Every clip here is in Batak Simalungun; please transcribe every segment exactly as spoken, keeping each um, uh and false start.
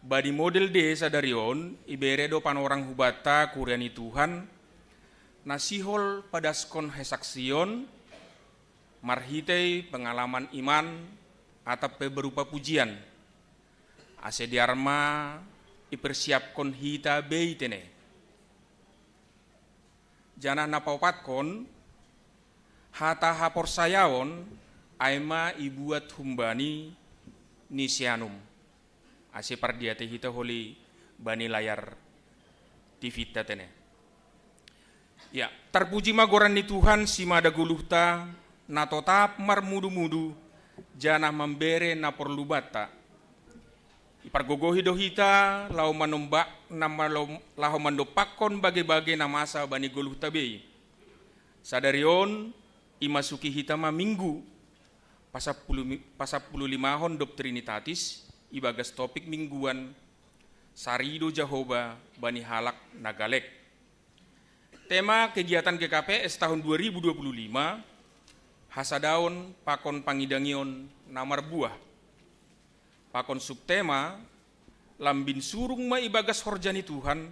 Bani model D sadari on, ibere do panorang hubata kuria ni Tuhan, na sihol padaskon hesaksion, marhitei pengalaman iman, atap pe berupa pujian. Ase diarma ipersiapkon hita bei tene. Janah na paopatkon, hata haporsayaon, ai ma ibuat humbani ni sianum. Ase pardiatei hita holi bani layar T V-ta tene. Ya, tarpuji ma goran ni Tuhan simada goluhta, na totap marmudu-mudu, janah mambere na porlu banta. Ipargogohi do hita, laho manombak, na malo-, laho mandompakkon bage-bage na masa bani goluhta bei. Sadari on, imasuki hita ma minggu, pasappulu mi-, pasappulu limahon dob Trinitatis, ibagas topik mingguan, Sarido Jahowa bani halak na galek. Tema kegiatan G K P S tahun dua ribu dua puluh lima, hasadaon pakon pangidangion na marbuah. Pakon subtema, lambin surung ma ibagas horja ni Tuhan,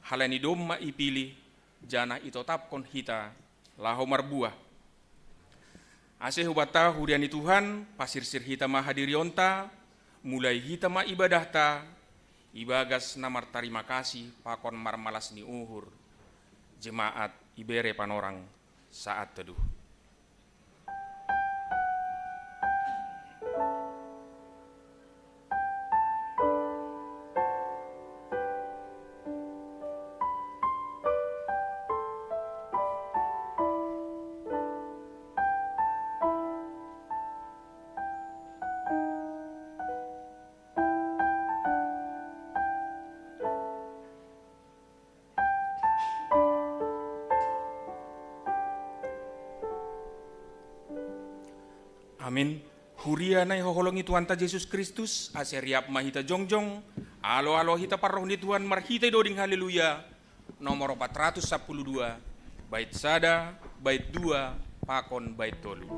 halani domma ipilih, janah itotapkon hita laho marbuah. Ase hubanta huria ni Tuhan, pasirsir hita ma hadirionta, mulai hita ma ibadahta, ibagas na martarima kasih pakon marmalas ni uhur. Jemaat ibere panorang saat teduh. Amin. Huria na ihoholongi Tuhanta Jesus Kristus, ase riap ma hita jongjong, alo-alo hita parroh ni Tuhan marhitei doding haleluya, nomor opat ratus sapuluh dua, bait sada, bait dua, pakon bait tolu.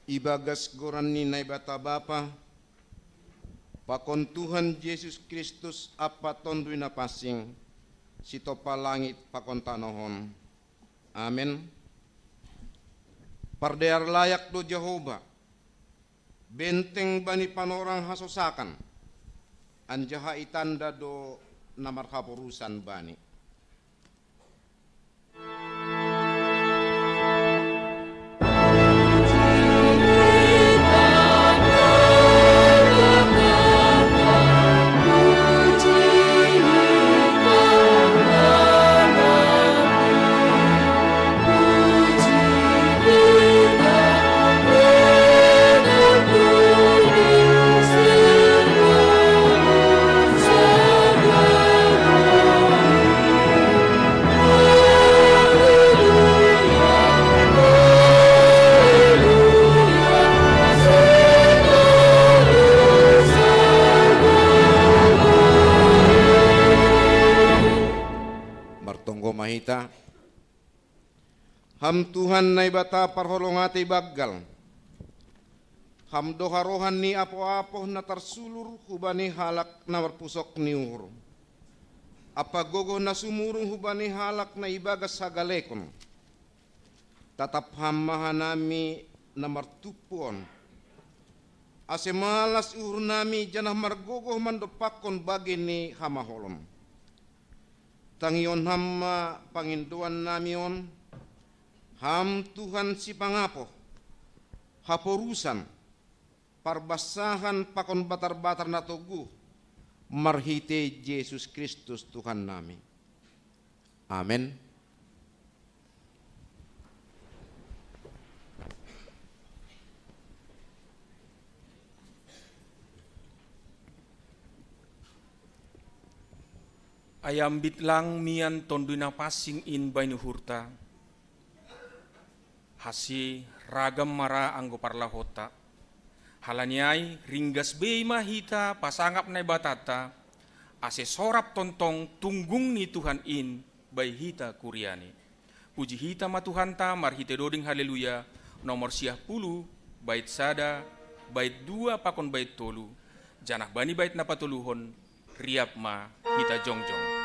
Ibagas goran ni Naibata Bapa, pakon Tuhan Jesus Kristus ampa Tonduy Napansing, sitompa langit pakon tanoh on. Amen. Pardear layak do Jahowa, benteng bani panorang hasosakan, anjaha itanda do na marhaporusan Bani. Ham Tuhan Naibata parholong atei banggal, Ham do harohan ni apoapo na tarsulur hubani halak na marpusok ni uhur. Ampa gogoh na sumurung hubani halak na ibagas hagalekon. Tatap Ham ma hanami na martumpu on, ase malas uhurnami janah margogoh mandompakkon bagei ni hamaholon. Tangihon Ham ma pangindoannami on, Ham Tuhan Sipangapoh, haporusan, parbansahan pakon batar-batar na toguh, marhitei Jesus Kristus Tuhannami. Amen. Ai ambit lang mian Tonduy Napansing in bahen uhurta, hansi ragam ma ra anggo parlahouonta. Halani ai ringgas bei ma hita pasangap Naibatanta, ase sorap tongtong tunggung ni Tuhan in bai hita kuriaNi. Puji hita ma Tuhanta marhitei doding Haleluya, nomor siah puluh, bait sada, bait dua pakon bait tolu, janah bani bait na patoluhon, riap ma hita jongjong.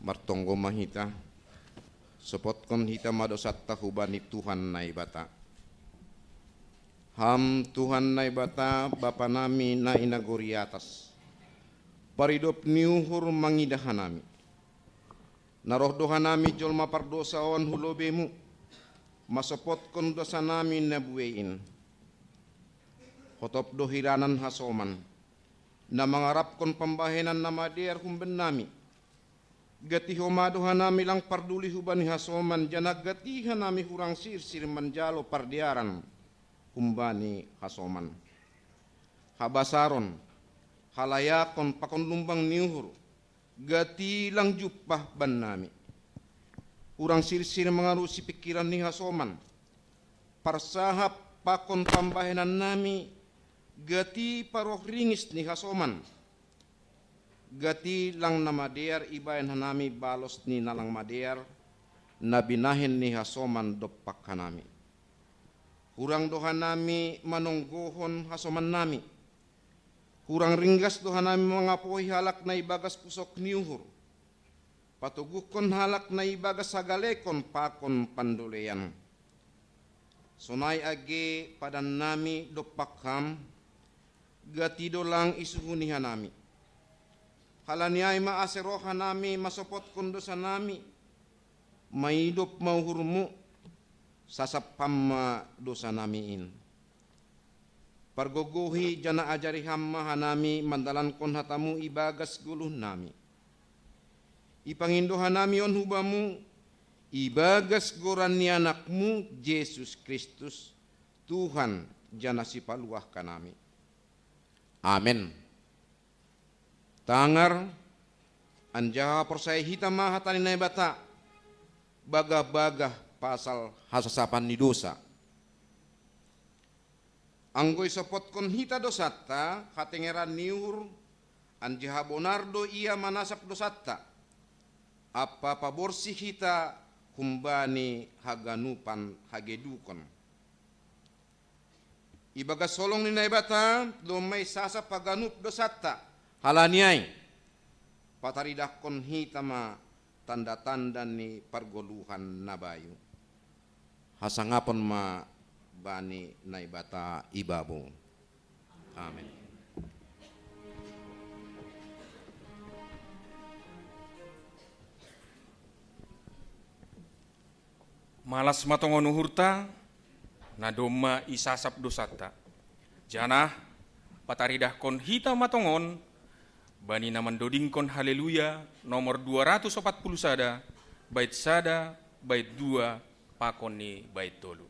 Martonggo ma hita, sopotkon hita ma dosanta hubani Tuhan Naibata. Ham Tuhan Naibata, Bapa nami na i nagori atas, Paridop ni uhur mangidah hanami. Na roh do hanami jolma pardousa on hu lobeimu, masopotkon dousanami na buei in. Hotop do hiranan hasoman, na mangarapkon pambahenan na madear humbannami. Gati homa do hanami lang parduli hubani hasoman, janah gati hanami hurang sirsir manjalo pardearan humbani hasoman. Habasaron, halayakon pakon lumbang ni uhur, gati lang jumpah bannami. Hurang sirsir mangarusi pingkiran ni hasoman, parsahap pakon pambahenannami, gati paroh ringis ni hasoman. Gati lang na madear ibahen hanami balos ni na lang madear, na binahen ni hasoman dompak hanami. Hurang do hanami manonggohon hasomannami. Hurang ringgas do hanami mangapohi halak na ibagas pusok ni uhur, patoguhkon halak na ibagas hagalekon pakon pandoleian. Sonai age padannami dompak ham, gati do lang isuhuni hanami. Halani ai ma ase roh hanami masopotkon dousanami, maidop ma uhurmu, sasap ham ma dousanami in. Pargogohi janah ajari ham ma hanami mandalankon hatamu ibagas goluhnami. Ipangindo hanami on hu bamu, ibagas goran ni Anakmu, Jesus Kristus, Tuhan janah Sipaluah hanami. Amen. Tangar, anjaha porsayai hita ma hata ni Naibata, bagah-bagah pasal hasasapan ni dousa. Anggo isopotkon hita dousanta, hatengeran ni uhur, anjaha bonar do Ia manasap dousanta, ampa paborsih hita humbani haganupan hagedukon. Ibagas holong ni Naibata domma isasap haganup dousanta. Halani ai, pataridahkon hita ma tanda-tanda ni pargoluhan na bayu. Hasangapon ma bani Naibata i babou. Amen. Malas ma tongon uhurta, na domma isasap dousanta. Janah pataridahkon hita ma tongon bani na mandodingkon Haleluya nomor dua ratus opat puluh sada, bait sada, bait dua, pakon ni bait tolu.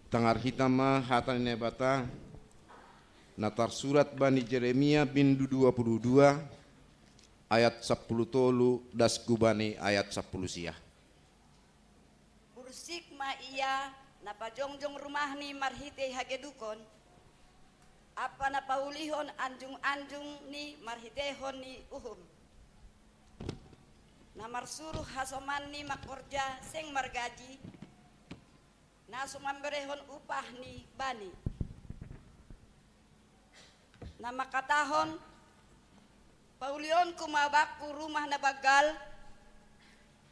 Tangar hita ma hata ni Naibata. Na tarsurat bani Jeremia bindu dua puluh dua, ayat sapuluh tolu dasku bani ayat sapuluh sia. Bursik ma ia na pajongjong rumahni marhitei hagedukon, ampa na paulihon anjung-anjungni marhiteihon ni uhum. Na marsuruh hasomanni mangkorja seng margaji, na so mamberehon upahni bani. Na mangkatahon, paulihonku ma bakku rumah na banggal,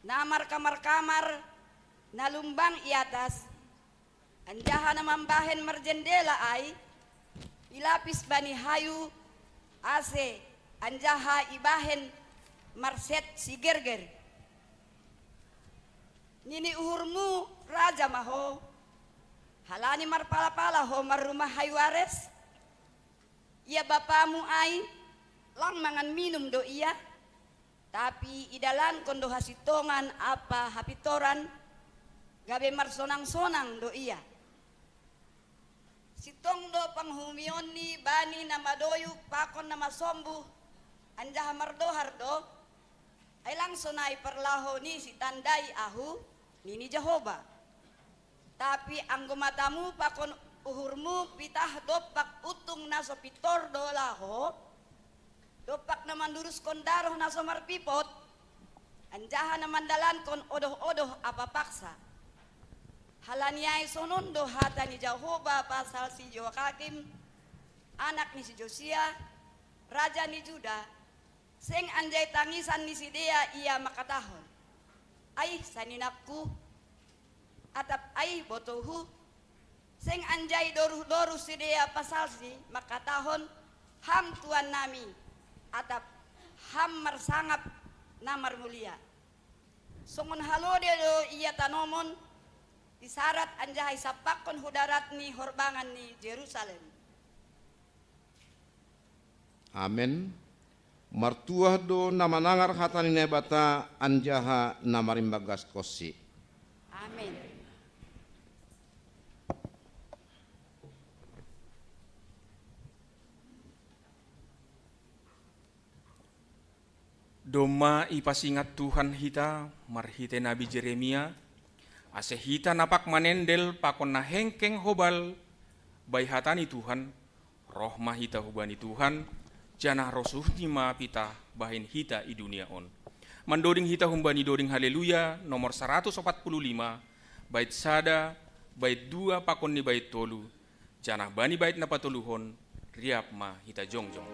na markamar-kamar, na lumbang i atas, anjaha na mambahen marjendela ai, ilapis bani hayu ase, anjaha ibahen marset sigerger. Nini uhurmu, raja ma ho, halani marpala-pala ho marrumah hayu ares? Ia bapamu ai, lang mangan minum do ia, tapi idalankon do hasintongan ampa hapintoran, gabe marsonang-sonang do ia. Sintong do panguhumionni bani na madoyuk pakon na masombuh, anjaha mardohar do, ai lang sonai parlaho ni sitandai ahu, nini Jahowa. Tapi anggo matamu pakon uhurmu pitah dompak untung na so pintor do laho, dompak na manduruskon daroh na so marpipot, anjaha na mandalankon odoh-odoh ampa paksa. Halani ai sonon do hata ni Jahowa pasal si Joakim, anak ni si Josia, raja ni Juda, seng anjai tangisan ni sidea ia mangkatahon: Aih, saninangku, atap aih, botohu, seng anjai doruh-doruh sidea pasalsi mangkatahon: Ham tuannami, atap: Ham marsangap na marmulia. Songon halode do ia tanomon, isarat anjaha isampakkon hu darat ni horbangan ni Jerusalem. Amen. Martuah do na manangar hata ni Naibata anjaha na marimbang gaskonsi. Amen. Domma ipasingat Tuhan hita marhitei nabi Jeremia, ase hita na pak manendel pakon na hengkeng hobal bai hata ni Tuhan, roh ma hita hubani Tuhan, janah rosuhni ma pitah bahen hita i dunia on. Mandoding hita humbani doding Haleluya nomor saratus opat puluh lima, bait sada, bait dua pakon ni bait tolu, janah bani bait na patoluhon, riap ma hita jongjong.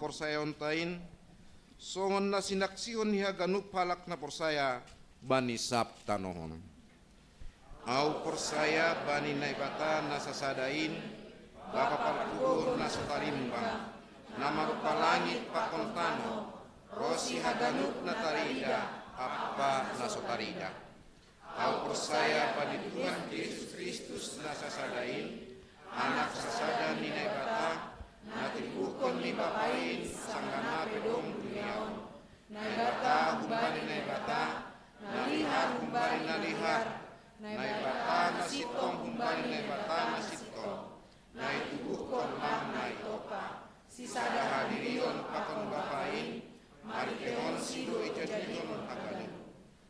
porsayaonta in, songon na sinaksihon ni haganup halak na porsaya bani sab tanoh on. Ahu porsaya bani Naibata na sasada in, Bapa parpuhoon na so tarimbang, na marupa langit pakon tanoh, ronsi haganup na tarida ampa na so tarida. Ahu porsaya bani Tuhan Jesus Kristus na sasada in, Anak sasada ni Naibata, na tinubuhkon ni Bapa in sanggah na pe dong dunia on. Naibata humbani Naibata, na lihar humbani na lihar, Naibata na sintong humbani Naibata na sintong, na itubuhkon nang na itompa, sisada hadirion pakon Bapa in, marhiteihonsi do ijadihon haganup.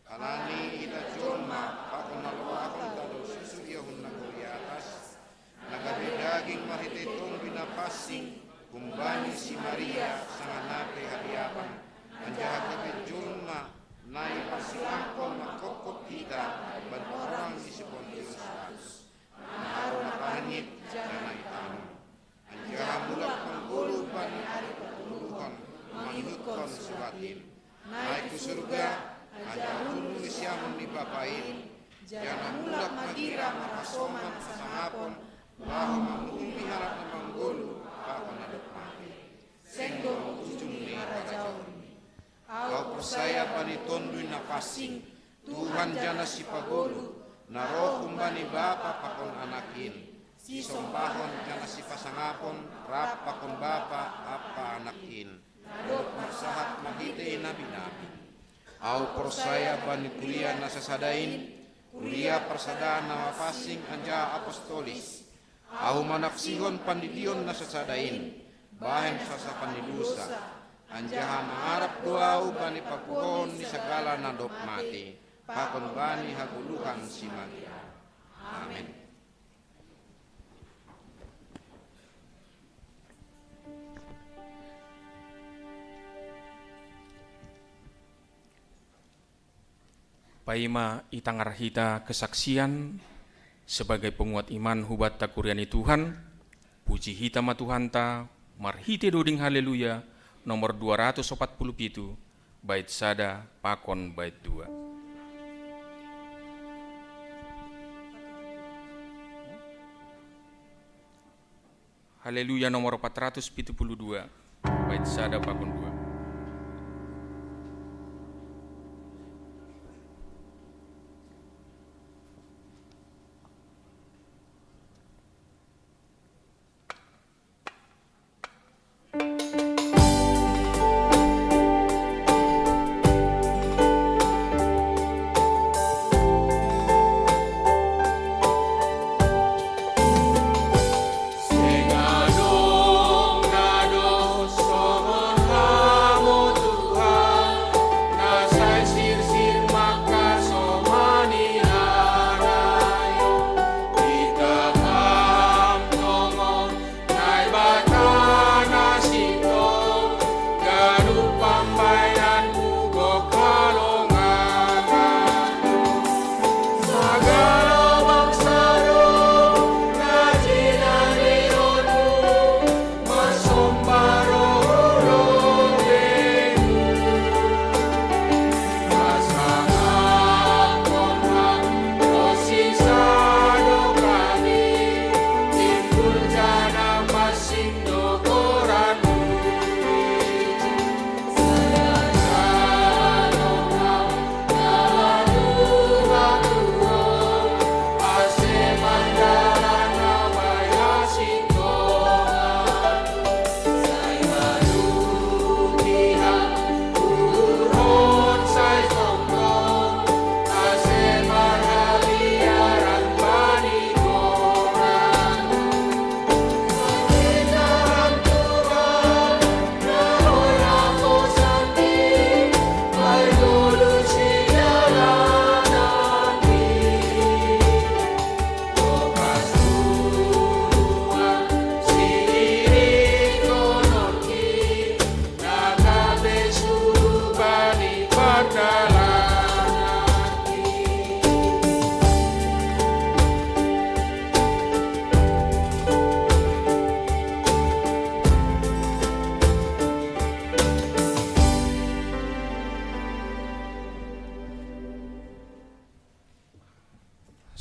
Halani hita jolma pakon na loakon tadol susu ia hun nagori atas, na gabe daging marhitei Tonduy Napansing, humbani si Maria sanggah na pe haliapan, anjaha gabe jolma, na iparsilangkon mangkophop hita, bani horong ni si Pontius Pilatus, mangaruh na pangit, jala na itanom. Anjaha mulak manggoluh bani ari patoluhon, mangihuthon surat in. Naik hu surga, anjaha hundul di siamun ni Bapa in, jala mulak magira marhasoman hasangapon, laho manguhumi halak na manggoluh pakon na dob mate. Seng dong ujung ni harajaon. Ahu porsaya bani Tonduy Napansing, Tuhan jala Sipagoluh, na roh humbani Bapa pakon Anak in, sisombahon jala sipasangapon rap pakon Bapa ampa Anak in, na dob marsahat marhitei nabi-nabi. Ahu porsaya bani kuria na sasada in, kuria parsadaan na mapansing anjaha apostolis. Ahu manaksihon pandidion na sasada in, bahen sasapan ni dosa, anjaha mangarap do ahu bani parpuhoon ni sagala na dob mate, pakon bani hagoluhan si Maria. Amen. Paima itangar hita kesaksian sebagai penguat iman hubanta kuria ni Tuhan, puji hita ma Tuhanta, marhitei doding Haleluya, nomor dua ratus opat puluh pitu, bait sada pakon bait dua. Haleluya nomor empat ratus pitu puluh dua, bait sada pakon dua.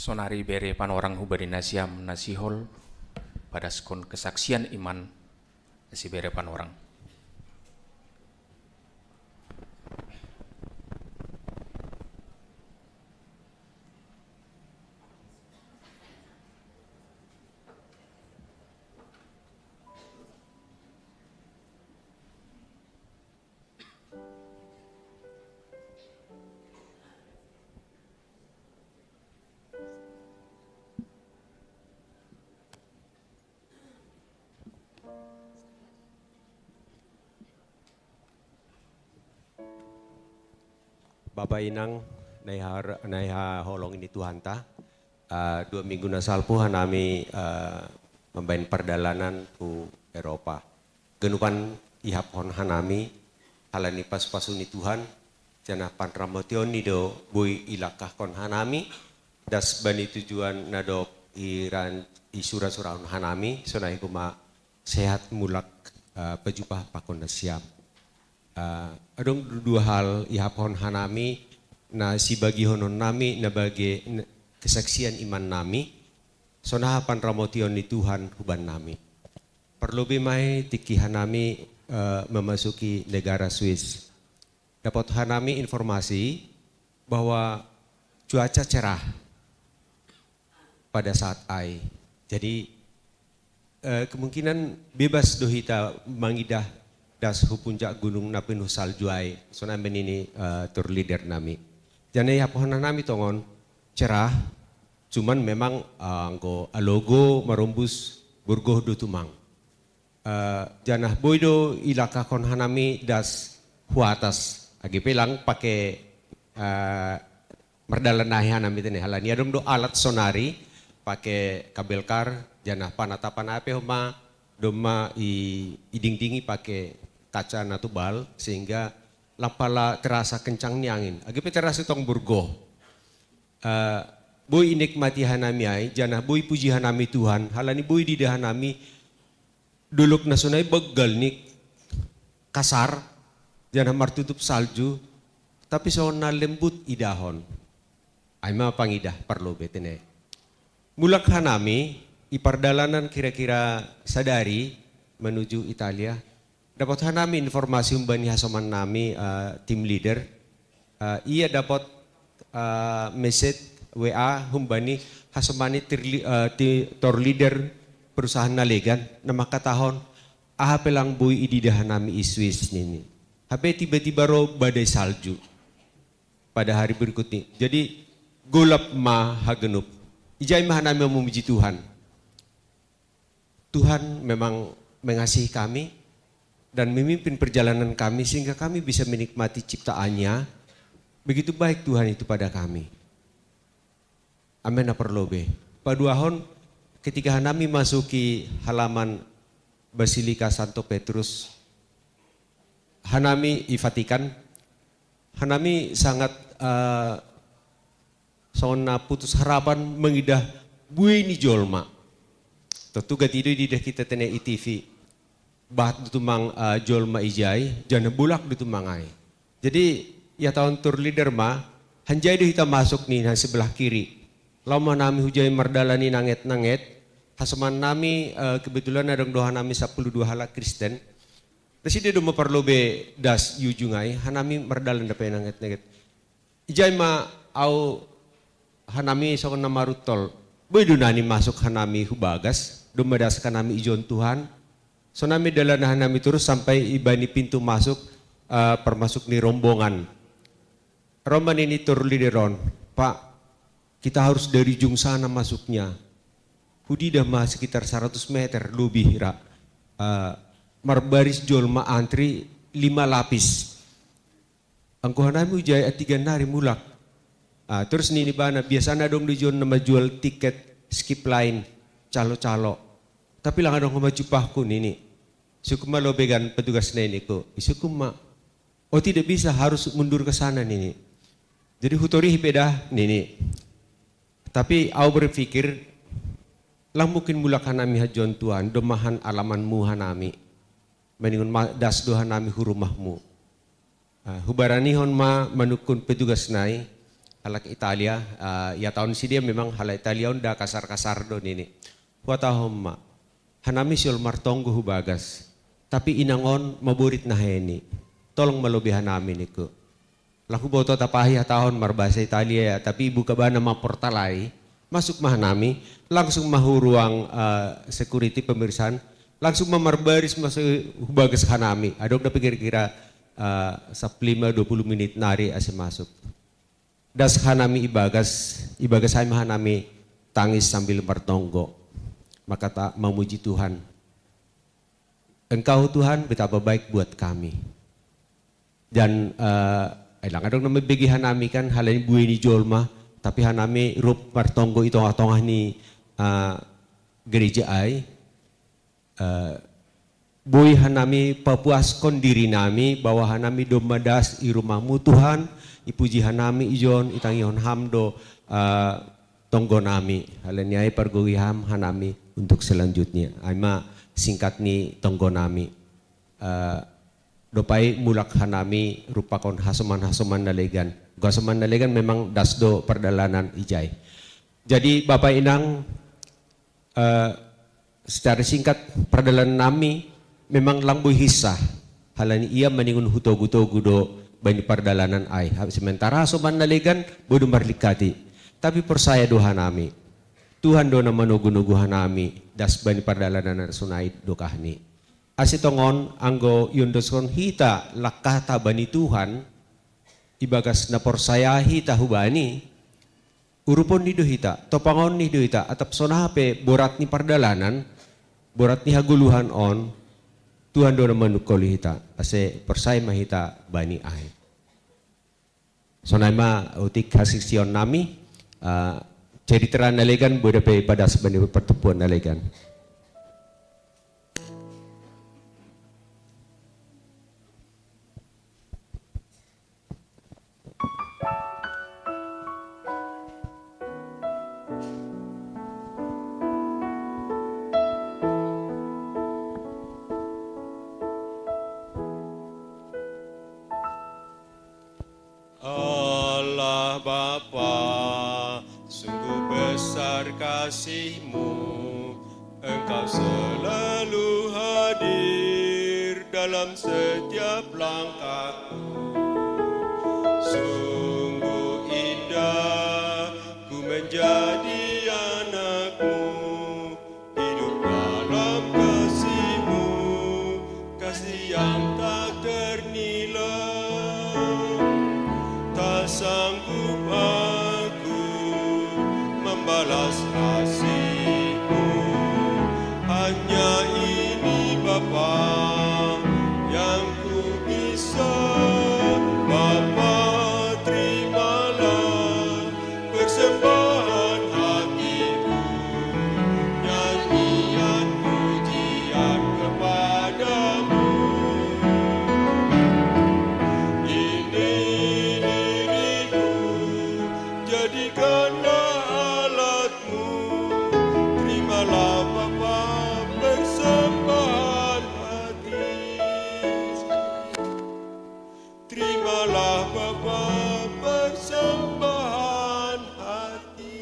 Sonari bere panorang hubani nasiam nasihol, padaskon kesaksian iman, si bere panorang. Bapa inang, naiha, naiha holong ni Tuhanta. Ah, dua minggu nasalpu hanami, ah, mambaen pardalanan tu Eropa. Ganupan ihaphon hanami, halani pasupasu ni Tuhan, janah panramotionni do boi ilangkahkon hanami, das bani tujuan na dob iran-, isura-surahon hanami, sonai homa sehat mulak, ah, pajumpah pakon nasiam. Ah, adong du-, dua hal ihaphon hanami, na sibagihononnami, na bage, n-, kesaksian imannami, sonaha panramotion ni Tuhan hubannami. Parlobei ma i tingki hanami, eh, memasuki negara Swiss. Dapot hanami informasi bahwa cuaca cerah pada saat ai. Jadi, eh, kemungkinan bebas do hita mangidah das hu puncak gunung na pinuh salju ai. Sonai ma nini, eh, tour leader nami. Janah ihaphon hanami tongon cerah, cuman memang, eh, anggo alogo marombus burgoh do tumang. Eh, janah boi do ilangkahkon hanami das hu atas. Age pe lang pake, eh, mardalan nai hanami tene, halani adong do alat sonari, pake kabel kar, janah panatapan ai pe homa, domma i-, idingdingi pake kaca na tubal, sehingga lang pala terasa kencang ni angin. Age pe terasa tong burgoh. Eh, boi inikmati hanami ai, janah boi puji hanami Tuhan, halani boi diida hanami dolok na sonai banggal ni kasar, janah martutup salju, tapi songon na lembut idahon. Ai ma pangidah parlobei tene. Mulak hanami, i pardalanan kira-kira sadari menuju Italia, dapot hanami informasi humbani hasomannami, eh, team leader. Eh, ia dapot, eh, message W A humbani hasomani tir-, eh, ti-, tour leader perusahaan na legan, na mangkatahon, aha pe lang boi ididah hanami i Swiss nini. Hape tiba-tiba ro badai salju pada hari berikutnya. Jadi, golap ma haganup. Ijai ma hanami memuji Tuhan. Tuhan memang mengasihi kami dan memimpin perjalanan kami sehingga kami bisa menikmati ciptaan-Nya. Begitu baik Tuhan itu pada kami. Amen, na parlobei. Paduahon, ketika hanami masuki halaman Basilika Santo Petrus, hanami i Vatikan, hanami sangat, eh, songon na putus harapan mangidah buei ni jolma. Tontu gati do ididah hita tene i T V. Bahat do tumang, eh, jolma ijai, janah bolak do tumang ai. Jadi, ihatahon tour leader ma, hanjai do hita masuk ni na sebelah kiri. Laho ma hanami hujai mardalan i nanget-nanget, hasomannami, eh, kebetulan adong do hanami sampulu dua halak Kristen. Nasida do ma parlobei das i ujung ai, hanami mardalan dope nanget-nanget. Ijai ma ahu hanami songon na maruntol. Boi do nani masuk hanami hu bagas, domma das hanami ijon Tuhan. Sonai ma dalan hanami torus sampai ibani pintu masuk, eh, parmasuk ni rombongan. Ro ma nini tour leader on, "Pak, kita harus dari ujung sana masuknya." Hudidah ma sekitar seratus meter lebih ra. Eh, marbaris jolma antri lima lapis. Anggo hanami hujai, "Ah, tiga nari mulak." Ah, torus nini ibana, "Biasana adong do ijon na manjual tiket Skipline, calo-calo. Tapi lang adong homa jumpahku," nini. "Sungkun ma lobei gan petugas na i," ningku. Isungkun ma. "Oh, tidak bisa, harus mundur ke sana," nini. "Jadi hutorihi pe da," nini. Tapi ahu berpikir, "Lang mungkin mulak hanami hajon Tuhan, domma han alamanmu hanami. Maningon ma-, das do hanami hu rumahmu." Ah, hubaranihon ma manungkun petugas na i, halak Italia, ah, ia taon sidea memang halak Italia on nda kasar-kasar do nini. Huhatahon ma, hanami sihol martonggo hu bagas, tapi inang on maborit naheni. Tolong ma lobei hanami ningku. Laho huboto tapahi hatahon marbahasa Italia ia, tapi ibuka bana ma portal ai, masuk ma hanami, langsung ma hu ruang, eh, security pemeriksaan, langsung ma marbaris masuk hu bagas hanami. Adong dope kira-kira, eh, sampulu lima dua puluh menit nari ase masuk. Das hanami i bagas, i bagas ai ma hanami tangis sambil martonggo. Maka ta mamuji Tuhan. Engkau Tuhan betapa baik buat kami. Dan, eh, ai lang adong na mambege hanami kan, halani buei ni jolma, tapi hanami rap martonggo i tongah-tongah ni, eh, gereja ai. Eh, boi hanami papuaskon diri nami bahwa hanami domma das i rumahmu Tuhan, ipuji hanami ijon, itangihon ham do, eh, tonggo nami. Halani ai pargogoi ham hanami untuk selanjutnya. Ai ma singkat ni tonggo nami. Eh, dope ai mulak hanami rap pakon hasoman-hasoman na legan. Hasoman na legan memang das do pardalanan ijai. Jadi Bapak Inang, eh, secara singkat pardalanan nami memang lang boi hinsah. Halani ia maningon hutogu-togu do bani pardalanan ai. Ha-, sementara hasoman na legan boi do marlingkati. Tapi porsaya do hanami. Tuhan do na manogu-nogu hanami das bani pardalanan na sonai do kahni. Ase tongon anggo iondoskon hita langkahta bani Tuhan, i bagas na porsaya hita hu Bani, urupon ni do hita, topangon ni do hita, atap songon aha pe borat ni pardalanan, borat ni hagoluhan on, Tuhan do na manungkoli hita, ase porsaya ma hita Bani ai. Sonai ma otik hasaksion nami, eh, cerita na legan boi dope ipadas bani partumpuan na legan. Allah Bapa, sungguh besar kasih-Mu, Engkau selalu hadir dalam setiap langkahku. Sungguh indah ku menjadi anak-Mu, hidup dalam kasih-Mu, kasih yang tak ternilai. Tak sanggup aku membalas kasih-Mu, hanya ini Bapa yang ku bisa. Bapa, terimalah persembahan hatiku, nyanyian pujian kepada-Mu. Ini diriku, jadikanlah alat-Mu. Terimalah Bapa persembahan hati. Terimalah Bapa persembahan hati.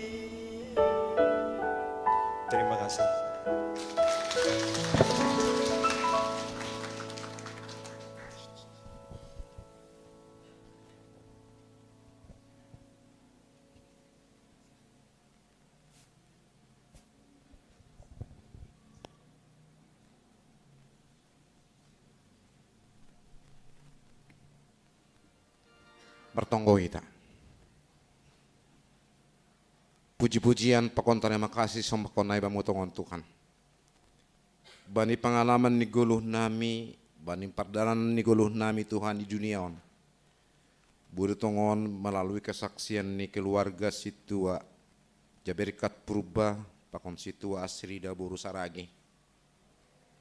Terima kasih. Martonggo hita. Puji-pujian pakon tarima kasih sombahkon ai Bamu tongon Tuhan. Bani pangalaman ni goluh nami, bani pardalanan ni goluh nami Tuhan di dunia on. Boi do tongon melalui kesaksian ni keluarga sintua Jaberkat Purba pakon sintua Asrida boru Saragi.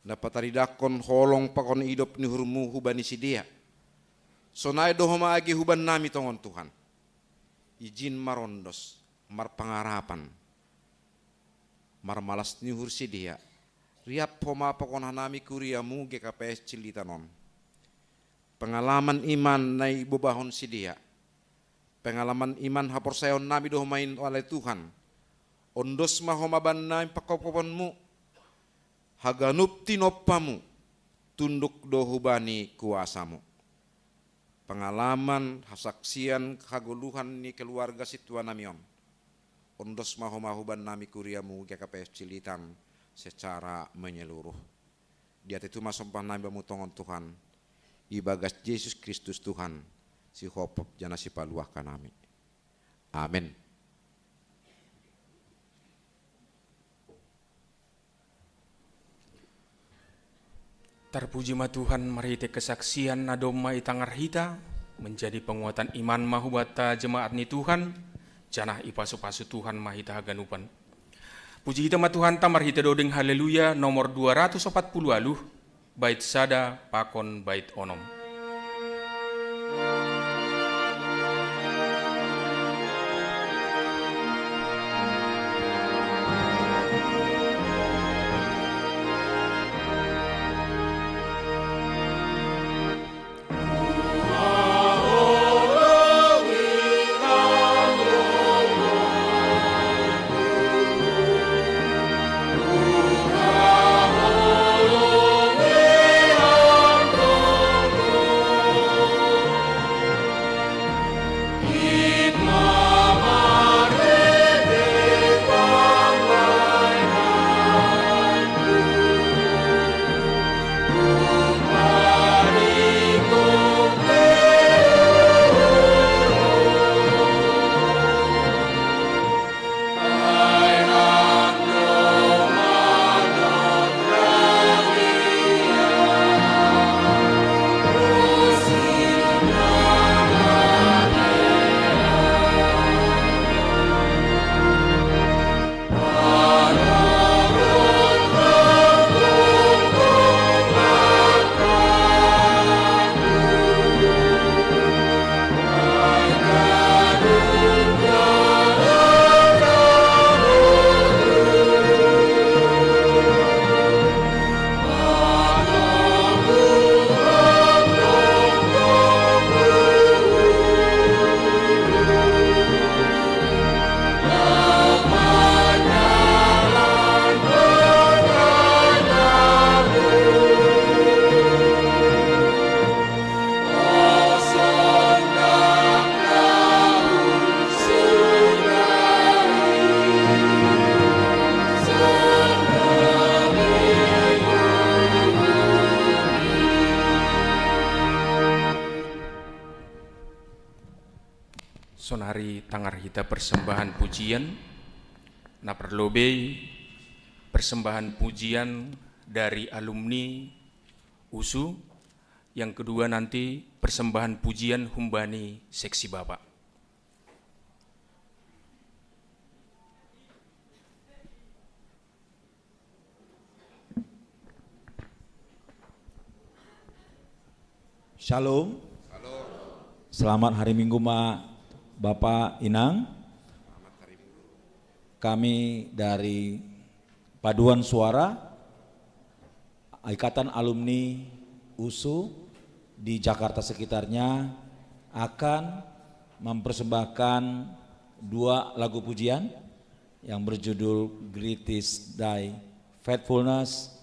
Na pataridahkon holong pakon idop ni uhur-Mu hubani sidea. Sonai do homa age huban nami tongon Tuhan. Ijin marondos, marpangarapan, marmalas ni uhur sidea. Riap homa pakon hanami kuria-Mu G K P S Cililitan on. Pengalaman iman na ibobahon sidea. Pengalaman iman haporsayaon nami do homa i ale Tuhan. Ondos ma homa bannami pangkopkoponmu, haganup tinompamu, tunduk do hubani kuasamu. Pengalaman, hasaksian, hagoluhan ni keluarga sintua nami on. Ondos ma homa hubannami kuriamu G K P S Cililitan secara menyeluruh. Diatei tu ma sombah nami bamu tongon Tuhan, ibagas Jesus Kristus Tuhan, sihophop jana sipaluah hanami. Amen. Tarpuji ma Tuhan marhitei kesaksian na domma itangar hita, menjadi penguatan iman ma hubanta jemaat ni Tuhan, janah ipasu-pasu Tuhan ma hita haganupan. Puji hita ma Tuhanta marhitei doding Haleluya nomor dua ratus opat puluh aluh, bait sada pakon bait onom. Sonari tangar hita persembahan pujian, na parlobei persembahan pujian dari alumni USU, yang kedua nanti persembahan pujian humbani seksi Bapak. Shalom. Selamat hari Minggu ma Bapak Inang. Kami dari Paduan Suara Ikatan Alumni USU di Jakarta sekitarnya akan mempersembahkan dua lagu pujian yang berjudul Great is Thy Faithfulness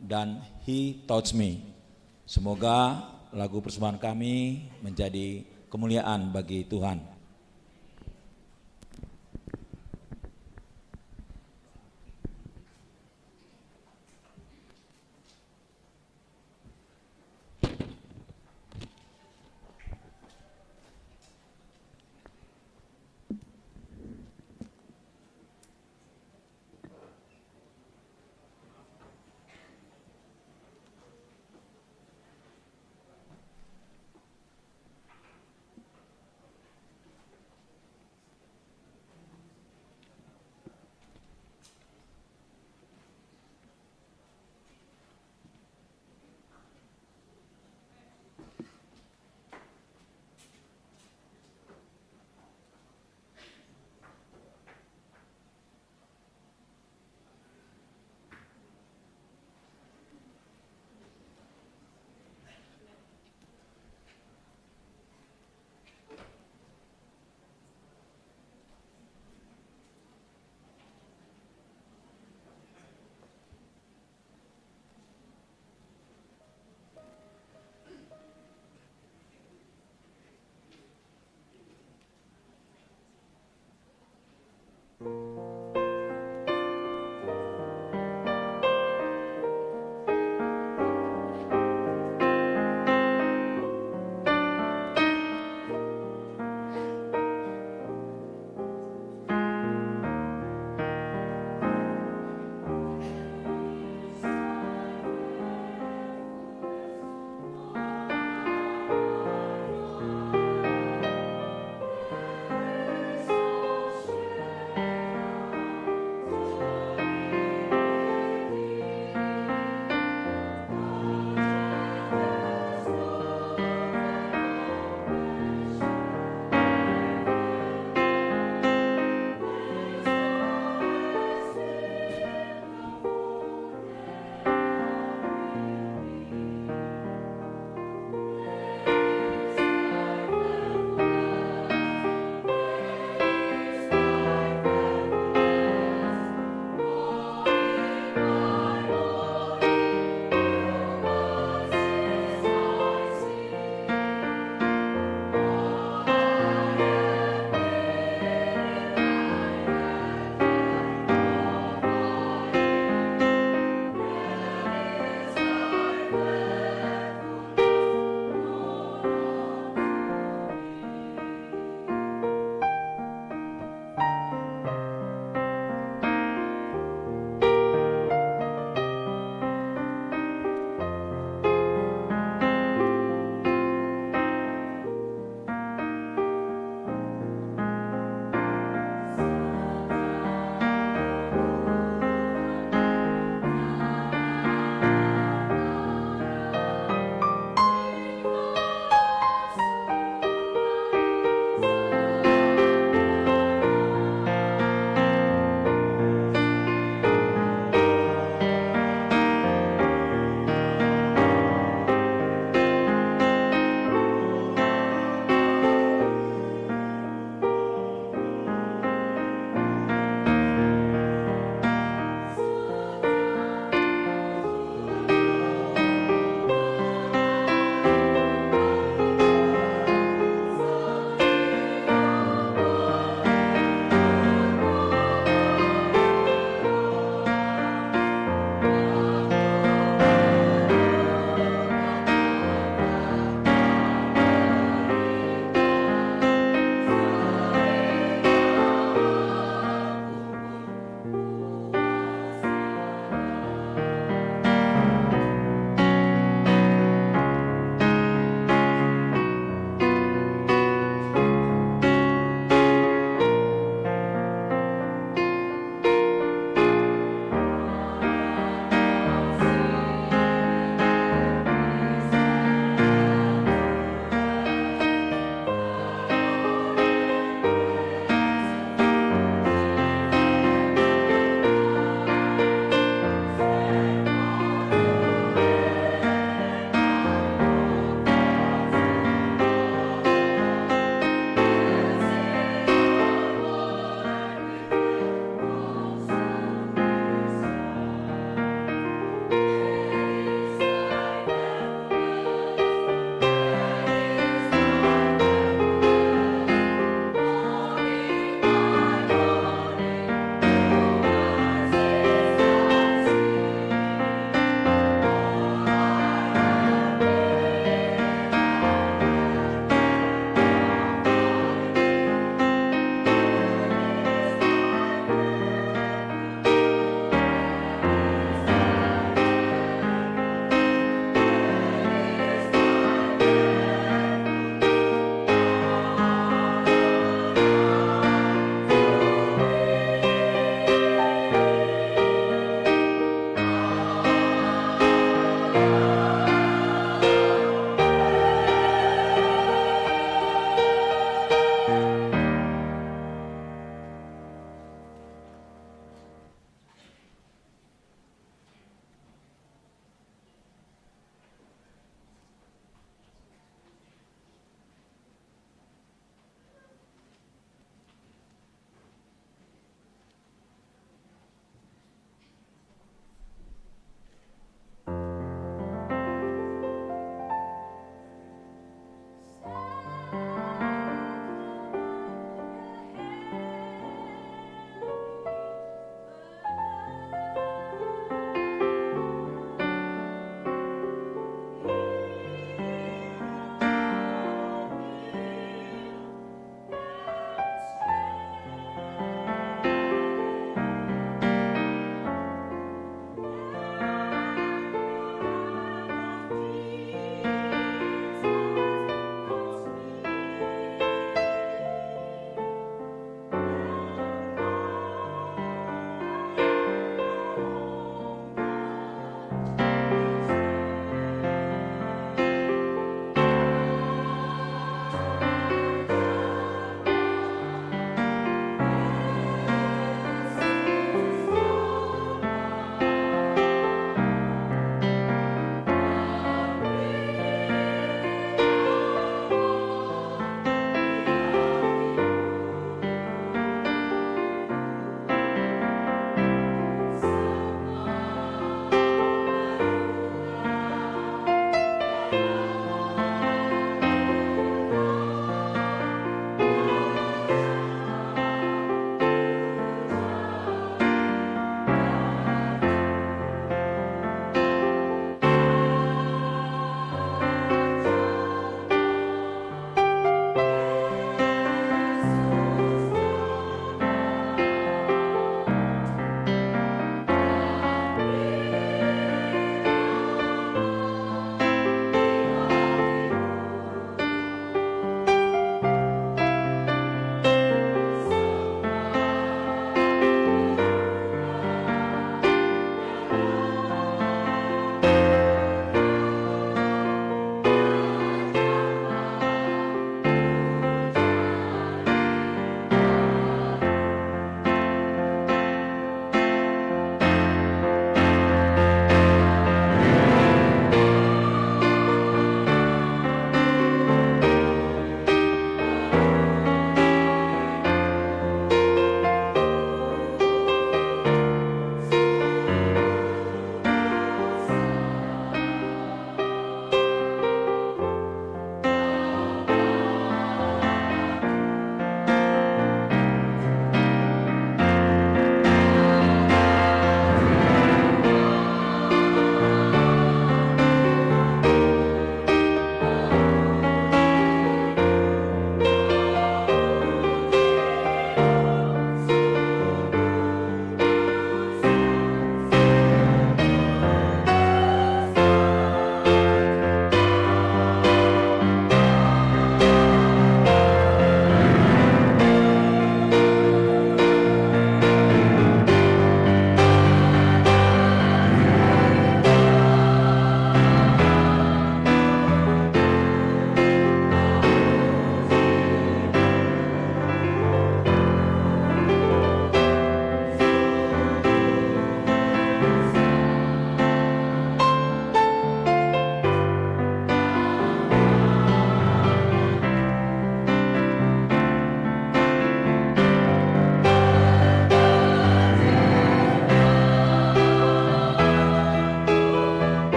dan He Taught Me. Semoga lagu persembahan kami menjadi kemuliaan bagi Tuhan.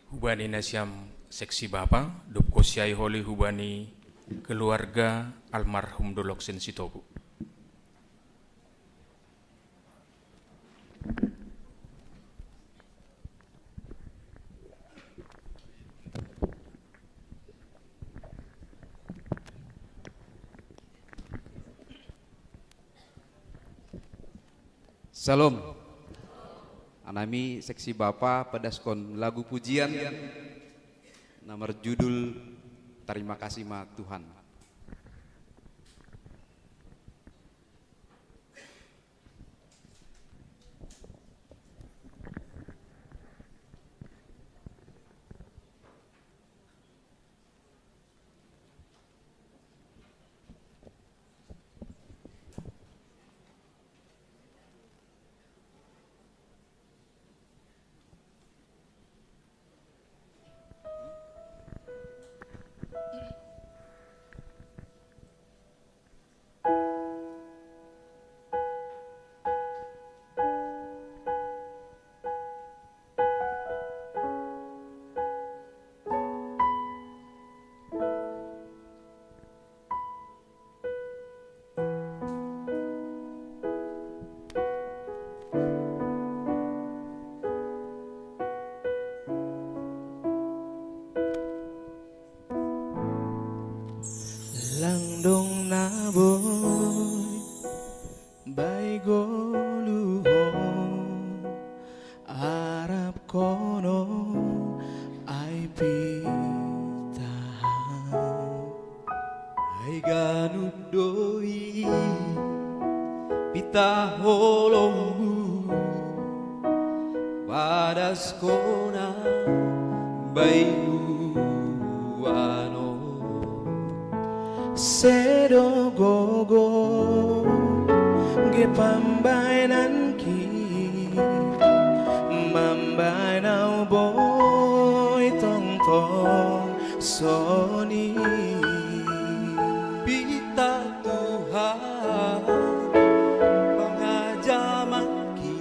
Hubani nasiam seksi bapa, dop kosiai holi hubani keluarga almarhum Dolok Sensitobu. Shalom. Anami seksi bapa pedaskon lagu pujian, nomor judul Terima Kasih Ma Tuhan. Langdong na boi bai goluh ho, arap kono ai pitaha. Ai ganup do i pitaha holongmu, padaskon au bai nuan on. Sedo gogo ge pambahenanki, mambahen au boi tongtong soni. Pita Tuhan, pangajamanki,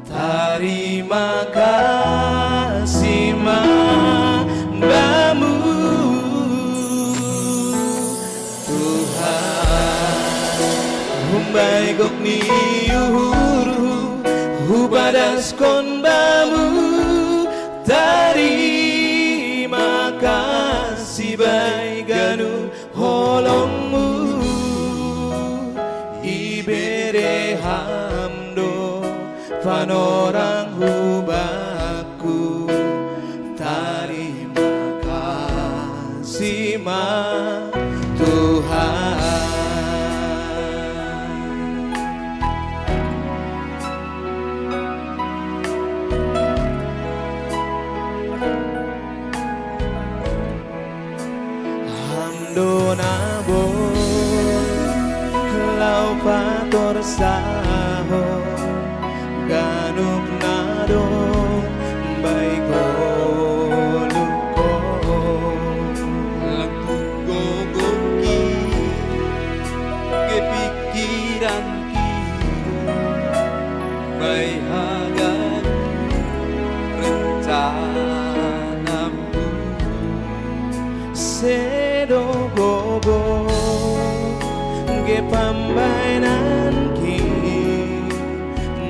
tarima kasih ma bamu. Tuhan, hum bai gok ni uhur, hupadaskon bamu tarima kasih bai ganup holongmu. Ibere ham do panorang hubaku, tarima kasih ma Tuhan. Ham do na boi laho patorsaho ganup na dong bai goluh ho. Lang tung gogongki, ge pikiranki, bai haganup rencanamu. Sedo gogo ge pambahenanki,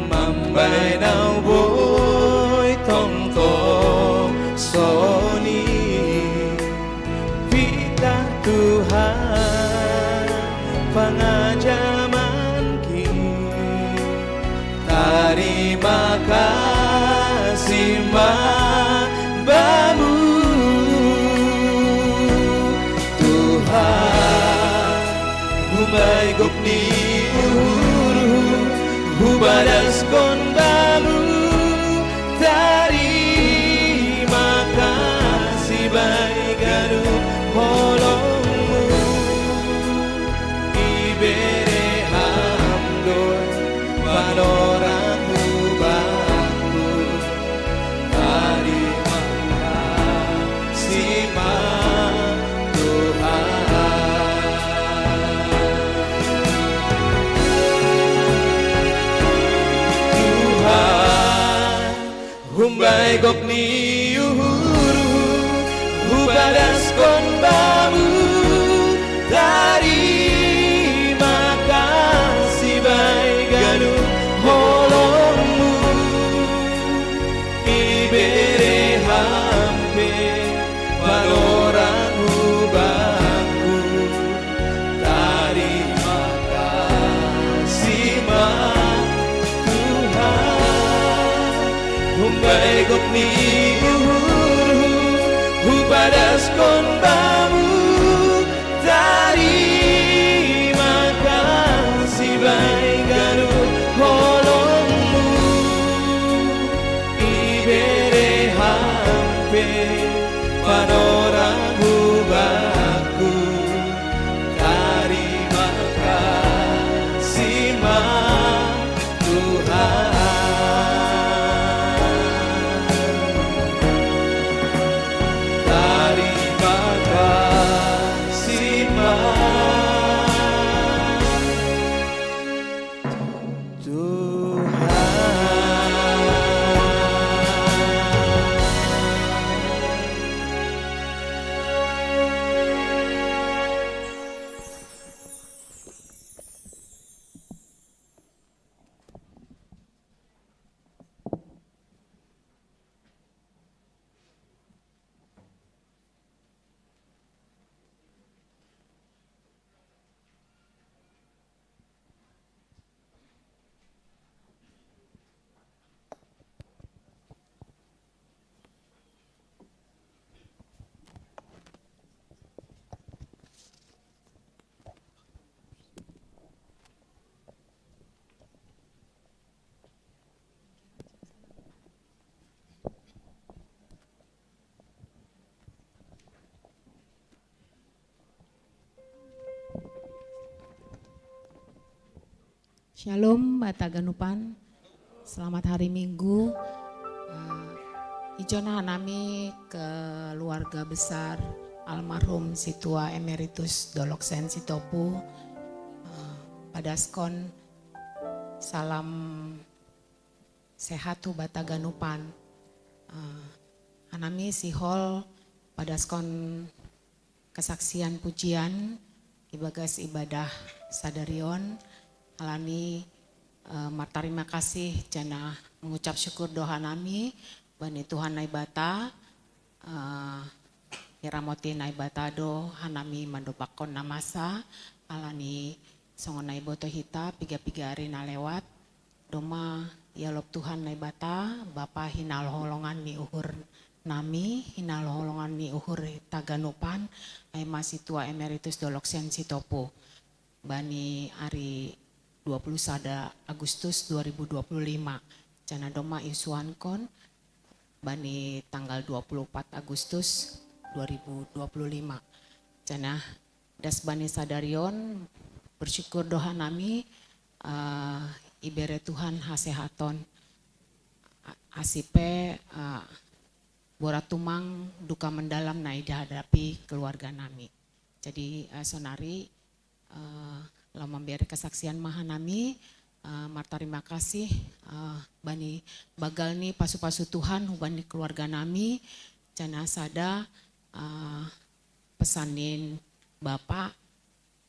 mambahen au boi tongtong soni. Pita Tuhan, pangajamanki, tarima kasih ma bamu. Tuhan, hum bai gok ni uhur, hupadaskon bamu tarima kasih bai ganup holongmu. Ibere ham do panorang hubaku, tarima kasih ma Tuhan. Tuhan, Ai gok ni uhurhu, hupadaskon bamu tarima kasih bae ganup holongmu. Ibere ham pe panorang hubakku. Tarima kasih ma Tuhan. Umbai gok ni uhurhu, hupadaskon bamu tarima kasih bae ganup holongmu. Ibere ham pe panorang hubakku. Tarima kasih ma Tuhan. Tarima kasih ma Tuhan. Shalom, bata ganupan. Selamat hari Minggu. Eh, ijona hanami keluarga besar almarhum Situa Emeritus Dolok Sen Sitopu. Eh, padaskon salam sehat hubata ganupan. Eh, hanami sihol padaskon kesaksian pujian ibagas ibadah sadarion, alani, eh, martarima kasih janah mengucap syukur do hanami bani Tuhan Naibata, eh, iramoti Naibata do hanami mandopakkon na masa, alani songon na iboto hita piga-piga ari na lewat, domma ialop Tuhan Naibata, Bapa hinalholongan ni uhur nami, hinalholongan ni uhur taganupan, ai ma Situa Emeritus Dolok Sen Sitopu. Bani ari dua puluh sada Agustus dua ribu dua puluh lima. Janah domma iusuhankon bani tanggal dua puluh empat Agustus dua ribu dua puluh lima. Janah das bani sadarion, bersyukur do hanami, eh, ibere Tuhan hasehaton. A-, asi pe, eh, borat tumang duka mendalam na idihadapi keluarga nami. Jadi, eh, sonari, eh, laho mambere kesaksian ma hanami, eh, martarima kasih, eh, bani banggal ni pasu-pasu Tuhan hubani keluarga nami, janah sada, eh, pesan ni Bapa,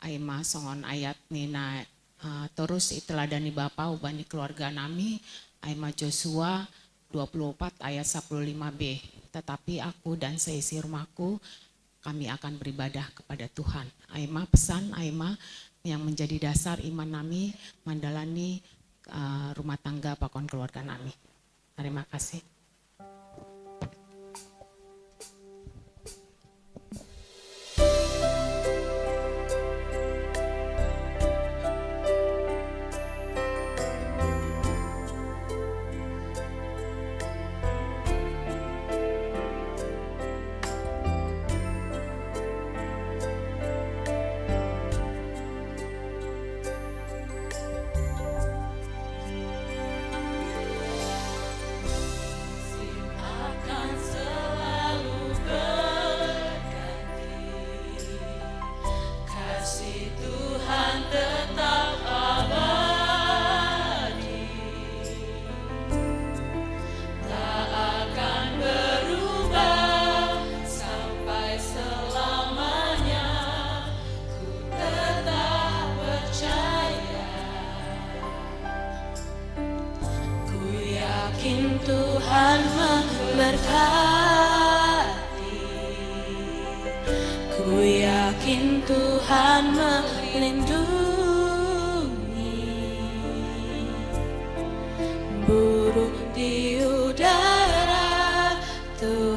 ai ma songon ayat ni na, eh, torus iteladani Bapa hubani keluarga nami, ai ma Josua dua puluh empat ayat sepuluh lima b. Tetapi aku dan seisi rumahku, kami akan beribadah kepada Tuhan. Ai ma pesan, ai ma yang menjadi dasar iman nami mandalani, eh, rumah tangga pakon keluarga nami. Terima kasih.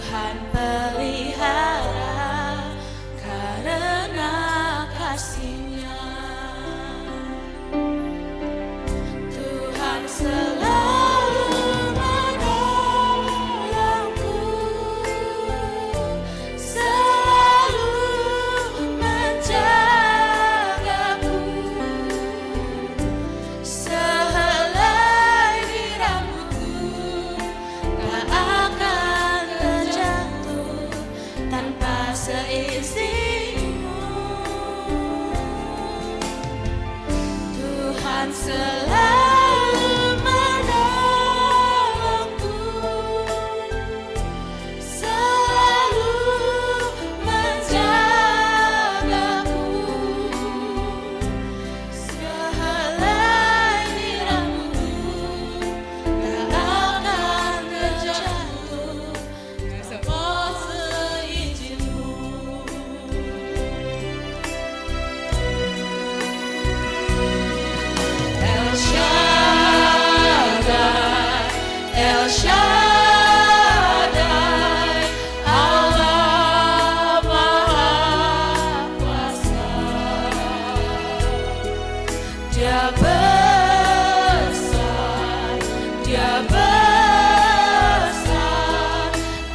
Tuhan pelihara karena kasih-Nya. Tuhan selalu menolongku, selalu menjagaku. Sehelai di rambutku tak akan terjatuh tanpa seizin-Mu. Tuhan selalu menolongku, selalu menjagaku. Sehelai di rambutku tak akan terjatuh tanpa seizin-Mu. El Shaddai, El Shaddai, Allah Maha Kuasa. Dia besar, Dia besar,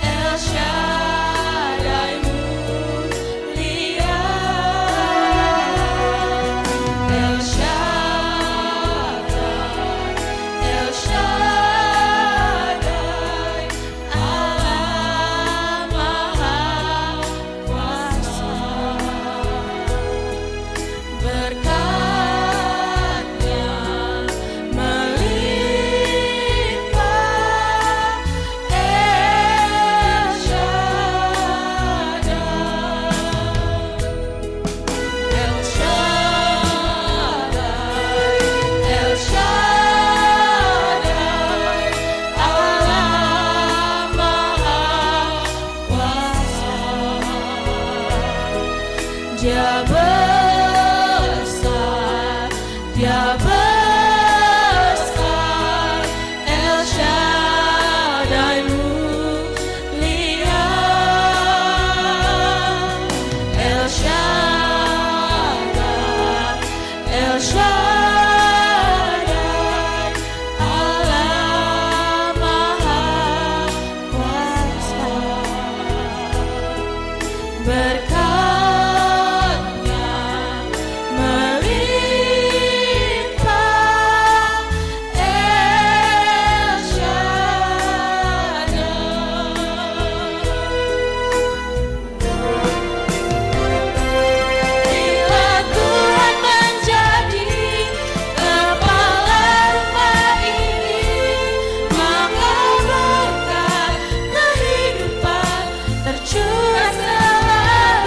El Shaddai mulia. El Shaddai, El Shaddai, Allah Maha Kuasa. Berkat-Nya melimpah, El Shaddai, El Shaddai, El Shaddai, Allah Maha Kuasa. Dia besar, Dia besar, El Shaddai mulia. El Shaddai, El Shaddai, Allah Maha Kuasa. Berkat-Nya melimpah, El Shaddai. Bila Tuhan menjadi kepala rumah ini, maka berkat kehidupan tercurah selamanya.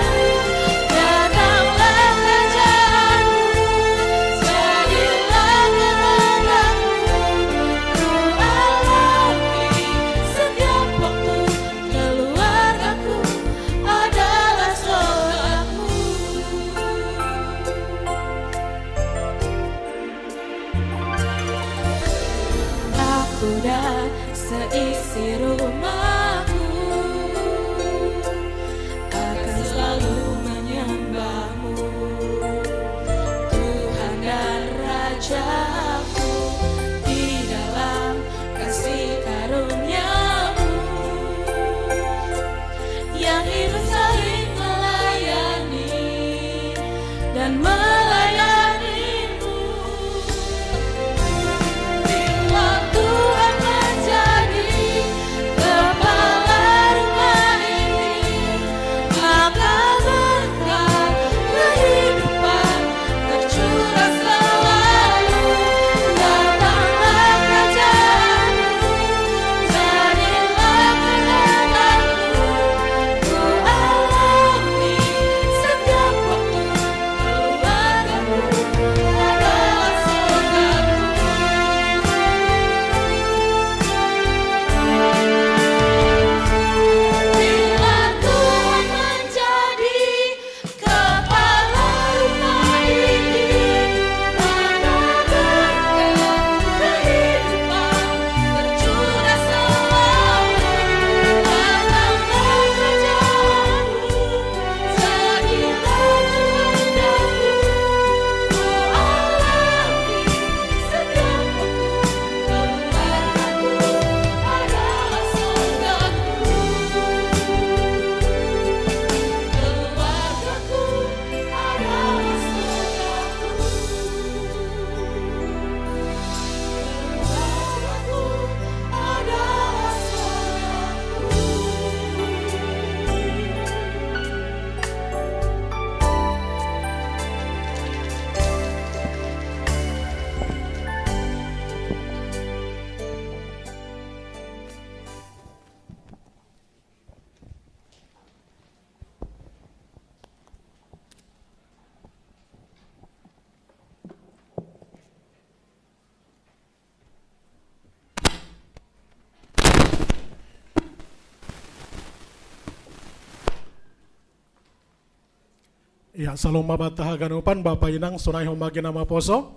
Ya, salom ma banta haganupan, Bapa Inang, sonai homa ge na maposo.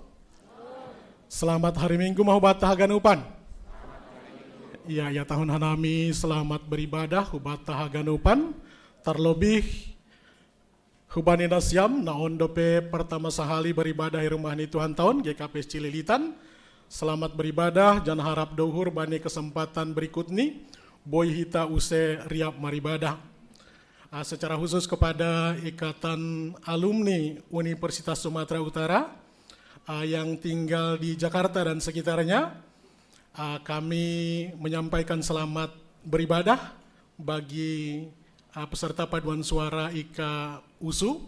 Selamat hari Minggu ma hu banta haganupan. Ya, ya, tahun hanami selamat beribadah hu banta haganupan. Tarlobih hubani nasiam na on dope pertama sahali beribadah i rumah ni Tuhanta on, G K P S Cililitan. Selamat beribadah, janah harap do uhur bani kesempatan berikutni boi hita use riap maribadah. Ah, secara khusus kepada Ikatan Alumni Universitas Sumatera Utara, ah, yang tinggal di Jakarta dan sekitarnya, ah, kami menyampaikan selamat beribadah bagi, ah, peserta paduan suara I K USU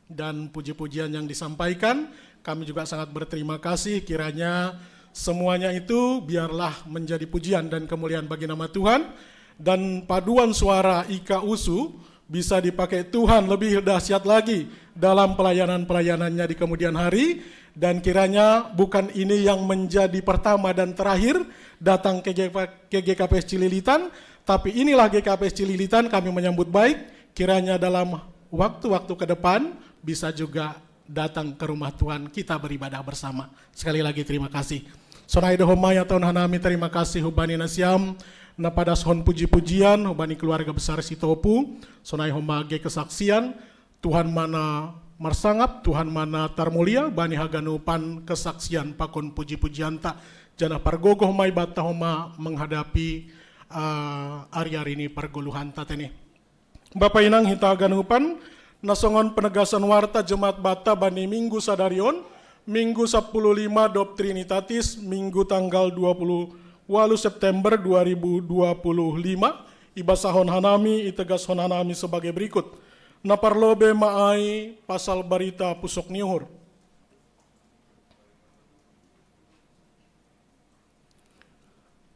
dan puji-pujian yang disampaikan. Kami juga sangat berterima kasih, kiranya semuanya itu biarlah menjadi pujian dan kemuliaan bagi nama Tuhan, dan paduan suara I K USU bisa dipakai Tuhan lebih dahsyat lagi dalam pelayanan-pelayanannya di kemudian hari, dan kiranya bukan ini yang menjadi pertama dan terakhir datang ke G P, ke G K P S Cililitan, tapi inilah G K P S Cililitan, kami menyambut baik, kiranya dalam waktu-waktu ke depan bisa juga datang ke rumah Tuhan, kita beribadah bersama. Sekali lagi terima kasih. Sonai do homa ya tahun hanami, terima kasih hubani nasiam na padashon puji-pujian hubani keluarga besar Sitopu. Sonai homa ge kesaksian, Tuhan ma na marsangap, Tuhan ma na tarmulia bani haganupan kesaksian pakon puji-pujianta, janah pargogoh ma i banta homa menghadapi, ah, ari-ari ni pargoluhanta tene. Bapa Inang hita haganupan, na songon penegasan warta jemaat banta bani Minggu sadari on, Minggu sapuluh lima dob Trinitatis, Minggu tanggal dua puluh walu September dua ribu dua puluh lima, ibasahon hanami, itegashon hanami sebagai berikut. Na parlobei ma ai pasal barita pusok ni uhur.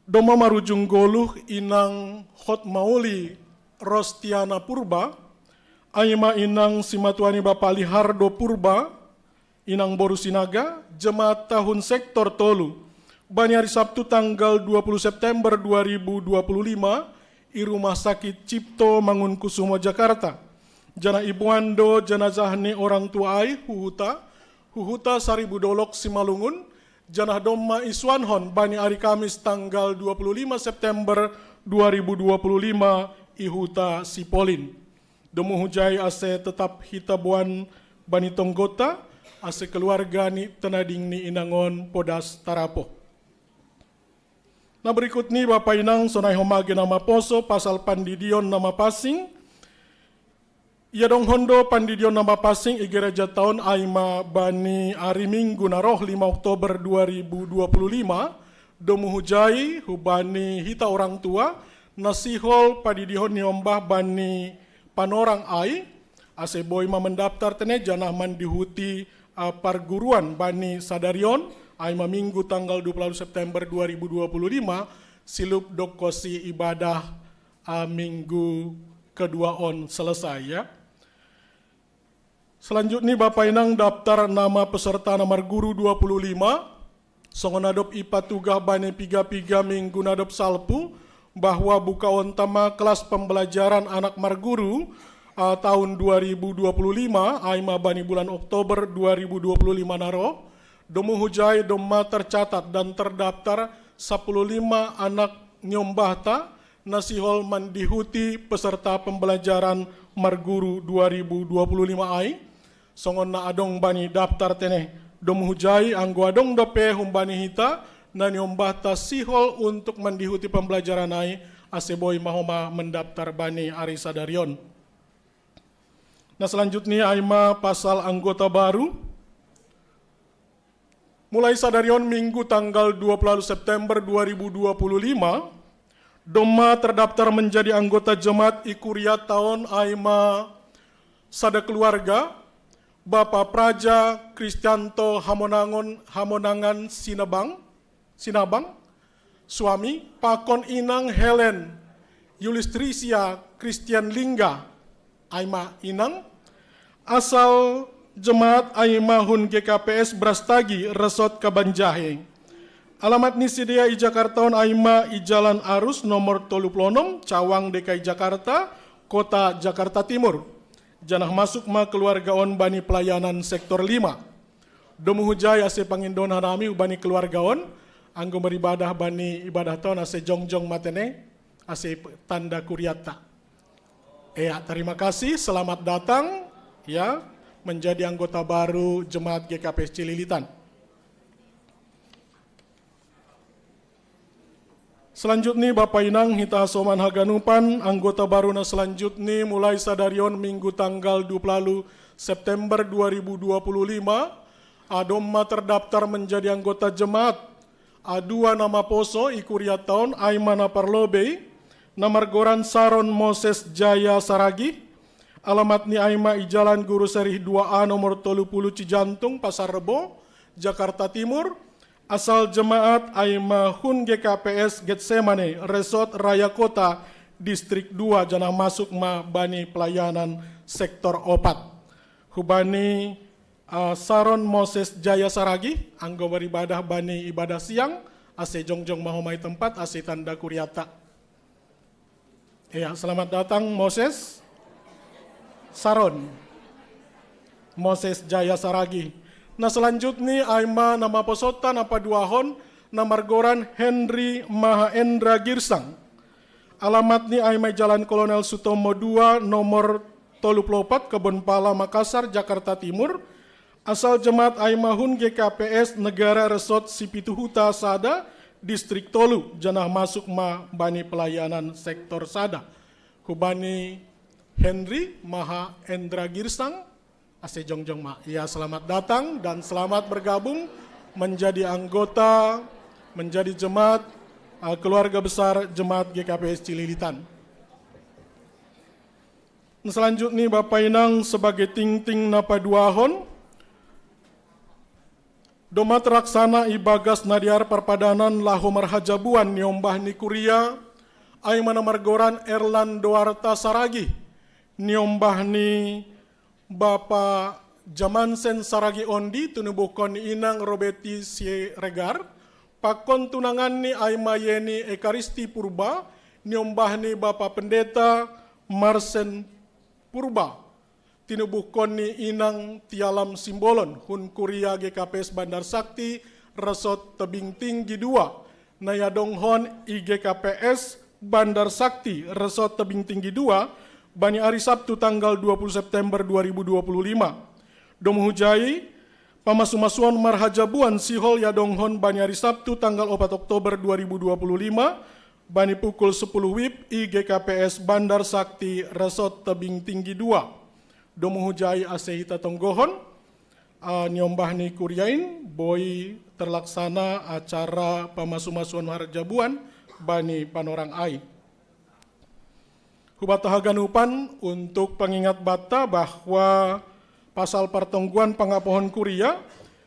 Domma marujung goluh inang Hotmauli Rostiana Purba, ai ma inang simatuan ni bapa Lihardo Purba, inang boru Sinaga, jemaat tahun sektor tolu, bani ari Sabtu tanggal dua puluh September dua ribu dua puluh lima, i Rumah Sakit Cipto Mangunkusumo Jakarta. Janah iboan do jenazah ni orang tua ai hu huta, hu huta Saribu Dolok Simalungun, janah domma isuanhon bani ari Kamis tanggal dua puluh lima September dua ribu dua puluh lima i huta Sipolin. Domu hujai ase tetap hita boan bani tonggonta, ase keluarga ni tenading ni inang on podas tarapoh. Na berikut ni bapa inang, sonai homa ge na maposo pasal pandidion na mapansing. Iadonghon do pandidion na mapansing i gereja taon ai ma bani ari Minggu na roh lima Oktober dua ribu dua puluh lima, domu hujai hubani hita orang tua, na sihol padidihon niombah bani panorang ai, ase boi ma mendaftar tene janah mandihuti, ah, parguruan bani sadari on, ai ma Minggu tanggal dua puluh September dua ribu dua puluh lima, silub dob konsi ibadah, ah, Minggu kedua on selesai, ya. Selanjutnya, Bapa Inang, daftar nama peserta na marguru dua puluh lima, songon na dob ipatugah bani piga-piga minggu na dob salpu, bahwa bukaonta ma kelas pembelajaran anak marguru, ah, tahun dua ribu dua puluh lima, ai ma bani bulan Oktober dua ribu dua puluh lima na roh, domu hujai domma tercatat dan terdaftar sapuluh lima anak niombahta, na sihol mandihuti peserta pembelajaran marguru dua ribu dua puluh lima ai, songon na adong bani daftar tene. Domu hujai anggo adong dope humbani hita, na niombahta sihol untuk mandihuti pembelajaran ai, ase boi ma homa mendaftar bani ari sadari on. Na selanjutnya ai ma pasal anggota baru. Mulai sadari on Minggu tanggal dua puluh September dua ribu dua puluh lima, domma terdaftar menjadi anggota jemaat i kuria taon ai ma sada keluarga, Bapa Praja Kristianto Hamonangon, Hamonangan Sinabang, Sinabang, suami, pakon Inang Helen Yulistrisia Kristian Lingga, ai ma inang, asal jemaat ai ma hun G K P S Brastagi, Resort Kabanjahe. Alamat ni sidea i Jakarta on ai ma i Jalan Arus nomor tolu puluh onom, Cawang, D K I Jakarta, Kota Jakarta Timur. Janah masuk ma keluarga on bani pelayanan sektor lima. Domu hujai ase pangindohan nami hubani keluarga on, anggo maribadah bani ibadah taon ase jongjong matene, ase tanda kuriatta. Ya, terima kasih, selamat datang, ya, menjadi anggota baru Jemaat G K P S Cililitan. Selanjutnya, Bapa Inang, hita hasoman haganupan, anggota baru na selanjutnya mulai sadari on Minggu tanggal dua puluh September dua ribu dua puluh lima, a domma terdaftar menjadi anggota jemaat. A dua na maposo i kuriatta on, ai ma na parlobei, na margoran Saron Moses Jaya Saragih, alamatni ai ma i Jalan Guru Serih dua A nomor tolu puluh Cijantung, Pasar Rebo, Jakarta Timur, asal jemaat ai ma hun G K P S Getsemane, Resort Raya Kota, Distrik dua, janah masuk ma bani pelayanan sektor opat. Hubani, ah, Saron Moses Jaya Saragih, anggo beribadah bani ibadah siang, ase jongjong ma homa i tempat, ase tanda kuriatta. Ya, selamat datang, Moses. Saron. Moses Jaya Saragih. Na selanjutnya ai ma na maposotta na paduahon, na margoran Henry Mahaendra Girsang. Alamatni ai ma i Jalan Kolonel Sutomo dua nomor tolu puluh opat, Kebon Pala, Makassar, Jakarta Timur. Asal jemaat ai ma hun G K P S Negara Resort Sipitu Huta sada, Distrik tolu, janah masuk ma bani pelayanan sektor sada. Hubani Henry Mahaendra Girsang, ase jongjong ma. Ya, selamat datang dan selamat bergabung menjadi anggota, menjadi jemaat, eh, keluarga besar Jemaat G K P S Cililitan. Selanjutnya, Bapa Inang, sebagai tingting na paduahon, domma terlaksana i bagas na dear parpadanan laho marhajabuan ni ombah ni kuria, ai ma na margoran Erlan Doarta Saragih, ni ombah ni Bapa Jamansen Saragih Ondi, tinubuhkon ni Inang Robeti Siregar, pakon tunanganni ai ma Yeni Ekaristi Purba, ni ombah ni Bapa Pendeta Marsen Purba, tinubuhkon ni Inang Tialam Simbolon, hun kuria G K P S Bandar Sakti, Resort Tebing Tinggi dua, na iadonghon i G K P S Bandar Sakti, Resort Tebing Tinggi dua, bani ari Sabtu tanggal dua puluh September dua ribu dua puluh lima. Domu hujai, pamasumasuon marhajabuan sihol iadonghon bani ari Sabtu tanggal opat Oktober dua ribu dua puluh lima, bani pukul sepuluh wib i G K P S Bandar Sakti, Resort Tebing Tinggi dua. Domu hujai ase hita tonggohon, ah, ni ombah ni kuria in, boi terlaksana acara pamasumasuon marhajabuan bani panorang ai. Hubanta haganupan, untuk pengingat banta bahwa pasal partonggoan pangapohon kuria,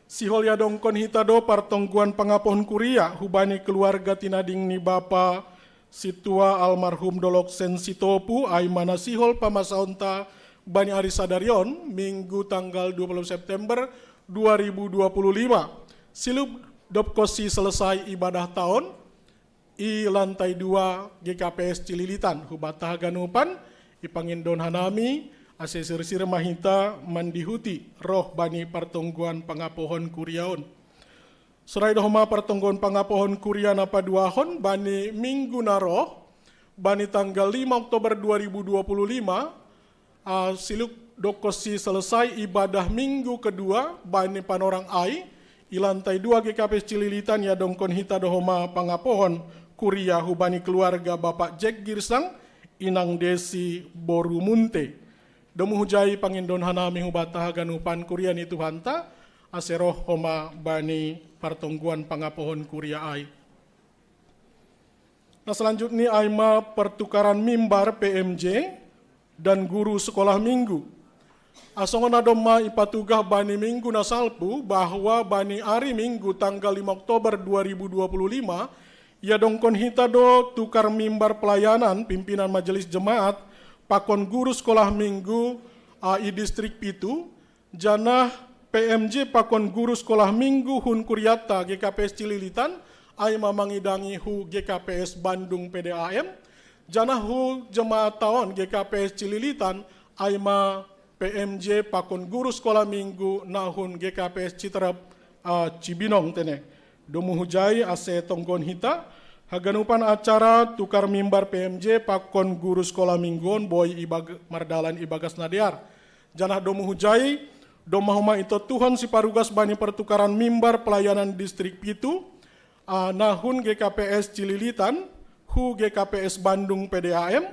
sihol iadongkon hita do partonggoan pangapohon kuria hubani keluarga tinading ni Bapa Sintua almarhum Dolok Sen Sitopu, ai ma na sihol pamasaonta bani ari sadari on, Minggu tanggal dua puluh September dua ribu dua puluh lima. Silub dobkonsi selesai ibadah taon, i lantai dua G K P S Cililitan. Hubanta haganupan, ipangindo hanami, ase sirsir ma hita mandihuti roh bani partonggoan pangapohon kuria on. Sonai do homa partonggoan pangapohon kuria na paduahon bani minggu na roh, bani tanggal lima Oktober dua ribu dua puluh lima, ah, silub dobkonsi selesai ibadah minggu kedua bani panorang ai, i lantai dua G K P S Cililitan iadongkon hita do homa pangapohon kuria hubani keluarga Bapak Jack Girsang, Inang Desi boru Munte. Domu hujai pangindo hanami hubanta haganupan kuria ni Tuhanta, ase roh homa bani partonggoan pangapohon kuria ai. Na selanjutnya ai ma pertukaran mimbar P M J dan guru sekolah minggu. Asa songon na domma ipatugah bani minggu na salpu, bahwa bani ari Minggu tanggal lima Oktober dua ribu dua puluh lima, iadongkon hita do tukar mimbar pelayanan pimpinan majelis jemaat pakon guru sekolah minggu, ah, i Distrik pitu, janah P M J pakon guru sekolah minggu hun kuriatta G K P S Cililitan, ai ma mangidangi hu G K P S Bandung P D A M, janah hu jemaat taon G K P S Cililitan, ai ma P M J pakon guru sekolah minggu nahun G K P S Citerep, ah, Cibinong tene. Domu hujai ase tonggon hita, haganupan acara tukar mimbar P M J pakon guru sekolah mingguon boi ibag, mardalan ibagas nadear. Janah domu hujai, domahuma ito Tuhon siparugas bani pertukaran mimbar pelayanan distrik pitu, ah, nahun G K P S Cililitan, hu G K P S Bandung P D A M,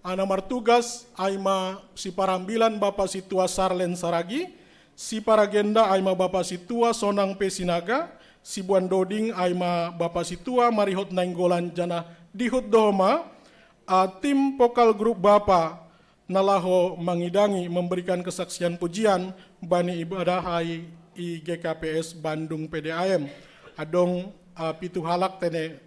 ah, na martugas ai ma siparambilan Bapa Situa Sarlen Saragi, siparagenda ai ma Bapa Situa Sonang P Sinaga, sibuan doding ai ma Bapa Situa Marihot Nainggolan janah dihut dohoma, ah, tim vokal grup Bapa na laho mangidangi memberikan kesaksian pujian bani ibadah ai i G K P S Bandung P D A M. Adong, ah, pitu halak tene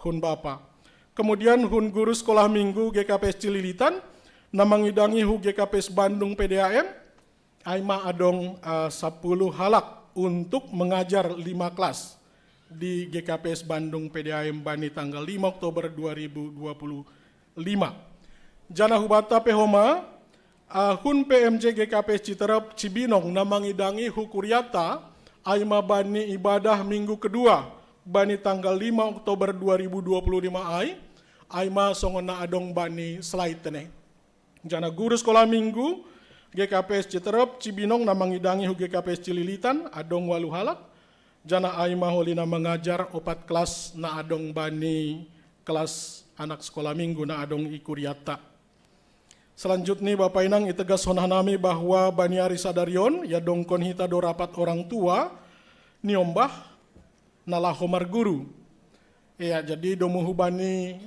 hun Bapa. Kemudian hun guru sekolah minggu G K P S Cililitan, na mangidangi hu G K P S Bandung P D A M, ai ma adong, ah, sepuluh halak untuk mengajar lima kelas di G K P S Bandung P D A M bani tanggal lima Oktober dua ribu dua puluh lima. Janah hubata pe homa, ah, hun P M J G K P S Citerep Cibinong na mangidangi hu kuriata, ai ma bani ibadah minggu kedua, bani tanggal lima Oktober dua ribu dua puluh lima ai, ai ma songon na adong bani slide tene. Janah guru sekolah minggu G K P S Citerep Cibinong na mangidangi hu G K P S Cililitan adong walu halak, janah ai ma holi na mangajar opat kelas na adong bani kelas anak sekolah minggu na adong i kuriata. Selanjutnya Bapa Inang, itegas hon hanami bahwa bani ari sadarion, ya dongkon hita do rapat orang tua, niombah, na laho marguru. Ya, jadi domu hubani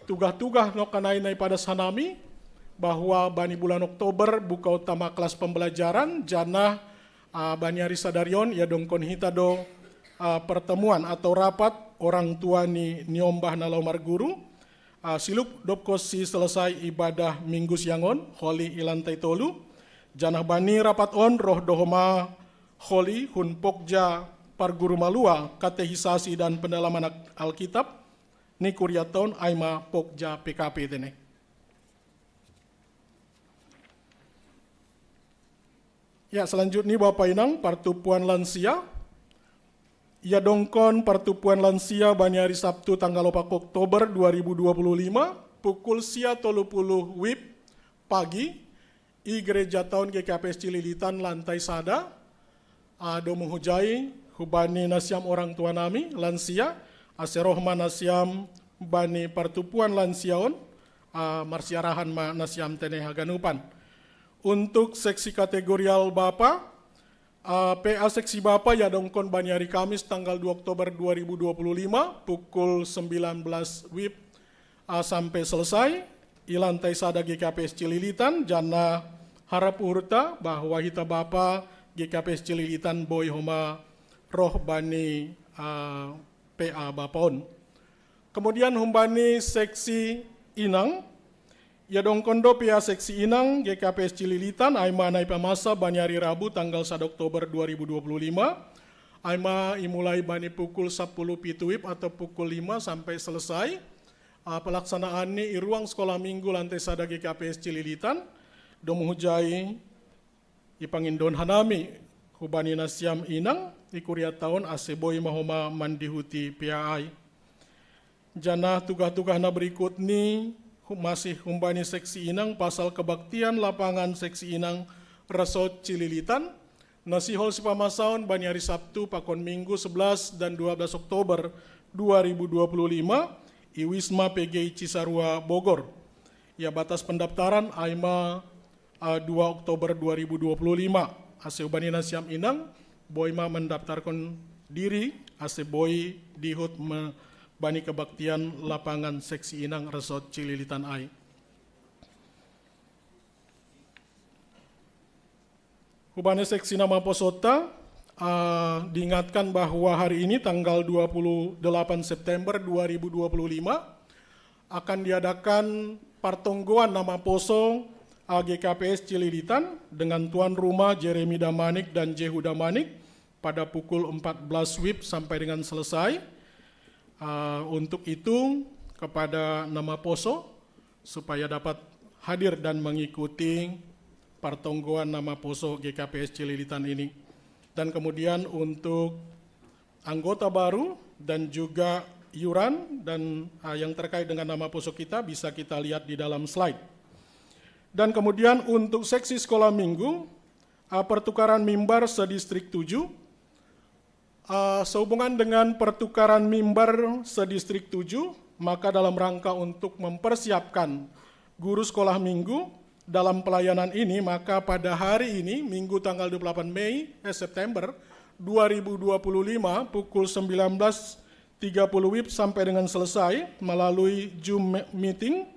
tugah-tugah no kanai na ipadas hanami, bahwa bani bulan Oktober buka utama kelas pembelajaran, janah, ah, bani ari sadarion, ya dongkon hita do, ah, pertemuan atau rapat orang tua ni niombah na laho marguru, ah, siluk dobkon si selesai ibadah minggu siangon, holi i lantai tolu, janah bani rapat on roh dohoma holi hun pokja parguru malua, katehisasi dan pendalaman Alkitab, ni kuriata on ai ma pokja P K P tene. Ya, selanjutnya Bapa Inang, partupuan lansia. Ya dongkon partupuan lansia bani ari Sabtu tanggal opat Oktober dua ribu dua puluh lima, pukul sia tolu puluh wib pagi, i gereja taon G K P S Cililitan lantai sada, ah, domu hujai, hubani nasiam orang tua nami, lansia, ase roh ma nasiam bani partupuan lansia on, ah, marsiarahan ma nasiam tene haganupan. Untuk seksi kategorial Bapa, ah, P A seksi Bapa ya dongkon bani ari Kamis tanggal dua Oktober dua ribu dua puluh lima, pukul sembilan belas wib, ah, sampai selesai, i lantai sada G K P S Cililitan, janah harap uhurta bahwa hita Bapa G K P S Cililitan boi homa roh bani, ah, P A Bapa on. Kemudian humbani seksi Inang, ya dongkon do P A seksi Inang G K P S Cililitan, ai ma na ipamasa bani ari Rabu tanggal sada Oktober dua ribu dua puluh lima, ai ma imulai bani pukul sepuluh pitu wib atau pukul lima sampai selesai. Ah, pelaksanaan ni i ruang sekolah minggu lantai sada G K P S Cililitan, domu hujai, ipangindon hanami hubani nasiam Inang, i kuriata on ase boi ma homa mandihuti P A ai. Janah tugah-tugah na berikut ni hu, masih humbani seksi Inang pasal kebaktian lapangan seksi Inang Resort Cililitan, na sihol sipamasaon bani ari Sabtu pakon Minggu sebelas dan dua belas Oktober dua ribu dua puluh lima, i Wisma P G I Cisarua Bogor. Ya, batas pendaftaran ai ma, ah, dua Oktober dua ribu dua puluh lima. Ase hubani nasiam Inang, boi ma mendaftarkan diri, ase boi dihut me, bani kebaktian lapangan seksi Inang Resort Cililitan ai. Hubani seksi na maposota, ah, diingatkan bahwa hari ini tanggal dua puluh delapan September dua ribu dua puluh lima akan diadakan partonggoan na maposo, ah, G K P S Cililitan dengan tuan rumah Jeremy Damanik dan Jehu Damanik pada pukul empat belas wib sampai dengan selesai. Ah, untuk itu, kepada na maposo, supaya dapat hadir dan mengikuti Partonggoan Nama Poso G K P S Cililitan ini. Dan kemudian untuk anggota baru dan juga iuran dan, ah, yang terkait dengan Nama Poso kita bisa kita lihat di dalam slide. Dan kemudian untuk seksi sekolah minggu, ah, pertukaran mimbar sedistrik tujuh, ah, sehubungan dengan pertukaran mimbar sedistrik tujuh, maka dalam rangka untuk mempersiapkan guru sekolah minggu dalam pelayanan ini, maka pada hari ini, Minggu tanggal dua puluh delapan Mei, eh, September dua ribu dua puluh lima, pukul sembilan belas tiga puluh W I B sampai dengan selesai melalui Zoom me-, meeting,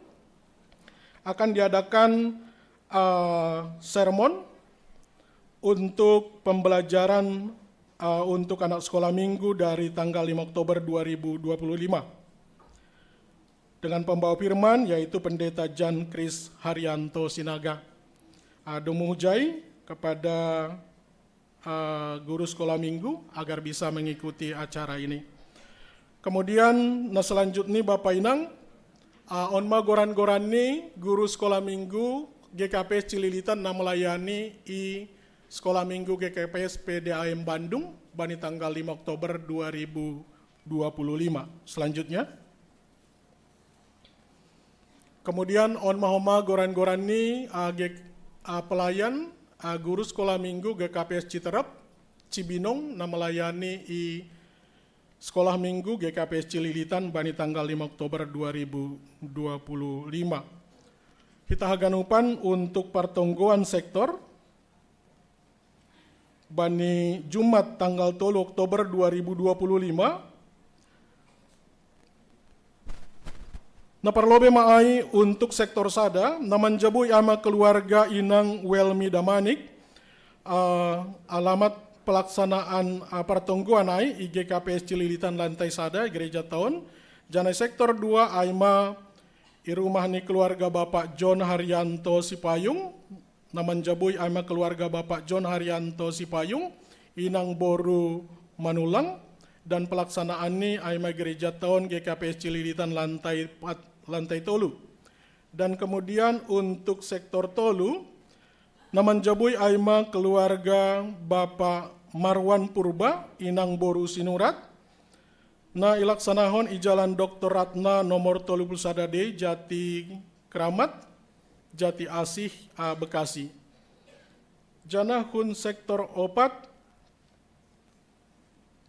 akan diadakan, eh, sermon untuk pembelajaran, eh, untuk anak sekolah minggu dari tanggal lima Oktober dua ribu dua puluh lima, dengan pembawa firman yaitu Pendeta Jan Kris Haryanto Sinaga. Ah, dumuhujai kepada, ah, guru sekolah minggu agar bisa mengikuti acara ini. Kemudian, nah, selanjutnya Bapak Inang, ah, onma goran-goran ni guru sekolah minggu G K P S Cililitan na melayani i sekolah minggu G K P S P D A M Bandung bani tanggal lima Oktober dua ribu dua puluh lima. Selanjutnya. Kemudian onma homa goran-goran ni, ah, gek-, ah, pelayan, ah, guru sekolah minggu G K P S Citerep, Cibinong, na melayani i sekolah minggu G K P S Cililitan bani tanggal lima Oktober dua ribu dua puluh lima. Hita haganupan untuk partonggoan sektor, bani Jumat tanggal tolu Oktober dua ribu dua puluh lima. Na parlobe ma ai untuk sektor sada, na manjabui ai ma keluarga Inang Welmi Damanik, ah, alamat pelaksanaan, ah, partonggoan ai i G K P S Cililitan lantai sada, Gereja Taon, janai sektor dua ai ma i rumah ni keluarga Bapak John Haryanto Sipayung, na manjabui ai ma keluarga Bapak John Haryanto Sipayung, Inang Boru Manulang, dan pelaksanaan ni ai ma Gereja Taon G K P S Cililitan lantai empat, lantai tolu. Dan kemudian untuk sektor tolu, na manjabui ai ma keluarga Bapak Marwan Purba, Inang Boru Sinurat, na ilaksanahon i Jalan Doktor Ratna nomor tolu puluh sada D, Jati Kramat, Jati Asih, ah, Bekasi. Janah hun sektor opat,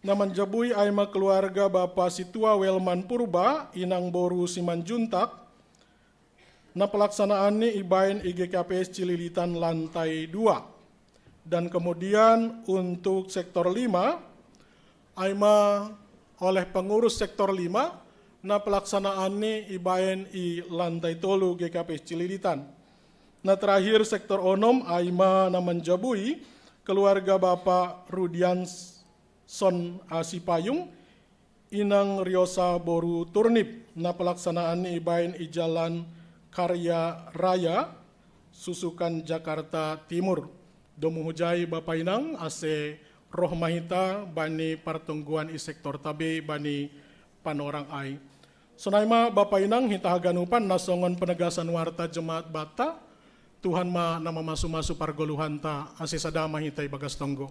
na manjabui ai ma keluarga Bapa Situa Welman Purba, Inang Boru Simanjuntak, na pelaksanaan ni ibaen i G K P S Cililitan lantai dua. Dan kemudian untuk sektor lima, ai ma oleh pengurus sektor lima, na pelaksanaan ni ibaen i lantai tolu G K P S Cililitan. Na terakhir sektor onom, ai ma na manjabui keluarga Bapak Rudianson, ah, Sipayung, Inang Riosa Boru Turnip, na pelaksanaan ni ibaen i Jalan Karya Raya, Susukan, Jakarta Timur. Dumuhujai Bapa Inang, ase roh ma hita bani partonggoan i sektor tabe bani panorang ai. Sonai ma Bapa Inang, hita haganupan na songon penegasan warta jemaat banta, Tuhan ma na mamasu-masu pargoluhanta, ase sada ma hita ibagas tonggo.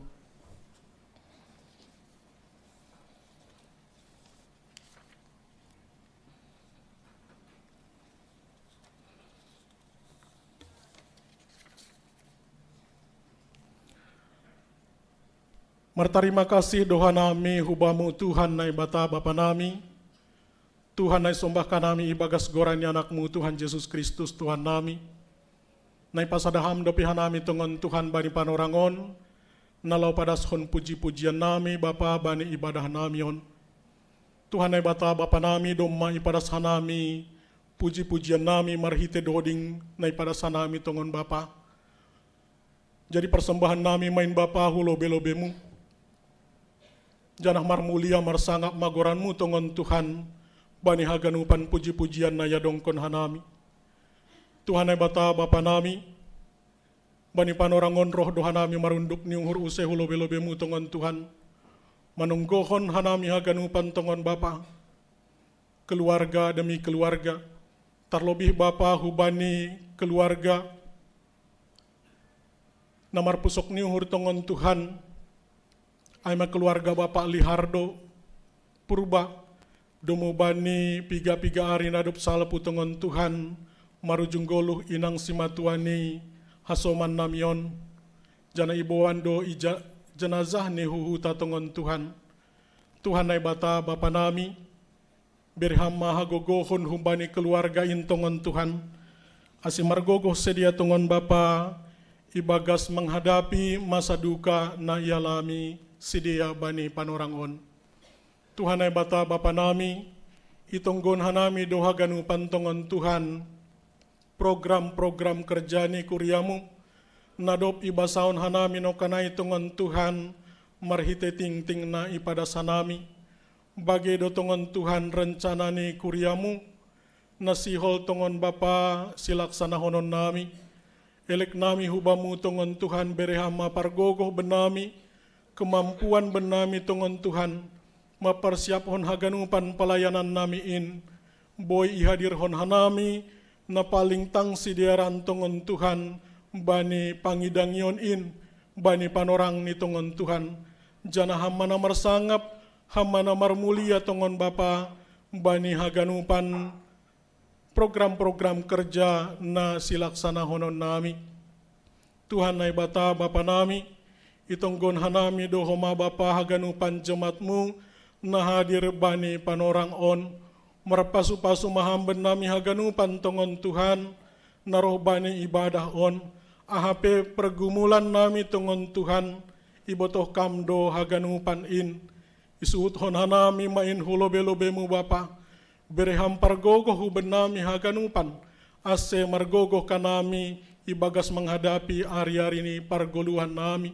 Martarima kasih do hanami hu Bamu Tuhan Naibata Bapa nami, Tuhan na isombahkan nami ibagas goran ni Anakmu Tuhan Jesus Kristus Tuhan nami, na ipasada Ham dope hanami tongon Tuhan bani panorang on, na laho padaskon puji-pujian nami Bapa bani ibadah nami on. Tuhan Naibata Bapa nami, domma ipadas hanami puji-pujian nami marhite doding na ipadas hanami tongon Bapa. Jadi persembahan nami main Bapa hu lobe-lobeMu. Janah marmulia marsangap ma goranMu tongon Tuhan, bani haganupan puji-pujian na iadongkon hanami. Tuhan Naibata Bapa nami, bani panorang on roh do hanami marunduk ni uhur use hu lobe-lobeMu tongon Tuhan, manonggohon hanami haganupan tongon Bapa, keluarga demi keluarga, tarlobih Bapa hubani keluarga Na marpusok ni uhur tongon Tuhan, ai ma keluarga Bapak Lihardo Purba, domu bani piga-piga ari na dob salpu tongon Tuhan, marujung goluh inang simatuan ni hasoman nami on, janah iboan do ija, jenazah ni huhuta tongon Tuhan. Tuhan Naibata Bapa nami, bere Ham ma hagogohon humbani keluarga in tongon Tuhan, ase margogoh sidea tongon Bapa ibagas menghadapi masa duka na ialami sidea bani panorang on. Tuhan Naibata Bapa nami, itonggon hanami do haganupan tongon Tuhan, program-program kerja ni kuriamu, na dob ibasaon hanami nokanai tongon Tuhan, marhite tingting na ipadas hanami. Bage do tongon Tuhan rencana ni kuriamu, na sihol tongon Bapa silaksanahonon nami. Elek nami hubamu tongon Tuhan bere Ham ma pargogoh bennami, kemampuan bennami tongon Tuhan, maparsiaphon haganupan pelayanan nami in, boi ihadirhon hanami, na paling tang sidearan tongon Tuhan, bani pangidangion in, bani panorang ni tongon Tuhan, janah Ham ma na marsangap, Ham ma na marmulia tongon Bapa, bani haganupan program-program kerja na silaksanahonon nami. Tuhan Naibata Bapa nami, itonggon hanami do homa Bapa haganupan jemaatmu na hadir bani panorang on, marpasu-pasu ma Ham bennami haganupan tongon Tuhan, na roh bani ibadah on, aha pe pergumulan nami tongon Tuhan, ibotoh Kam do haganupan in, isuhuthon hanami ma in hu lobe-lobemu Bapa, bere Ham pargogoh hu bennami haganupan, ase margogoh kanami ibagas menghadapi ari-ari ni pargoluhan nami.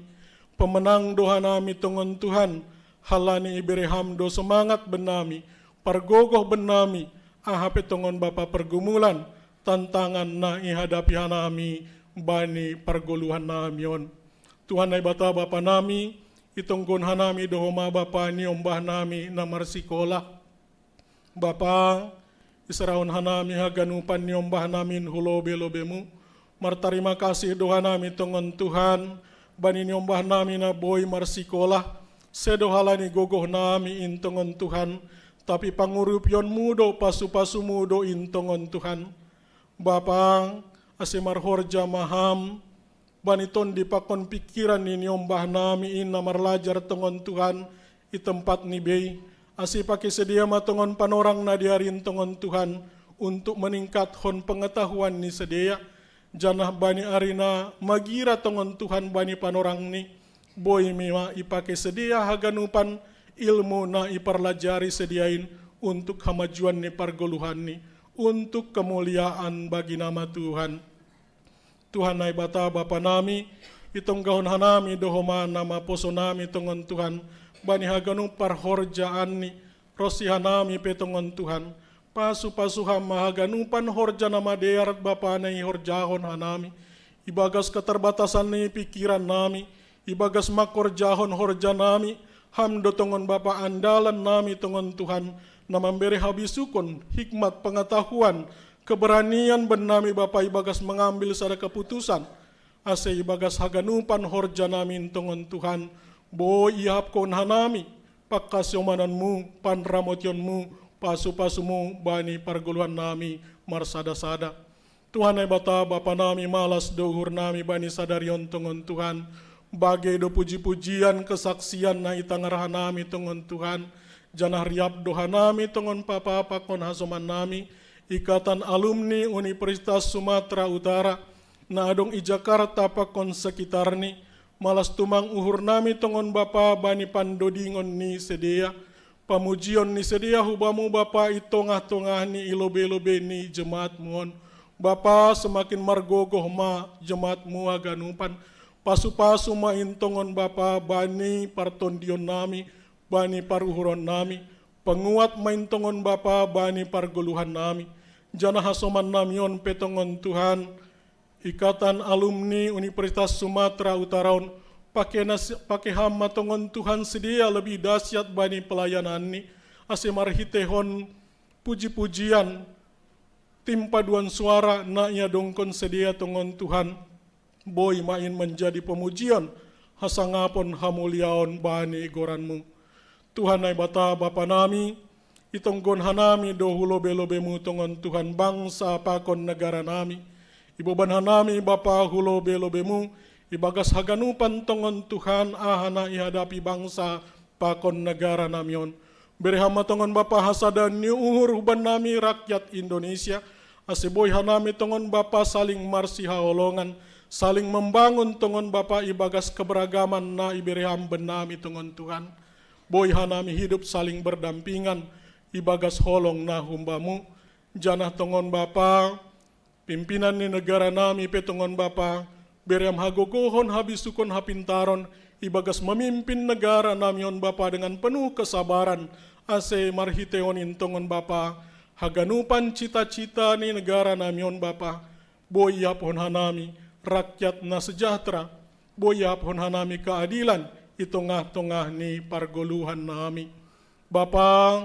Pemenang do hanami tongon Tuhan, halani ibere Ham do semangat bennami, pargogoh bennami, aha pe tongon Bapa pergumulan, tantangan na ihadapi hanami bani pargoluhan nami on. Tuhan Naibata Bapa nami, itonggon hanami do homa Bapa niombah nami na marsikolah. Bapa, iserahon hanami haganupan niombah nami in hu lobe-lobemu. Martarima kasih do hanami tongon Tuhan, bani niombah nami na boi marsikolah, sedo halani gogoh nami in tongon Tuhan, tapi pangurupionmu do pasu-pasumu do in tongon Tuhan. Bapa, ase marhorja ma Ham, bani tondi pakon pikiran ni niombah nami in na marlajar tongon Tuhan i tempat ni bei, ase ipake sidea ma tongon panorang na dear in tongon Tuhan, untuk meningkathon pengetahuan ni sidea, janah bani ari na magira tongon Tuhan bani panorang ni, boi ma ipake sidea haganupan ilmu na iparlajari sidea in untuk hamajuan ni pargoluhan ni, untuk kemuliaan bagi nama Tuhan. Tuhan Naibata Bapa nami, itonggahon hanami do homa na maposo nami tongon Tuhan, bani haganup parhorjaan ni, ronsi hanami pe tongon Tuhan, pasu-pasu Ham ma haganupan horja na madear Bapa na ihorjahon hanami, ibagas keterbatasan ni pikiran nami, ibagas mangkorjahon horja nami, Ham do tongon Bapa andalan nami tongon Tuhan, na mambere habisukon, hikmat, pengetahuan, keberanian bennami Bapa ibagas mengambil sada keputusan, ase ibagas haganupan horja nami in tongon Tuhan, boi iahapkon hanami pangkasiomanonmu, panramotionmu, pasu-pasumu bani pargoluhan nami marsada-sada. Tuhan Naibata Bapa nami, malas do uhur nami bani sadari on tongon Tuhan, bage do puji-pujian kesaksian na itangar hanami tongon Tuhan, janah riap do hanami tongon papa pakon hasoman nami, Ikatan Alumni Universitas Sumatera Utara, na adong i Jakarta pakon sekitarni, malas tumang uhur nami tongon Bapa bani pandodingon ni sidea, pamujion ni sidea hu Bamu Bapa i tongah-tongah ni i lobe-lobe ni jemaatmu on. Bapa, semakin margogoh ma jemaatmu haganupan, pasu-pasu ma in tongon Bapa bani partondion nami, bani paruhuron nami, penguat ma in tongon Bapa bani pargoluhan nami, janah hasoman nami on pe tongon Tuhan, Ikatan Alumni Universitas Sumatera Utara on, pake nas-, pake Ham ma tongon Tuhan sidea lebih dahsyat bani pelayanan ni, ase marhitehon puji-pujian, tim paduan suara na iadongkon sidea tongon Tuhan, boi ma in manjadi pamujion, hasangapon, hamuliaon bani goran-Mu. Tuhan Naibata Bapa nami, itonggohon hanami do hu lobei-lobei-Mu tongon Tuhan bangsa pakon negara nami. Iboban hanami Bapa hu lobei-lobei-Mu, ibagas haganupan tongon Tuhan aha na ihadapi bangsa pakon negara nami on. Bere Ham ma tongon Bapa hasada ni uhur huban nami rakyat Indonesia, ase boi hanami tongon Bapa saling marsihaholongan, saling membangun tongon Bapa ibagas keberagaman na ibere Ham bannami tongon Tuhan. Boi hanami hidup saling berdampingan ibagas holong na humba-Mu. Janah tongon Bapa, pimpinan ni negara nami pe tongon Bapa, bere Ham hagogohon, habisukon, hapintaron, ibagas mamimpin negara nami on Bapa dengan penuh kesabaran, ase marhitei on in tongon Bapa, haganupan cita-cita ni negara nami on Bapa, boi iaphon hanami rakyat na sejahtera, boi iaphon hanami keadilan i tongah-tongah ni pargoluhan nami. Bapa,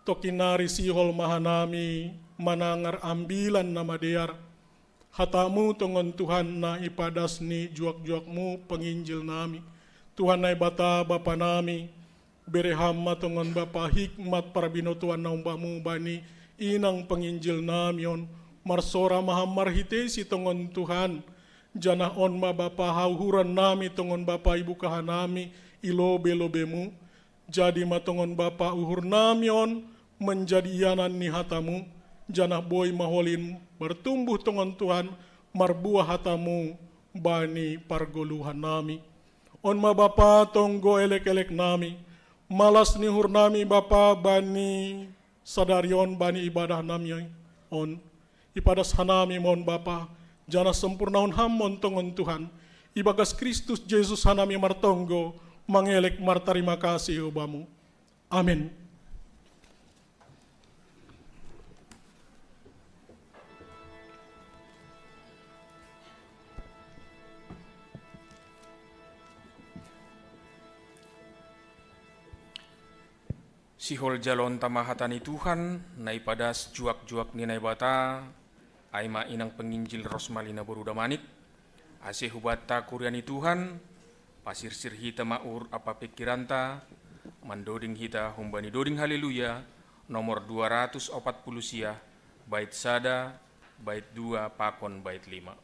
tokin nari sihol ma hanami manangar ambilan na madear, hata-Mu tongon Tuhan na ipadas ni juak-juak-Mu penginjil nami. Tuhan Naibata Bapa nami, bere Ham ma tongon Bapa hikmat parbinotoan na humba-Mu bani inang penginjil nami on, marsora ma Ham marhiteisi tongon Tuhan, janah on ma Bapa hauhuran nami tongon Bapa ibuka hanami i lobei-lobei-Mu, jadi ma tongon Bapa uhur nami on manjadi ianan ni hata-Mu, janah boi ma holin martumbuh tongon Tuhan marbuah hata-Mu bani pargoluhan nami. On ma Bapa tonggo elek-elek nami, malas ni uhur nami Bapa bani sadari on bani ibadah nami on. Ipadas hanami ma on Bapa, janah sempurnahon Ham ma on tongon Tuhan. Ibagas Kristus Jesus hanami martonggo, mangelek martarima kasih huba-Mu. Amin. Sihol jalonta ma hata ni Tuhan, na ipadas juak-juak ni Naibata, ai ma inang penginjil Rosmalina boru Damanik, ase hubanta kuria ni Tuhan, pasirsir hita ma uhur ampa pingkiranta, mandoding hita humbani doding Haleluya, nomor dua ratus opat puluh sia, bait sada, bait dua pakon bait lima.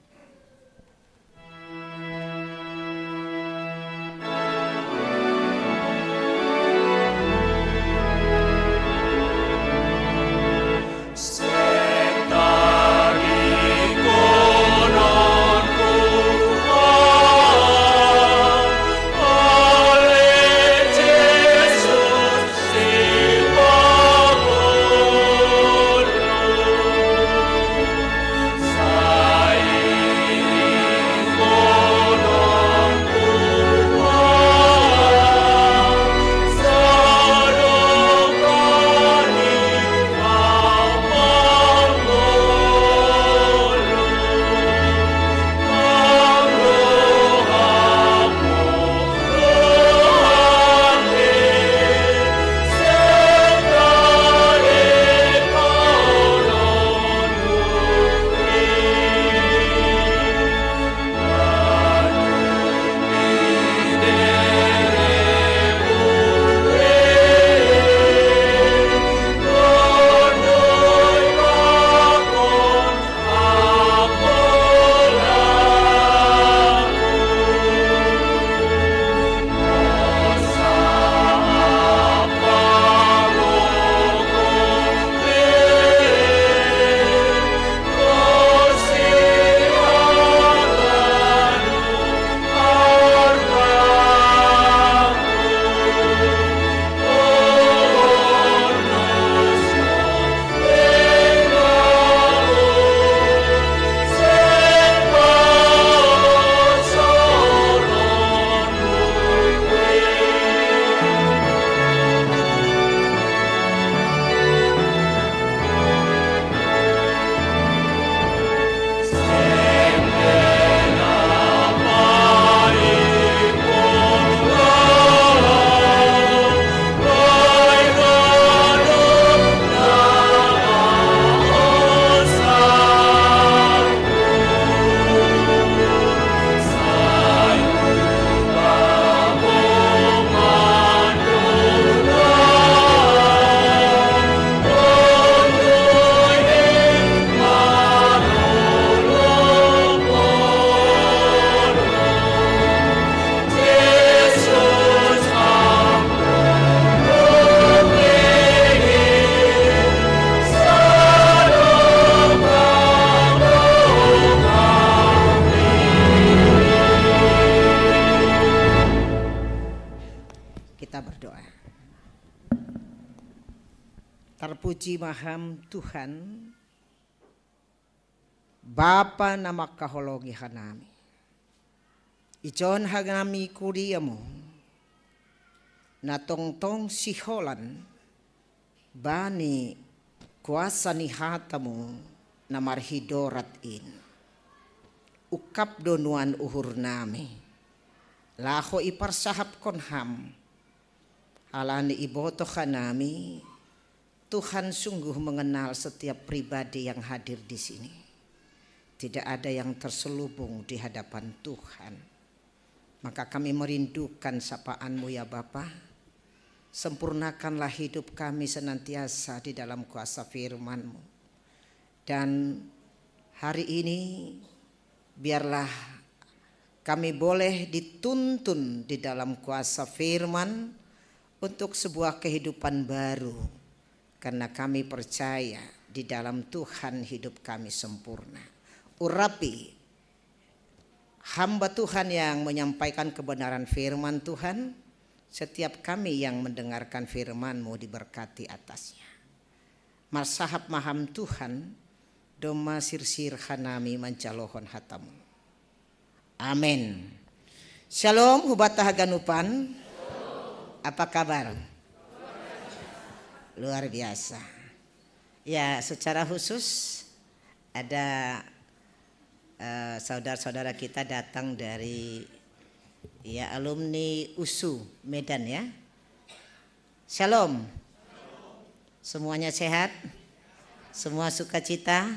Maham Tuhan, Bapa na makaholongi hanami. Ijon hanami kuria-Mu, na tongtong siholan bani kuasa ni hata-Mu na marhidorat in. Ungkap do nuan uhur nami, laho iparsahapkon Ham, halani ibotoh hanami, Tuhan sungguh mengenal setiap pribadi yang hadir di sini. Tidak ada yang terselubung di hadapan Tuhan. Maka kami merindukan sapaan-Mu, ya Bapa. Sempurnakanlah hidup kami senantiasa di dalam kuasa firman-Mu. Dan hari ini biarlah kami boleh dituntun di dalam kuasa firman untuk sebuah kehidupan baru. Karena kami percaya di dalam Tuhan hidup kami sempurna. Urapi hamba Tuhan yang menyampaikan kebenaran firman Tuhan, setiap kami yang mendengarkan firman-Mu diberkati atasnya. Marsahap maham Tuhan, domma sirsir hanami manjalohon hata-Mu. Amin. Shalom, hubata haganupan. Apa kabar? Luar biasa. Ya, secara khusus ada eh, saudara-saudara kita datang dari, ya, alumni usu Medan, ya. Shalom. Semuanya sehat? Semua sukacita?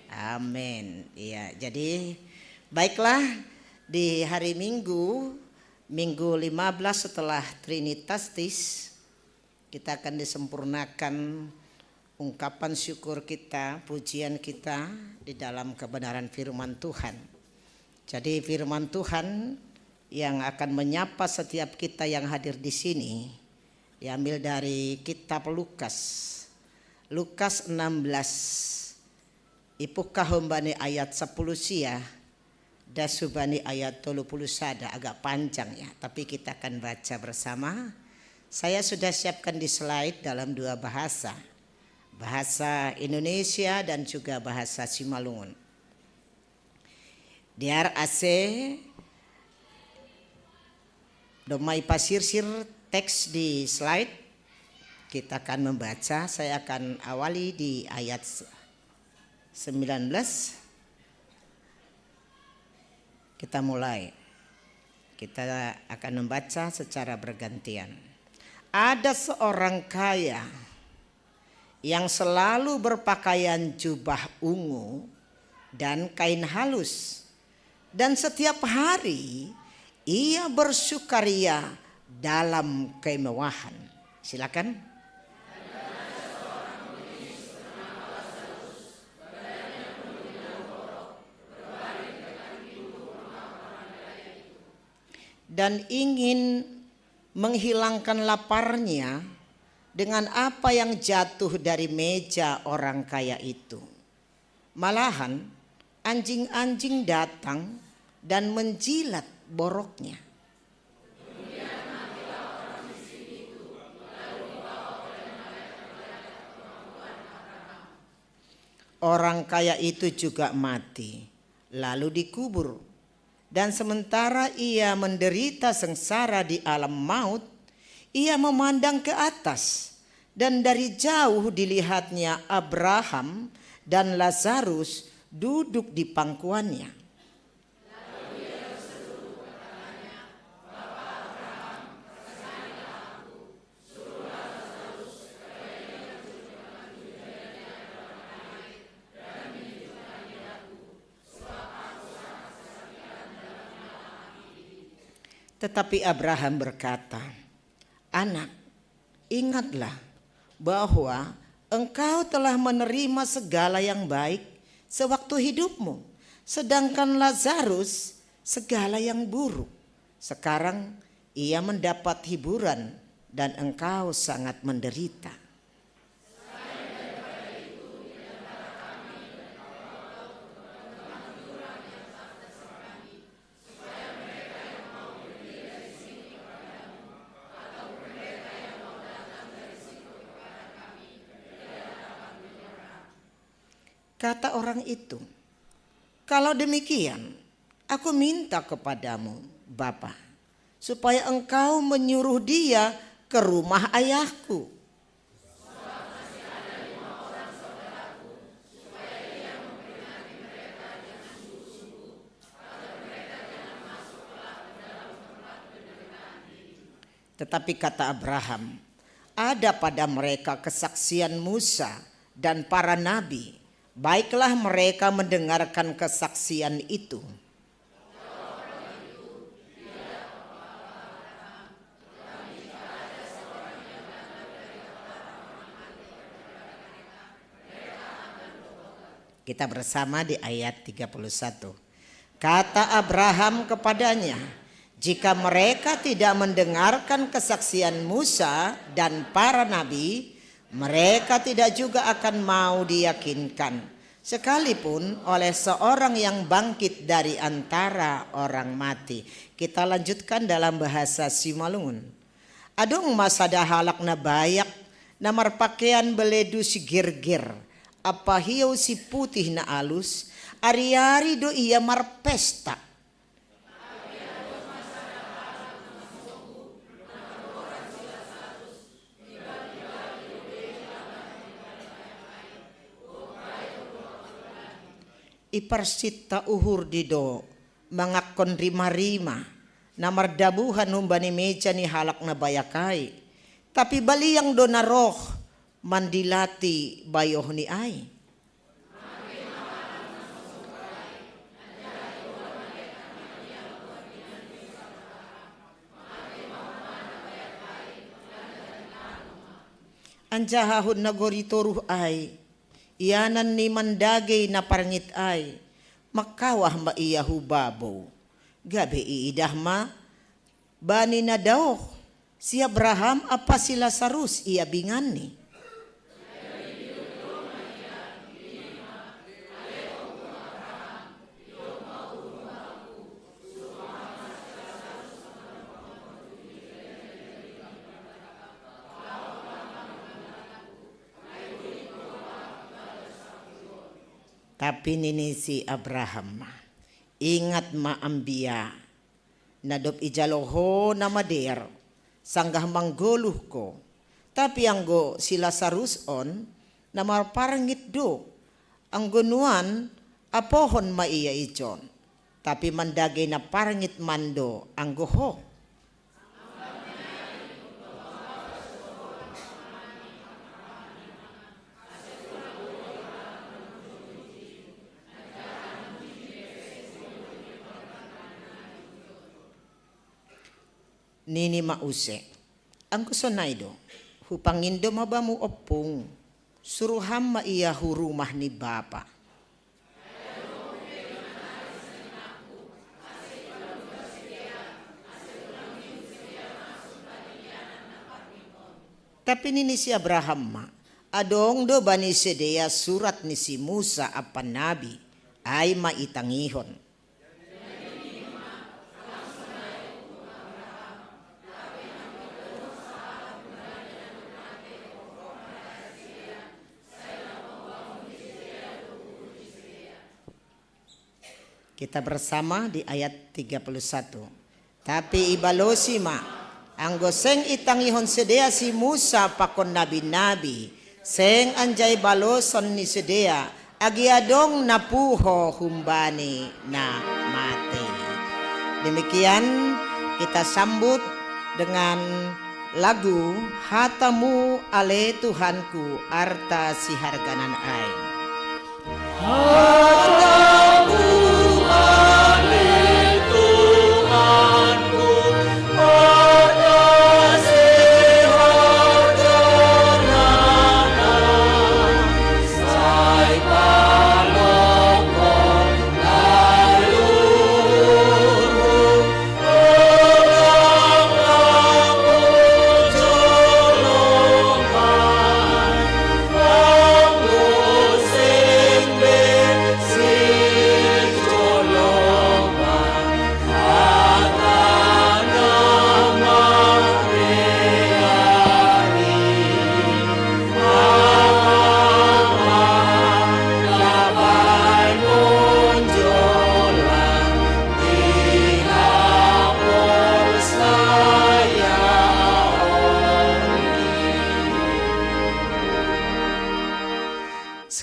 Amin. Iya, jadi baiklah, di hari Minggu, Minggu lima belas setelah Trinitatis, kita akan disempurnakan ungkapan syukur kita, pujian kita di dalam kebenaran firman Tuhan. Jadi firman Tuhan yang akan menyapa setiap kita yang hadir di sini diambil dari kitab Lukas. Lukas enam belas. Ipuhkahon bani ayat sepuluh sia, das hu bani ayat tolu puluh sada, agak panjang ya, tapi kita akan baca bersama. Saya sudah siapkan di slide dalam dua bahasa. Bahasa Indonesia dan juga bahasa Simalungun. Diar ase domma ipasirsir teks di slide, kita akan membaca. Saya akan awali di ayat sembilan belas. Kita mulai. Kita akan membaca secara bergantian. Ada seorang kaya yang selalu berpakaian jubah ungu dan kain halus, dan setiap hari ia bersukaria dalam kemewahan. Silakan. Dan ingin menghilangkan laparnya dengan apa yang jatuh dari meja orang kaya itu. Malahan, anjing-anjing datang dan menjilat boroknya. Orang kaya itu juga mati, lalu dikubur. Dan sementara ia menderita sengsara di alam maut, ia memandang ke atas, dan dari jauh dilihatnya Abraham dan Lazarus duduk di pangkuannya. Tetapi Abraham berkata, "Anak, ingatlah bahwa engkau telah menerima segala yang baik sewaktu hidupmu, sedangkan Lazarus segala yang buruk. Sekarang ia mendapat hiburan dan engkau sangat menderita." Kata orang itu, "Kalau demikian, aku minta kepadamu, Bapa, supaya engkau menyuruh dia ke rumah ayahku." Tetapi kata Abraham, "Ada pada mereka kesaksian Musa dan para nabi. Baiklah, mereka mendengarkan kesaksian itu." Kita bersama di ayat tiga puluh satu. Kata Abraham kepadanya, "Jika mereka tidak mendengarkan kesaksian Musa dan para nabi, mereka tidak juga akan mau diyakinkan, sekalipun oleh seorang yang bangkit dari antara orang mati." Kita lanjutkan dalam bahasa Simalungun. Adong ma sada halak na bayak, na marpakean beledu si gerger, ampa hiou si putih na alus, ari-ari do ia marpesta. Iparsinta uhur di do mangakkon rima-rima, na mardabuhan humbani meja ni halak na bayak ai. Tapi baliang do na roh mandilati bayohni ai. Anjaha hun nagori toruh ai, ianan ni mandagei na parngit ai, mangkawah ma ia hu babou. Gabe iidah ma bani na daoh, si Abraham ampa si Lasarus, ia binganni. Tapi nini si Abraham ma, "Ingat ma ambia, na dob ijalo ho na madear, sanggah manggoluh ko. Tapi anggo si Lasarus on, na marparngit do, anggo nuan, apohon ma ia ijon. Tapi mandagei na parngit mando anggo ho." Nini ma use, "Anggo sonai do, hupangindo ma bamu ompung, suruham ma ia hu rumah ni bapa." Tapi nini si Abraham ma, "Adong do bani sidea surat ni si Musa ampa nabi, ai ma itangihon." Kita bersama di ayat tiga puluh satu. Tapi ibalosi ma, "Anggo seng itangihon sidea si Musa pakon nabi-nabi, seng anjai baloson ni sidea, agi adong na puho humbani na mate." Demikian kita sambut dengan lagu "Hatamu ale Tuhanku, arta siharganan ai."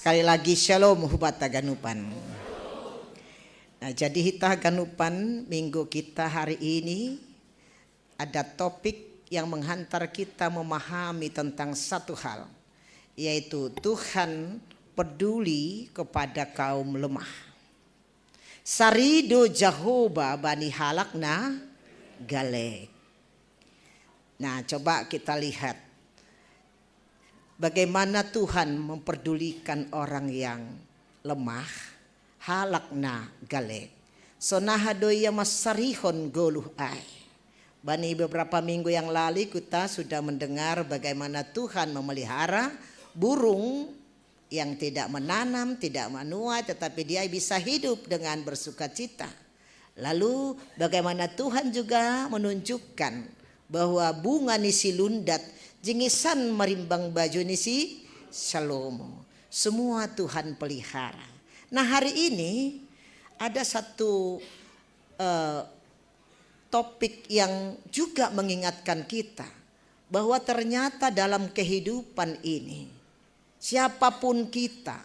Sekali lagi, shalom, hubat haganupan. Nah, jadi hita haganupan, minggu kita hari ini ada topik yang menghantar kita memahami tentang satu hal, yaitu Tuhan peduli kepada kaum lemah. Sarido Jahoba bani halak na galek. Nah, coba kita lihat bagaimana Tuhan memperdulikan orang yang lemah, halak na galek. Sonaha do Ia masarihon goluh ai. Bani beberapa minggu yang lalu kita sudah mendengar bagaimana Tuhan memelihara burung yang tidak menanam, tidak menuai, tetapi dia bisa hidup dengan bersukacita. Lalu bagaimana Tuhan juga menunjukkan bahwa bunga ni silundat, jingisan marimbang baju ni si Salomo. Semua Tuhan pelihara. Nah, hari ini ada satu eh, topik yang juga mengingatkan kita bahwa ternyata dalam kehidupan ini, siapapun kita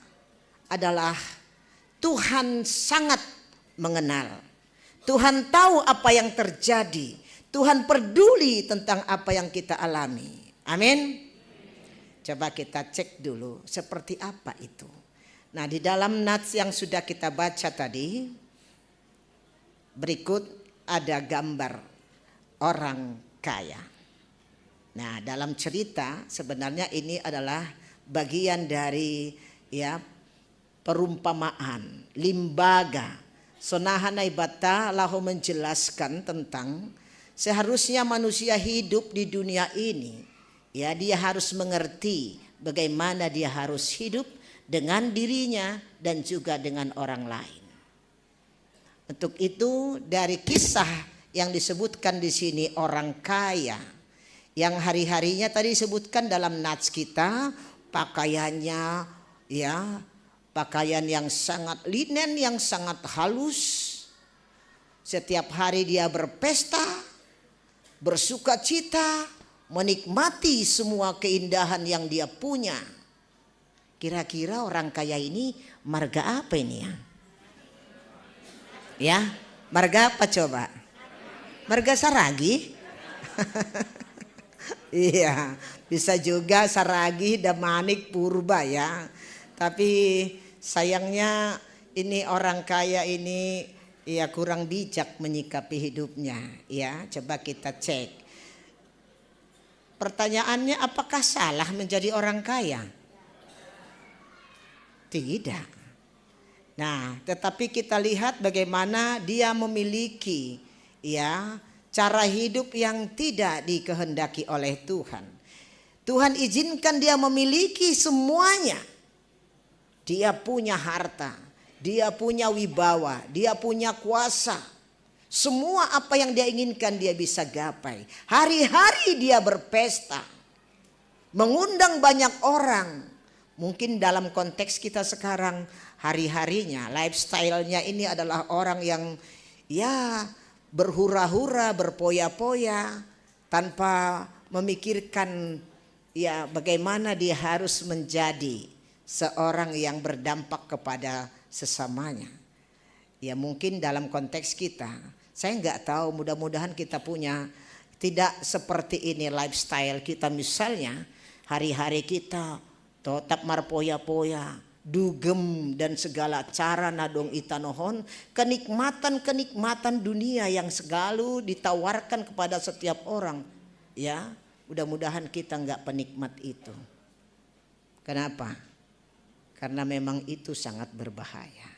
adalah Tuhan sangat mengenal. Tuhan tahu apa yang terjadi. Tuhan peduli tentang apa yang kita alami. Amin. Coba kita cek dulu seperti apa itu. Nah, di dalam nats yang sudah kita baca tadi, berikut ada gambar orang kaya. Nah, dalam cerita sebenarnya ini adalah bagian dari, ya, perumpamaan, limbaga. Sonaha Naibata laho menjelaskan tentang seharusnya manusia hidup di dunia ini, ya, dia harus mengerti bagaimana dia harus hidup dengan dirinya dan juga dengan orang lain. Untuk itu, dari kisah yang disebutkan di sini, orang kaya yang hari-harinya tadi disebutkan dalam nats kita, pakaiannya, ya, pakaian yang sangat linen, yang sangat halus. Setiap hari dia berpesta, bersukacita, menikmati semua keindahan yang dia punya. Kira-kira orang kaya ini marga apa ini, ya? Ya, marga apa coba? Marga Saragi? Iya, bisa juga Saragi, Damanik, Purba, ya. Tapi sayangnya ini orang kaya ini, ya, kurang bijak menyikapi hidupnya, ya. Coba kita cek. Pertanyaannya, apakah salah menjadi orang kaya? Tidak. Nah, tetapi kita lihat bagaimana dia memiliki, ya, cara hidup yang tidak dikehendaki oleh Tuhan. Tuhan izinkan dia memiliki semuanya. Dia punya harta, dia punya wibawa, dia punya kuasa. Semua apa yang dia inginkan dia bisa gapai. Hari-hari dia berpesta, mengundang banyak orang. Mungkin dalam konteks kita sekarang, hari-harinya, lifestyle-nya ini adalah orang yang, ya, berhura-hura, berpoya-poya, tanpa memikirkan, ya, bagaimana dia harus menjadi seorang yang berdampak kepada sesamanya. Ya, mungkin dalam konteks kita, saya nggak tahu, mudah-mudahan kita punya tidak seperti ini lifestyle kita. Misalnya, hari-hari kita tetap marpoya-poya, dugem, dan segala cara nadong ita nohon kenikmatan-kenikmatan dunia yang selalu ditawarkan kepada setiap orang. Ya, mudah-mudahan kita nggak penikmat itu. Kenapa? Karena memang itu sangat berbahaya.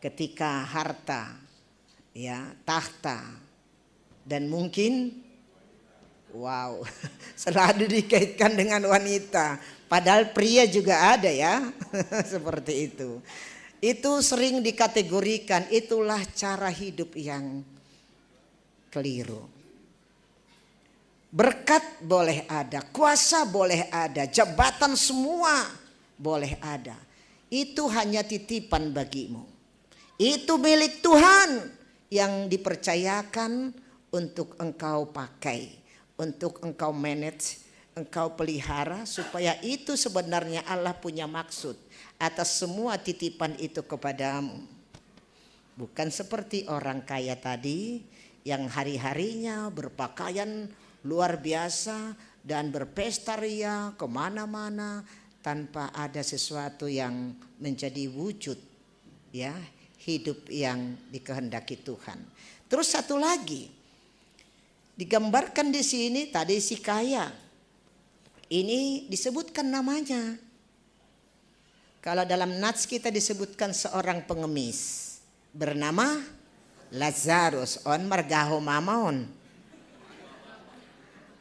Ketika harta, ya, tahta, dan mungkin, wow, selalu dikaitkan dengan wanita. Padahal pria juga ada, ya, seperti itu. Itu sering dikategorikan, itulah cara hidup yang keliru. Berkat boleh ada, kuasa boleh ada, jabatan semua boleh ada. Itu hanya titipan bagimu. Itu milik Tuhan yang dipercayakan untuk engkau pakai, untuk engkau manage, engkau pelihara, supaya itu sebenarnya Allah punya maksud. atas semua titipan itu kepadamu. Bukan seperti orang kaya tadi yang hari-harinya berpakaian luar biasa dan berpesta ria kemana-mana tanpa ada sesuatu yang menjadi wujud, ya, hidup yang dikehendaki Tuhan. Terus satu lagi, digambarkan di sini tadi si kaya. Ini disebutkan namanya. Kalau dalam Nats kita disebutkan seorang pengemis bernama Lazarus. On marga Homa maon.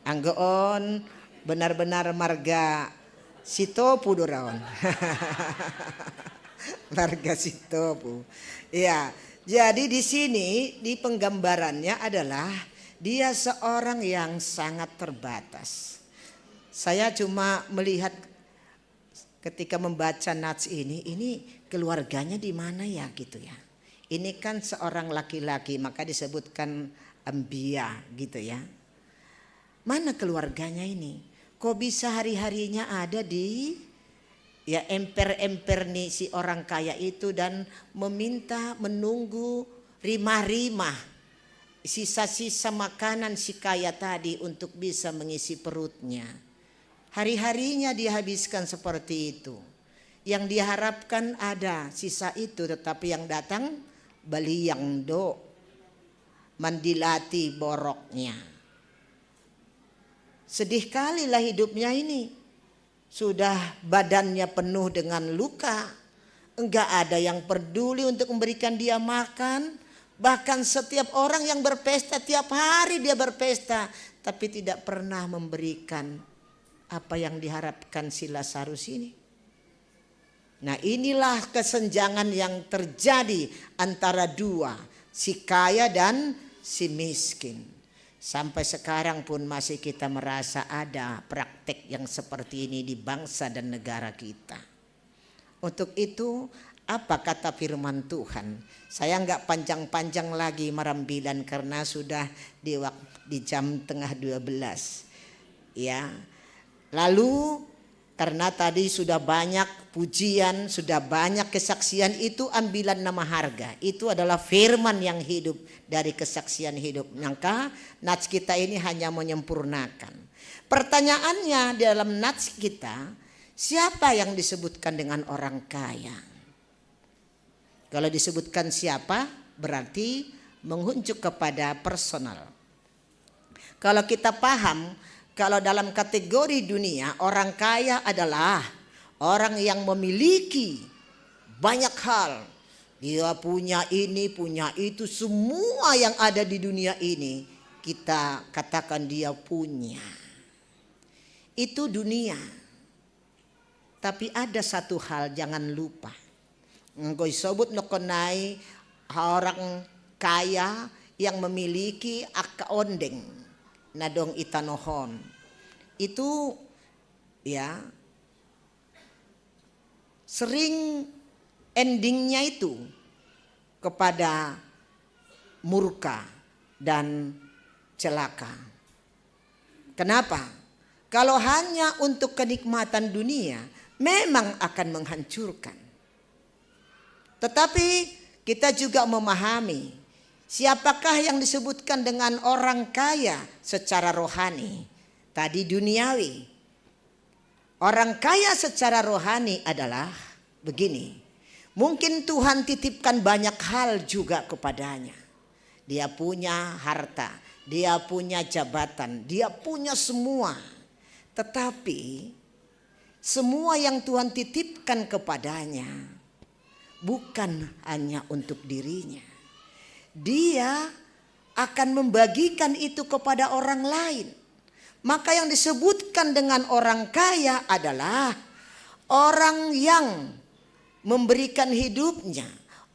Anggo on benar-benar marga Sitopu do raon. Marga Sitopu. Ya, jadi di sini, di penggambarannya adalah dia seorang yang sangat terbatas. Saya cuma melihat ketika membaca Nats ini, ini keluarganya di mana ya gitu ya. Ini kan seorang laki-laki, maka disebutkan ambia gitu ya. Mana keluarganya ini? Kok bisa hari-harinya ada di, ya, emper-emper nih si orang kaya itu dan meminta, menunggu rimah-rimah sisa-sisa makanan si kaya tadi untuk bisa mengisi perutnya. Hari-harinya dihabiskan seperti itu. Yang diharapkan ada sisa itu, tetapi yang datang baliang do mandilati boroknya. Sedih kali lah hidupnya ini. Sudah badannya penuh dengan luka. Enggak ada yang peduli untuk memberikan dia makan. Bahkan setiap orang yang berpesta, tiap hari dia berpesta, tapi tidak pernah memberikan apa yang diharapkan si Lazarus ini. Nah, inilah kesenjangan yang terjadi antara dua, si kaya dan si miskin. Sampai sekarang pun masih kita merasa ada praktek yang seperti ini di bangsa dan negara kita. Untuk itu, apa kata firman Tuhan? Saya nggak panjang-panjang lagi marambilan karena sudah di wak-, di jam tengah dua belas. Ya. Lalu karena tadi sudah banyak pujian, sudah banyak kesaksian, itu ambilan nama harga. Itu adalah firman yang hidup dari kesaksian hidup. Maka nats kita ini hanya menyempurnakan. Pertanyaannya di dalam nats kita, siapa yang disebutkan dengan orang kaya? Kalau disebutkan siapa, berarti mengunjuk kepada personal. Kalau kita paham, kalau dalam kategori dunia, orang kaya adalah orang yang memiliki banyak hal. Dia punya ini, punya itu, semua yang ada di dunia ini kita katakan dia punya. Itu dunia. Tapi ada satu hal jangan lupa. Enggo isobut nokonai orang kaya yang memiliki angka ondeng na dong i tanoh on. Itu, ya, sering endingnya itu kepada murka dan celaka. Kenapa? Kalau hanya untuk kenikmatan dunia, memang akan menghancurkan. Tetapi kita juga memahami siapakah yang disebutkan dengan orang kaya secara rohani. Tadi duniawi. Orang kaya secara rohani adalah begini. Mungkin Tuhan titipkan banyak hal juga kepadanya. Dia punya harta, dia punya jabatan, dia punya semua. Tetapi semua yang Tuhan titipkan kepadanya bukan hanya untuk dirinya. Dia akan membagikan itu kepada orang lain. Maka yang disebutkan dengan orang kaya adalah orang yang memberikan hidupnya,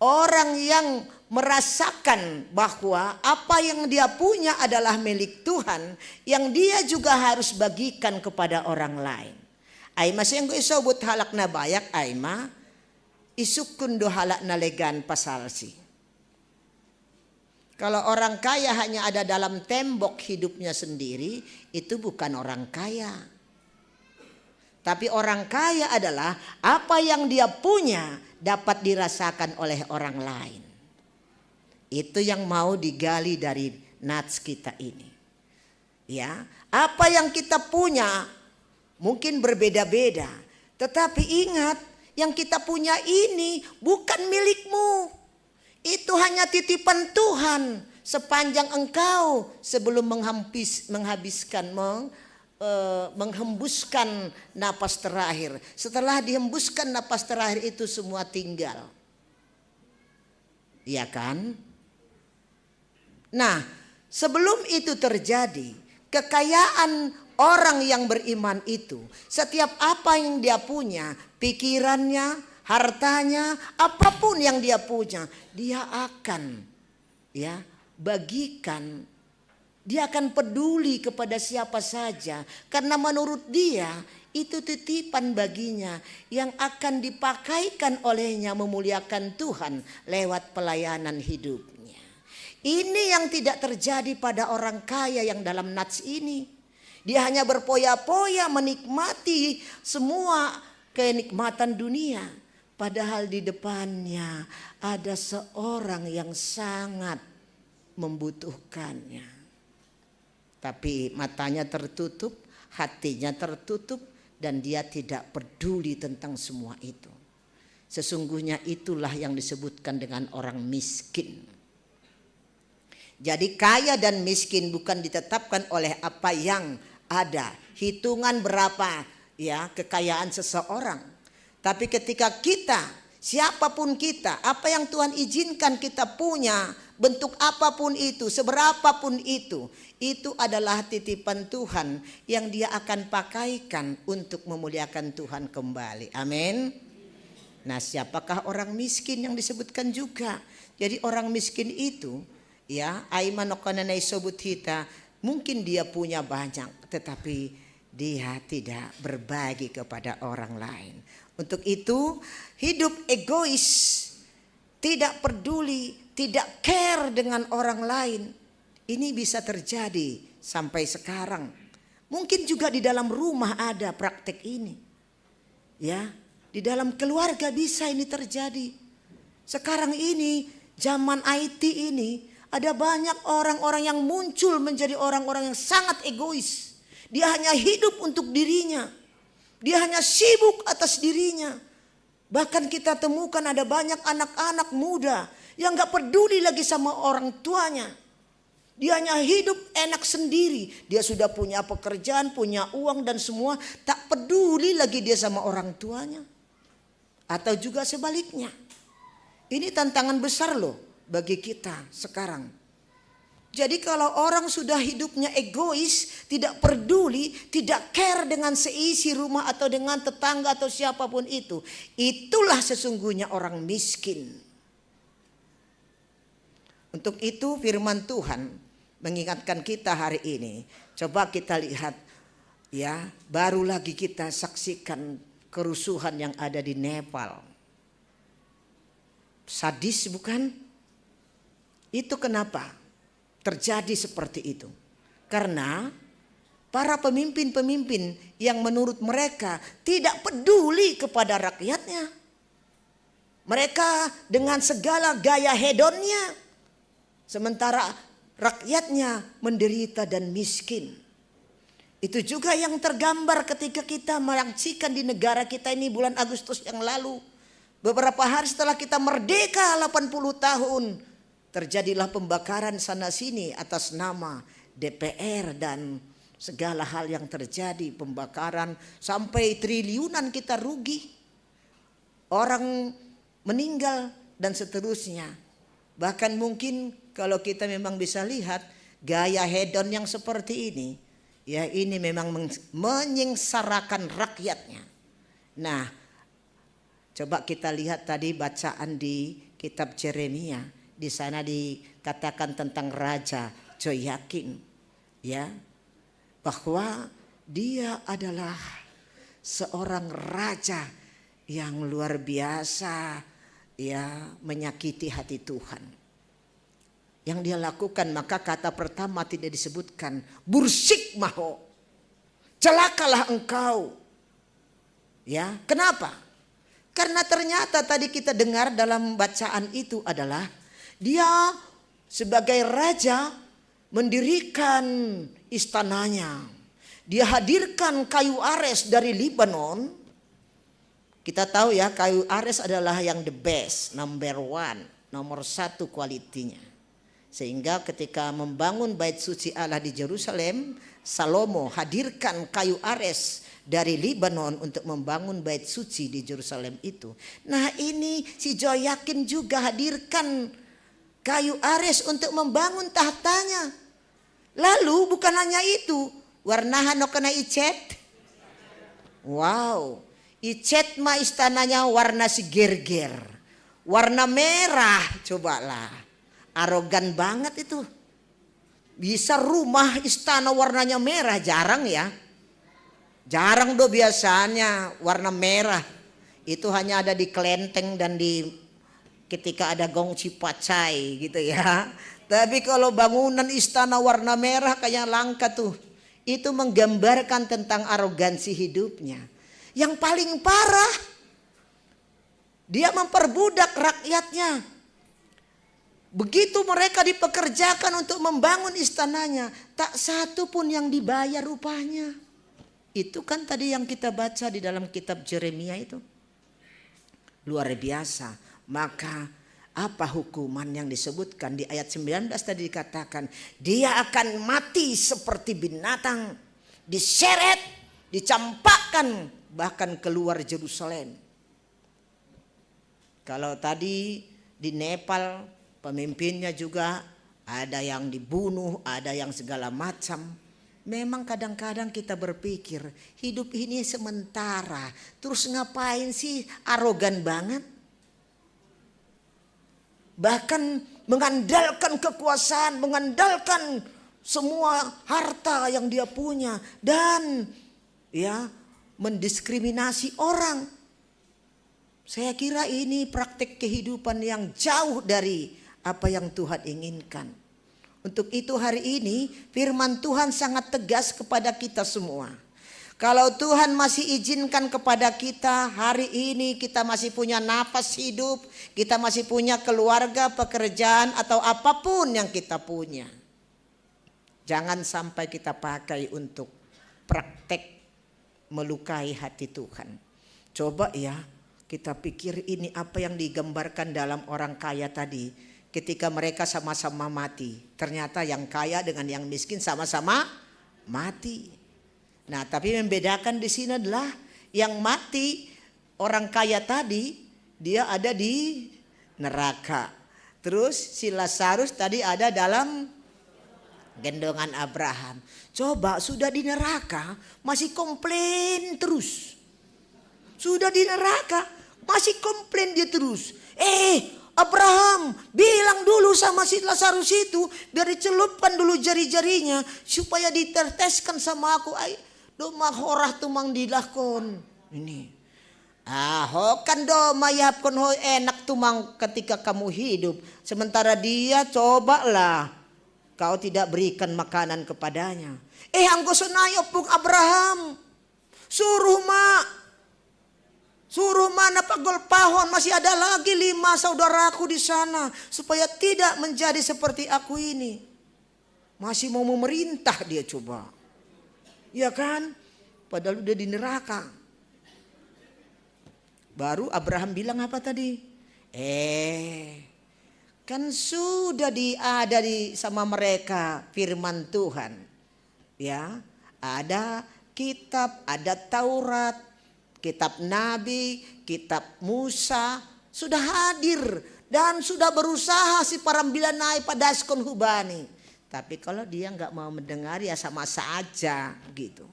orang yang merasakan bahwa apa yang dia punya adalah milik Tuhan, yang dia juga harus bagikan kepada orang lain. Ai ma senggo isobut halak na bayak, ai ma isungkun do halak na legan pasalsi. Kalau orang kaya hanya ada dalam tembok hidupnya sendiri, itu bukan orang kaya. Tapi orang kaya adalah apa yang dia punya dapat dirasakan oleh orang lain. Itu yang mau digali dari nats kita ini. Ya, apa yang kita punya mungkin berbeda-beda. Tetapi ingat, yang kita punya ini bukan milikmu. Itu hanya titipan Tuhan sepanjang engkau sebelum menghampis, menghabiskan, meng, eh, menghembuskan napas terakhir. Setelah dihembuskan napas terakhir itu semua tinggal. Iya kan? Nah, sebelum itu terjadi, kekayaan orang yang beriman itu, setiap apa yang dia punya, pikirannya, hartanya, apapun yang dia punya, dia akan, ya, bagikan. Dia akan peduli kepada siapa saja, karena menurut dia itu titipan baginya yang akan dipakaikan olehnya memuliakan Tuhan lewat pelayanan hidupnya. Ini yang tidak terjadi pada orang kaya yang dalam nats ini. Dia hanya berpoya-poya menikmati semua kenikmatan dunia, padahal di depannya ada seorang yang sangat membutuhkannya. Tapi matanya tertutup, hatinya tertutup, dan dia tidak peduli tentang semua itu. Sesungguhnya itulah yang disebutkan dengan orang miskin. Jadi kaya dan miskin bukan ditetapkan oleh apa yang ada, hitungan berapa, ya, kekayaan seseorang. Tapi ketika kita, siapapun kita, apa yang Tuhan izinkan kita punya, bentuk apapun itu, seberapapun itu, itu adalah titipan Tuhan yang Dia akan pakaikan untuk memuliakan Tuhan kembali. Amin. Nah, siapakah orang miskin yang disebutkan juga? Jadi orang miskin itu, ya, ai mano kona na isobut hita, mungkin dia punya banyak, tetapi dia tidak berbagi kepada orang lain. Untuk itu, hidup egois, tidak peduli, tidak care dengan orang lain. Ini bisa terjadi sampai sekarang. Mungkin juga di dalam rumah ada praktek ini. Ya, di dalam keluarga bisa ini terjadi. Sekarang ini, zaman I T ini, ada banyak orang-orang yang muncul menjadi orang-orang yang sangat egois. Dia hanya hidup untuk dirinya. Dia hanya sibuk atas dirinya. Bahkan kita temukan ada banyak anak-anak muda yang gak peduli lagi sama orang tuanya. Dia hanya hidup enak sendiri. Dia sudah punya pekerjaan, punya uang dan semua, tak peduli lagi dia sama orang tuanya. Atau juga sebaliknya. Ini tantangan besar loh bagi kita sekarang. Jadi kalau orang sudah hidupnya egois, tidak peduli, tidak care dengan seisi rumah atau dengan tetangga atau siapapun itu, itulah sesungguhnya orang miskin. Untuk itu firman Tuhan mengingatkan kita hari ini. Coba kita lihat, ya, baru lagi kita saksikan kerusuhan yang ada di Nepal. Sadis bukan? Itu kenapa terjadi seperti itu? Karena para pemimpin-pemimpin yang menurut mereka tidak peduli kepada rakyatnya. Mereka dengan segala gaya hedonnya, sementara rakyatnya menderita dan miskin. Itu juga yang tergambar ketika kita menyaksikan di negara kita ini bulan Agustus yang lalu. Beberapa hari setelah kita merdeka delapan puluh tahun, terjadilah pembakaran sana sini atas nama D P R dan segala hal yang terjadi, pembakaran, sampai triliunan kita rugi. Orang meninggal dan seterusnya. Bahkan mungkin kalau kita memang bisa lihat gaya hedon yang seperti ini, ya, ini memang meng-, menyengsarakan rakyatnya. Nah, coba kita lihat tadi bacaan di kitab Jeremia. Di sana dikatakan tentang Raja Joyakin, ya, bahwa dia adalah seorang raja yang luar biasa, ya, menyakiti hati Tuhan. Yang dia lakukan, maka kata pertama tidak disebutkan, "Bursik maho, celakalah engkau." Ya, kenapa? Karena ternyata tadi kita dengar dalam bacaan itu adalah dia sebagai raja mendirikan istananya. Dia hadirkan kayu ares dari Libanon. Kita tahu ya, kayu ares adalah yang the best, number one, nomor satu kualitinya. Sehingga ketika membangun bait suci Allah di Jerusalem, Salomo hadirkan kayu ares dari Libanon untuk membangun bait suci di Jerusalem itu. Nah, ini si Joyakin juga hadirkan kayu ares untuk membangun tahtanya. Lalu bukan hanya itu, warnahan no kena icet. Wow, icet mah istananya warna si gerger. Warna merah, cobalah. Arogan banget itu. Bisa rumah istana warnanya merah, jarang ya. Jarang do biasanya warna merah. Itu hanya ada di kelenteng dan di ketika ada gong cipacai gitu ya. Tapi kalau bangunan istana warna merah kayak langka tuh. Itu menggambarkan tentang arogansi hidupnya. Yang paling parah, dia memperbudak rakyatnya. Begitu mereka dipekerjakan untuk membangun istananya, tak satu pun yang dibayar upahnya. Itu kan tadi yang kita baca di dalam kitab Jeremia itu. Luar biasa. Maka apa hukuman yang disebutkan di ayat sembilan belas tadi dikatakan, dia akan mati seperti binatang, diseret, dicampakkan, bahkan keluar Jerusalem. Kalau tadi di Nepal pemimpinnya juga ada yang dibunuh, ada yang segala macam. Memang kadang-kadang kita berpikir hidup ini sementara. Terus ngapain sih arogan banget? Bahkan mengandalkan kekuasaan, mengandalkan semua harta yang dia punya dan ya mendiskriminasi orang. Saya kira ini praktek kehidupan yang jauh dari apa yang Tuhan inginkan. Untuk itu hari ini firman Tuhan sangat tegas kepada kita semua. Kalau Tuhan masih izinkan kepada kita hari ini, kita masih punya nafas hidup, kita masih punya keluarga, pekerjaan atau apapun yang kita punya. Jangan sampai kita pakai untuk praktek melukai hati Tuhan. Coba ya, kita pikir ini apa yang digambarkan dalam orang kaya tadi. Ketika mereka sama-sama mati, ternyata yang kaya dengan yang miskin sama-sama mati. Nah, tapi membedakan di sini adalah yang mati orang kaya tadi, dia ada di neraka. Terus si Lazarus tadi ada dalam gendongan Abraham. Coba sudah di neraka masih komplain terus. Sudah di neraka masih komplain dia terus. Eh, Abraham, bilang dulu sama si Lazarus itu, biar dicelupkan dulu jari-jarinya supaya diteteskan sama aku. Ai, do mahorah tumang dilahkon. Ini. Ah, ho kan do mayapkon ho enak tumang ketika kamu hidup. Sementara dia, cobalah kau tidak berikan makanan kepadanya. Eh, anggo sonai ompung Abraham. Suruh ma. Suruh ma na pagolpahon, masih ada lagi lima saudaraku di sana supaya tidak menjadi seperti aku ini. Masih mau memerintah dia, coba. Ya kan? Padahal udah di neraka. Baru Abraham bilang apa tadi? Eh, kan sudah di, ada di sama mereka firman Tuhan. Ya, ada kitab, ada Taurat, kitab Nabi, kitab Musa, sudah hadir dan sudah berusaha si parambilan naik padaskon hubani. Tapi kalau dia nggak mau mendengar, ya sama saja gitu.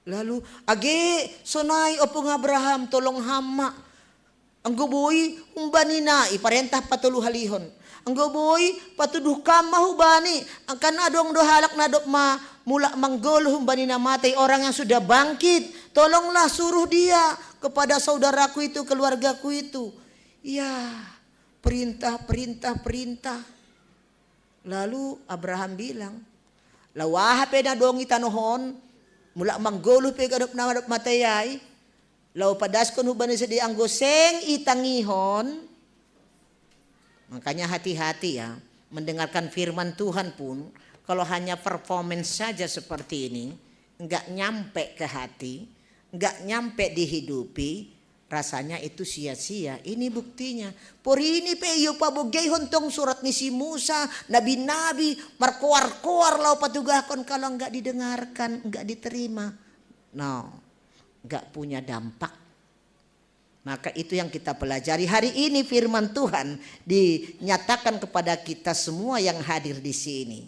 Lalu, age sonai ompung Abraham, tolong ham ma. Anggo boi humbani na, iparentah patoluhalihon. Anggo boi patuduh kam ma hubani, angkan adong do halak na dob ma mulak manggoluh humbani na matei, orang yang sudah bangkit. Tolonglah suruh dia kepada saudaraku itu, keluargaku itu. Ya, perintah, perintah, perintah. Lalu Abraham bilang, lawaha pe na dong i tanoh on, mulak manggoluh pe ganup na dob matei ai, Lau padaskon hubani sedi anggo seng itangihon. Makanya hati-hati ya, mendengarkan firman Tuhan pun kalau hanya performance saja seperti ini, nggak nyampe ke hati, nggak nyampe dihidupi, rasanya itu sia-sia. Ini buktinya. Porini pe iyo pabogeihon tong surat ni si Musa, nabi-nabi, markoar-koar lau patugahkon, kalau nggak didengarkan, nggak diterima. No, nggak punya dampak. Maka itu yang kita pelajari hari ini, firman Tuhan dinyatakan kepada kita semua yang hadir di sini.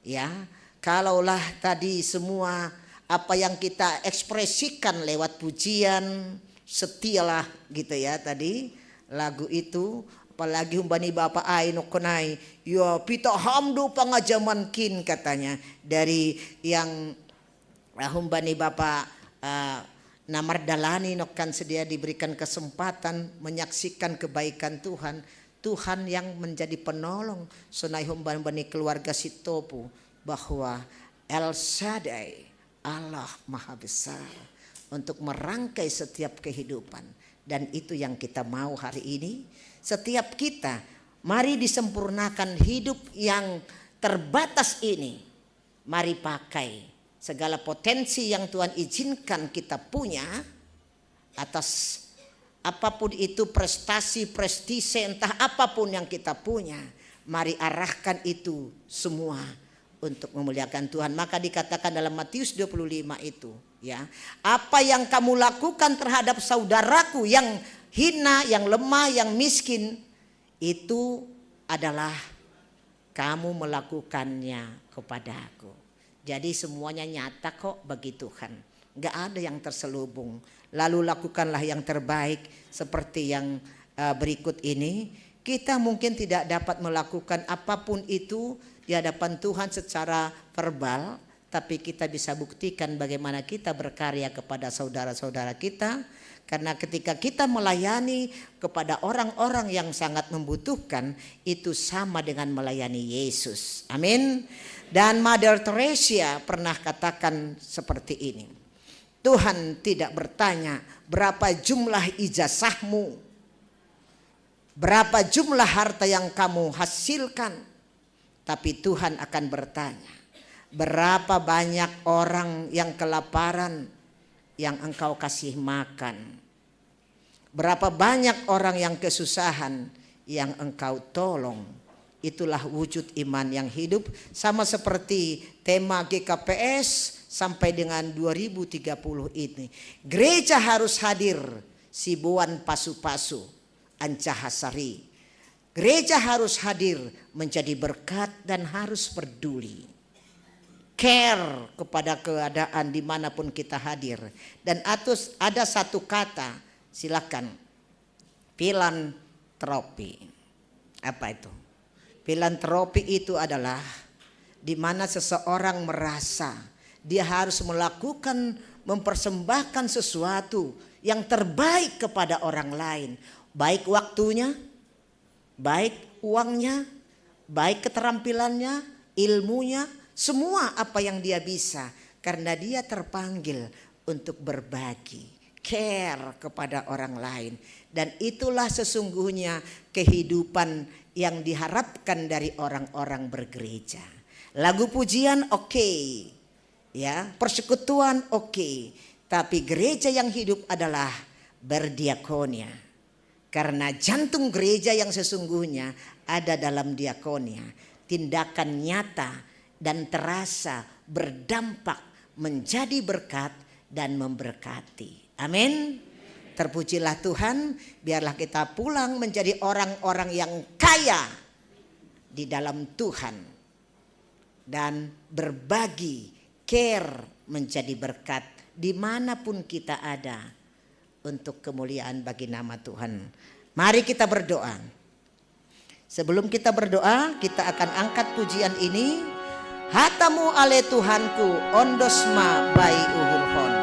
Ya, kalaulah tadi semua apa yang kita ekspresikan lewat pujian, setialah gitu ya tadi lagu itu, apalagi humbani Bapak ai nokkonai, ya pita hamdo pangajaman kin katanya dari yang ah, humbani Bapak ah, Namardalani nokkan sedia diberikan kesempatan menyaksikan kebaikan Tuhan. Tuhan yang menjadi penolong sonai humbani keluarga Sitopu bahwa El Shaddai, Allah Maha Besar, untuk merangkai setiap kehidupan. Dan itu yang kita mau hari ini. Setiap kita, mari disempurnakan hidup yang terbatas ini. Mari pakai segala potensi yang Tuhan izinkan kita punya atas apapun itu, prestasi, prestise, entah apapun yang kita punya. Mari arahkan itu semua untuk memuliakan Tuhan. Maka dikatakan dalam Matius dua puluh lima itu, ya, apa yang kamu lakukan terhadap saudaraku yang hina, yang lemah, yang miskin, itu adalah kamu melakukannya kepadaku. Jadi semuanya nyata kok bagi Tuhan. Nggak ada yang terselubung. Lalu lakukanlah yang terbaik seperti yang eh, berikut ini. Kita mungkin tidak dapat melakukan apapun itu di hadapan Tuhan secara verbal, tapi kita bisa buktikan bagaimana kita berkarya kepada saudara-saudara kita. Karena ketika kita melayani kepada orang-orang yang sangat membutuhkan, itu sama dengan melayani Yesus. Amin. Dan Mother Teresa pernah katakan seperti ini. Tuhan tidak bertanya berapa jumlah ijazahmu, berapa jumlah harta yang kamu hasilkan, tapi Tuhan akan bertanya, berapa banyak orang yang kelaparan yang engkau kasih makan? Berapa banyak orang yang kesusahan yang engkau tolong? Itulah wujud iman yang hidup, sama seperti tema G K P S sampai dengan dua ribu tiga puluh ini. Gereja harus hadir, sibuan pasu-pasu, ancahasari. Gereja harus hadir menjadi berkat dan harus peduli. Care kepada keadaan dimanapun kita hadir. Dan atus ada satu kata, silakan. Filantropi. Apa itu? Filantropi itu adalah di mana seseorang merasa dia harus melakukan, mempersembahkan sesuatu yang terbaik kepada orang lain, baik waktunya, baik uangnya, baik keterampilannya, ilmunya, semua apa yang dia bisa, karena dia terpanggil untuk berbagi, care kepada orang lain. Dan itulah sesungguhnya kehidupan yang diharapkan dari orang-orang bergereja. Lagu pujian oke, ya, persekutuan oke, tapi gereja yang hidup adalah berdiakonia. Karena jantung gereja yang sesungguhnya ada dalam diakonia, tindakan nyata dan terasa berdampak, menjadi berkat dan memberkati. Amin. Terpujilah Tuhan, biarlah kita pulang menjadi orang-orang yang kaya di dalam Tuhan dan berbagi, care, menjadi berkat dimanapun kita ada untuk kemuliaan bagi nama Tuhan. Mari kita berdoa. Sebelum kita berdoa, kita akan angkat pujian ini. Hatamu ale Tuhanku, ondos ma bai uhurhon.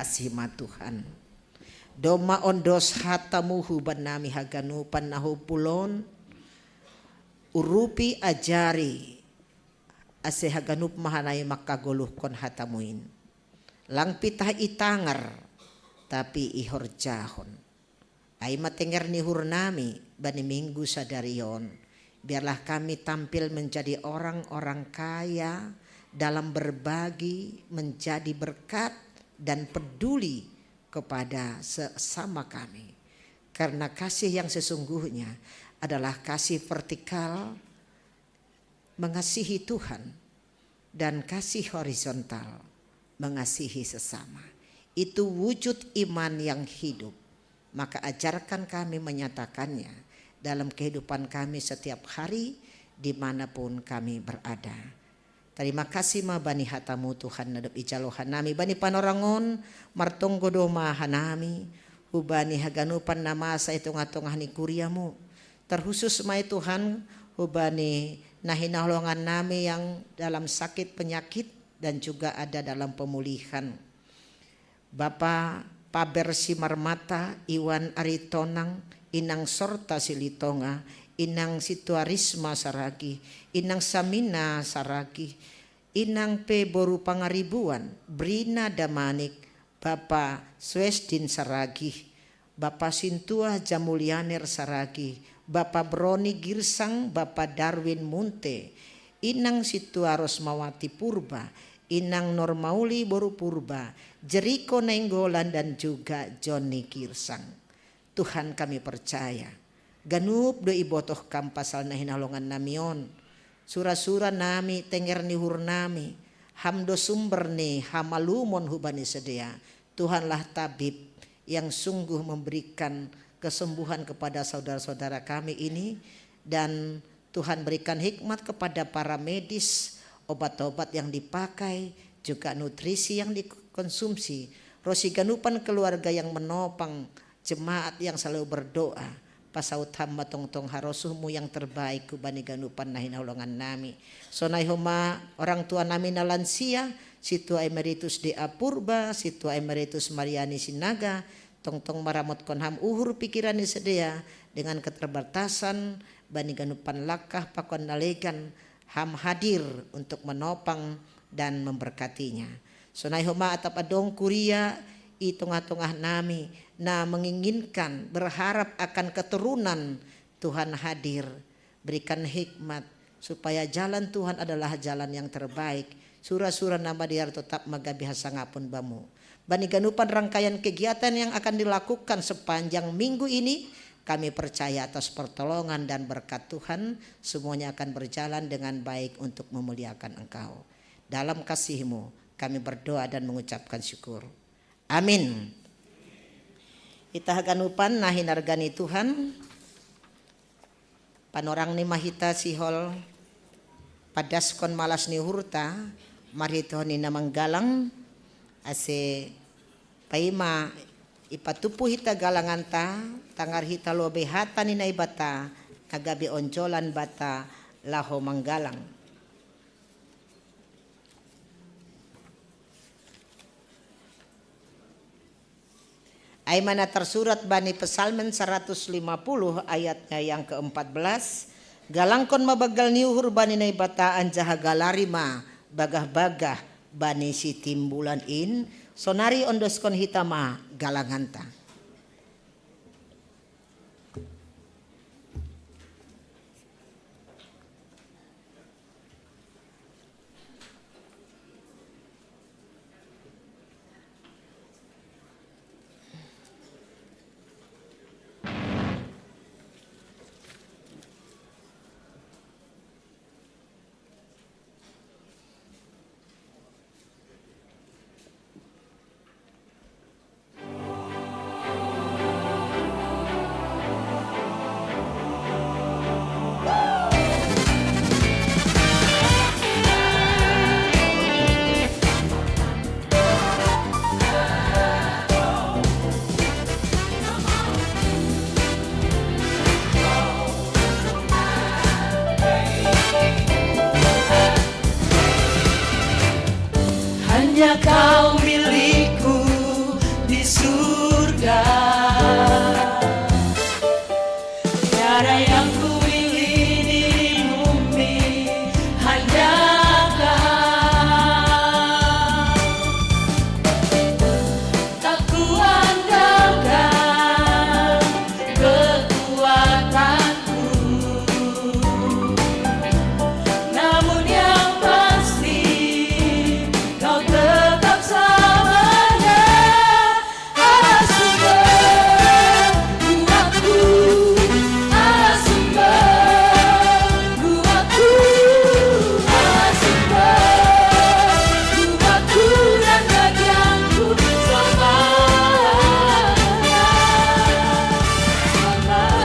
Kasih ma Tuhan. Doma ondos hatamu huban nami haganupan na hupulon, urupi ajari, ase haganup ma hanami mangkagoluhkon hatamuin. Lang pitah itangar, tapi ihorjahon. Ai ma tenger ni uhur nami bani minggu sadari on. Biarlah kami tampil menjadi orang-orang kaya dalam berbagi, menjadi berkat dan peduli kepada sesama kami. Karena kasih yang sesungguhnya adalah kasih vertikal, mengasihi Tuhan, dan kasih horizontal, mengasihi sesama. Itu wujud iman yang hidup. Maka ajarkan kami menyatakannya dalam kehidupan kami setiap hari, dimanapun kami berada. Tarima kasih ma bani hatamu Tuhan, na dob ijalo hanami bani panorangon, martonggo do ma hanami hubani haganupan na masa i tongah-tongah ni kuriamu. Terkhusus ma i Tuhan hubani na hinaholongan nami yang dalam sakit penyakit dan juga ada dalam pemulihan. Bapa Paber Simarmata, Iwan Aritonang, Inang Sorta Silitonga, Inang Situarisma Saragi, Inang Samina Saragi, Inang pe boru Pangaribuan, Brina Damanik, Bapa Suestin Saragi, Bapa Sintua Jamulianer Saragi, Bapa Broni Girsang, Bapa Darwin Munte, Inang Situa Rosmawati Purba, Inang Normauli boru Purba, Jeriko Nainggolan dan juga Joni Girsang. Tuhan, kami percaya ganup do ibotoh Kam pasal na hinaholongan nami on. Sura-sura nami, tenger ni uhur nami, Ham do sumber ni hamalumon hubani sidea. Tuhanlah tabib yang sungguh memberikan kesembuhan kepada saudara-saudara kami ini, dan Tuhan berikan hikmat kepada para medis, obat-obat yang dipakai, juga nutrisi yang dikonsumsi. Ro siganupan keluarga yang menopang jemaat yang selalu berdoa, pasaut Ham ma tongtong harosuhmu yang terbaik hubani ganupan na hinaholongan nami. Sonai homa orang tua nami na lansia, Situa Emeritus D A Purba, Situa Emeritus Mariani Sinaga, tongtong maramotkon Ham uhur pikiran ni sidea. Dengan keterbatasan bani ganupan langkah pakon na legan, Ham hadir untuk menopang dan memberkatinya. Sonai homa atap adong kuria i tongah-tongah nami na menginginkan, berharap akan keturunan, Tuhan hadir. Berikan hikmat supaya jalan Tuhan adalah jalan yang terbaik. Sura-sura na madear totap ma gabe hasangapon Bamu. Bani ganupan rangkaian kegiatan yang akan dilakukan sepanjang minggu ini, kami percaya atas pertolongan dan berkat Tuhan, semuanya akan berjalan dengan baik untuk memuliakan Engkau. Dalam kasih-Mu kami berdoa dan mengucapkan syukur. Amin. Hita haganupan na hinarga ni Tuhan, panorang ni ma hita sihol padaskon malas ni uhurta marhitehon ni na manggalang, ase paima ipatupu hita galanganta, tangar hita lobei hata ni Naibata na gabe onjolan banta laho manggalang. Ai ma na tarsurat bani Psalmen saratus lima puluh ayatnya yang keempat belas, galangkon ma banggal ni uhur bani Naibata anjaha galari ma bagah-bagah bani Sitimbulan in. Sonari ondoskon hita ma galanganta. Surga. Tiada yang kuingini di bumi, hanya Kau. Tak kuandalkan kekuatanku, namun yang pasti Kau tetap selamanya. Allah sumber kuatku, Allah sumber kuatku, Allah sumber kuatku dan bagianku selamanya. Selamanya.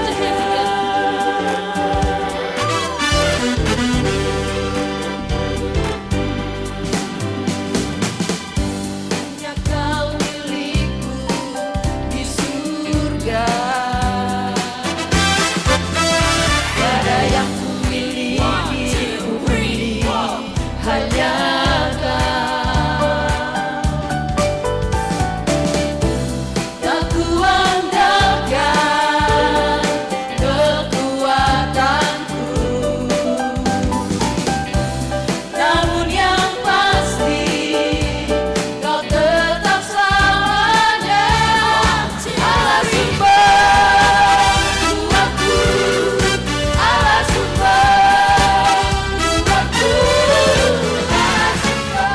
Hanya Kau milikku di surga. Tiada yang kumiliki di bumi, hanya Kau. Tak kuandalkan kekuatanku, namun yang pasti Kau tetap selamanya.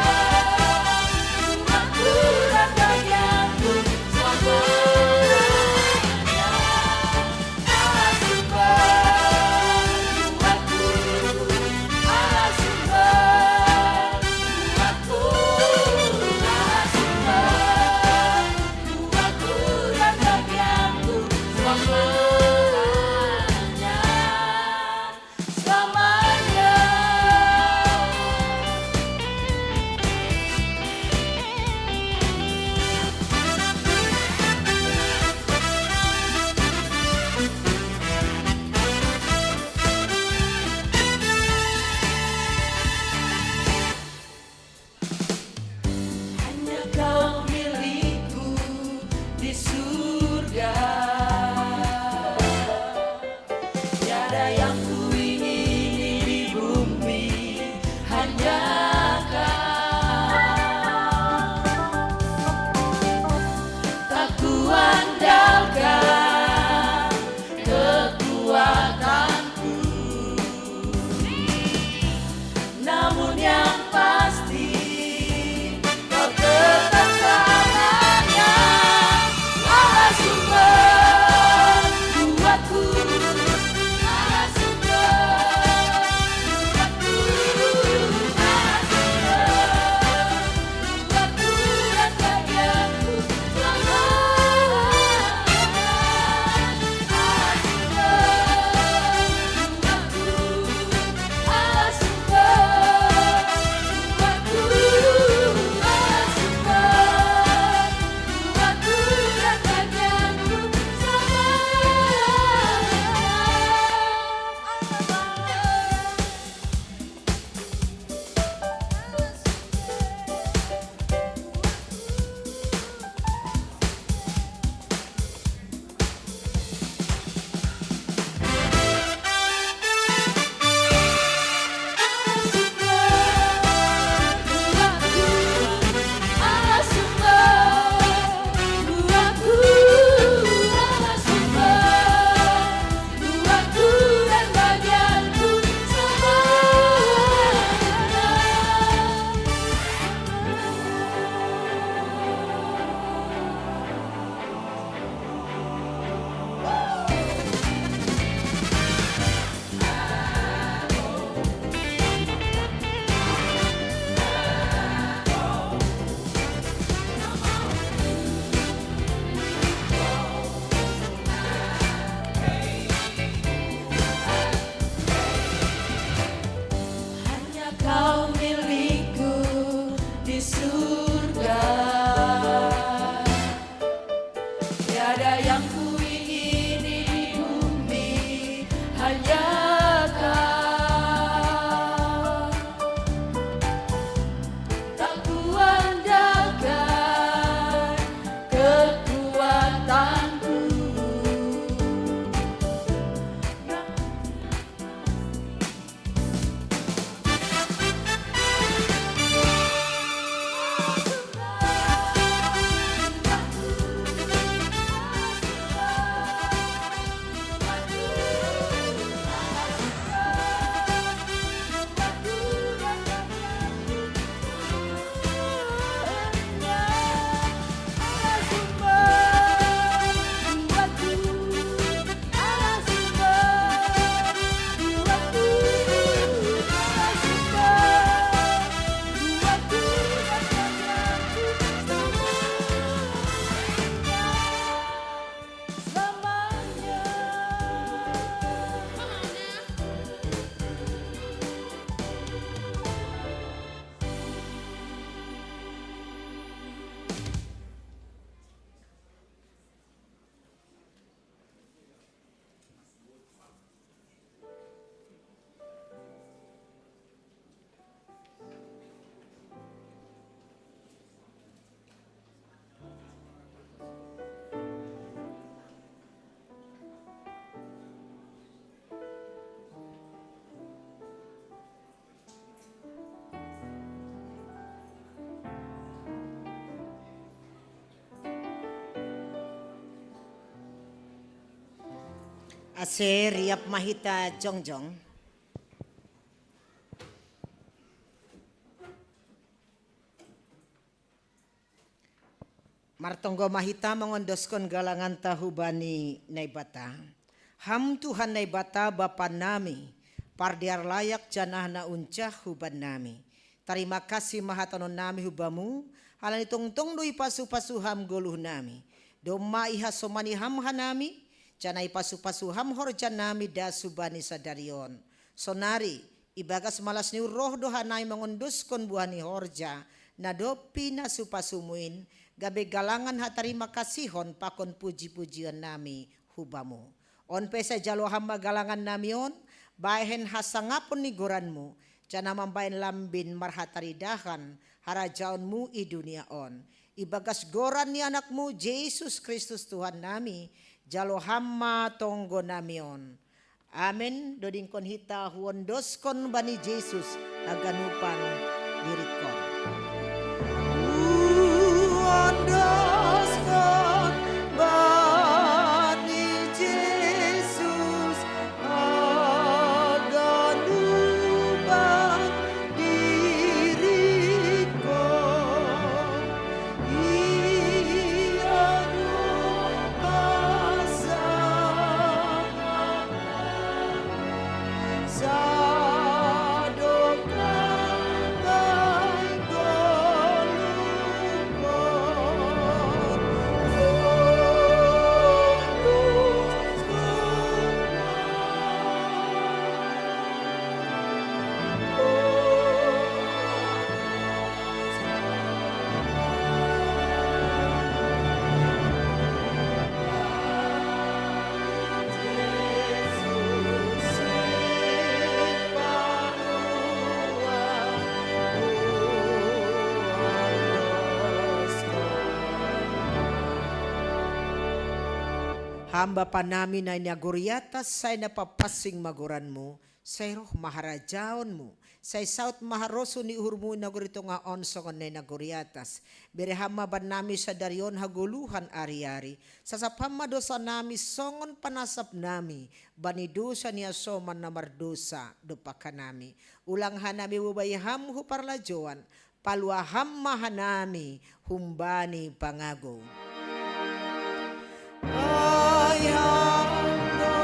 Allah sumber kuatku, Allah sumber kuatku, Allah sumber kuatku dan bagianku selamanya. Hanya Kau milikku di surga. Tiada yang kuingini di bumi, hanya Kau. Tak kuandalkan kekuatanku, namun yang pasti Kau tetap selamanya. Allah sumber kuatku, Allah sumber kuatku, Allah sumber kuatku dan bagianku selamanya. Allah sumber kuatku, Allah sumber kuatku, Allah sumber kuatku dan bagianku selamanya. Hanya Kau milikku di surga. Tiada yang kuingini di bumi, hanya Kau. Tak kuandalkan ke Ase riap ma hita jongjong. Martonggo ma hita mangondoskon galanganta hubani Naibata. Ham Tuhan Naibata Bapa nami, pardear layak janah na uncah huban nami. Tarima kasih ma hataonon nami hu Bamu, halani tongtong do ipasu-pasu Ham goluh nami. Domma ihasomani Ham hanami, janah ipasu-pasu Ham horja nami das hubani sadari on. Sonari, ibagas malas ni uhur roh do hanami mangondoskon buah ni horja, na dob pinasu-pasuMu in, gabe galangan hatarima kasihon pakon puji-pujion nami hu Bamu. On pe sai jalo Ham ma galangan nami on, bahen hasangapon ni goranMu, janah mambahen lambin marhataridahan harajaonMu i dunia on. Ibagas goran ni AnakMu, Jesus Kristus Tuhan nami, jalo Ham ma tonggo nami on. Amen. Dodingkon hita huondoskon bani Jesus haganupan dirikkon. Huondoskon bani Jesus haganupan dirikkon. Ia do pasangan sadokah Ham Bapa nami na i nagori atas, sai na papansing ma goranMu, sai roh ma harajaonMu, sai saut ma harosuh ni uhurMu i nagori tongah on songon na i nagori atas. Bere Ham ma bannami sadari on hagoluhan ari-ari. Sasap Ham ma dousa nami songon panasap nami bani dousa ni hasoman na mardousa dompak hanami. Ulang hanami ubobai Ham hu parlajouan, palua Ham ma hanami humbani pangagou. Ai Ham do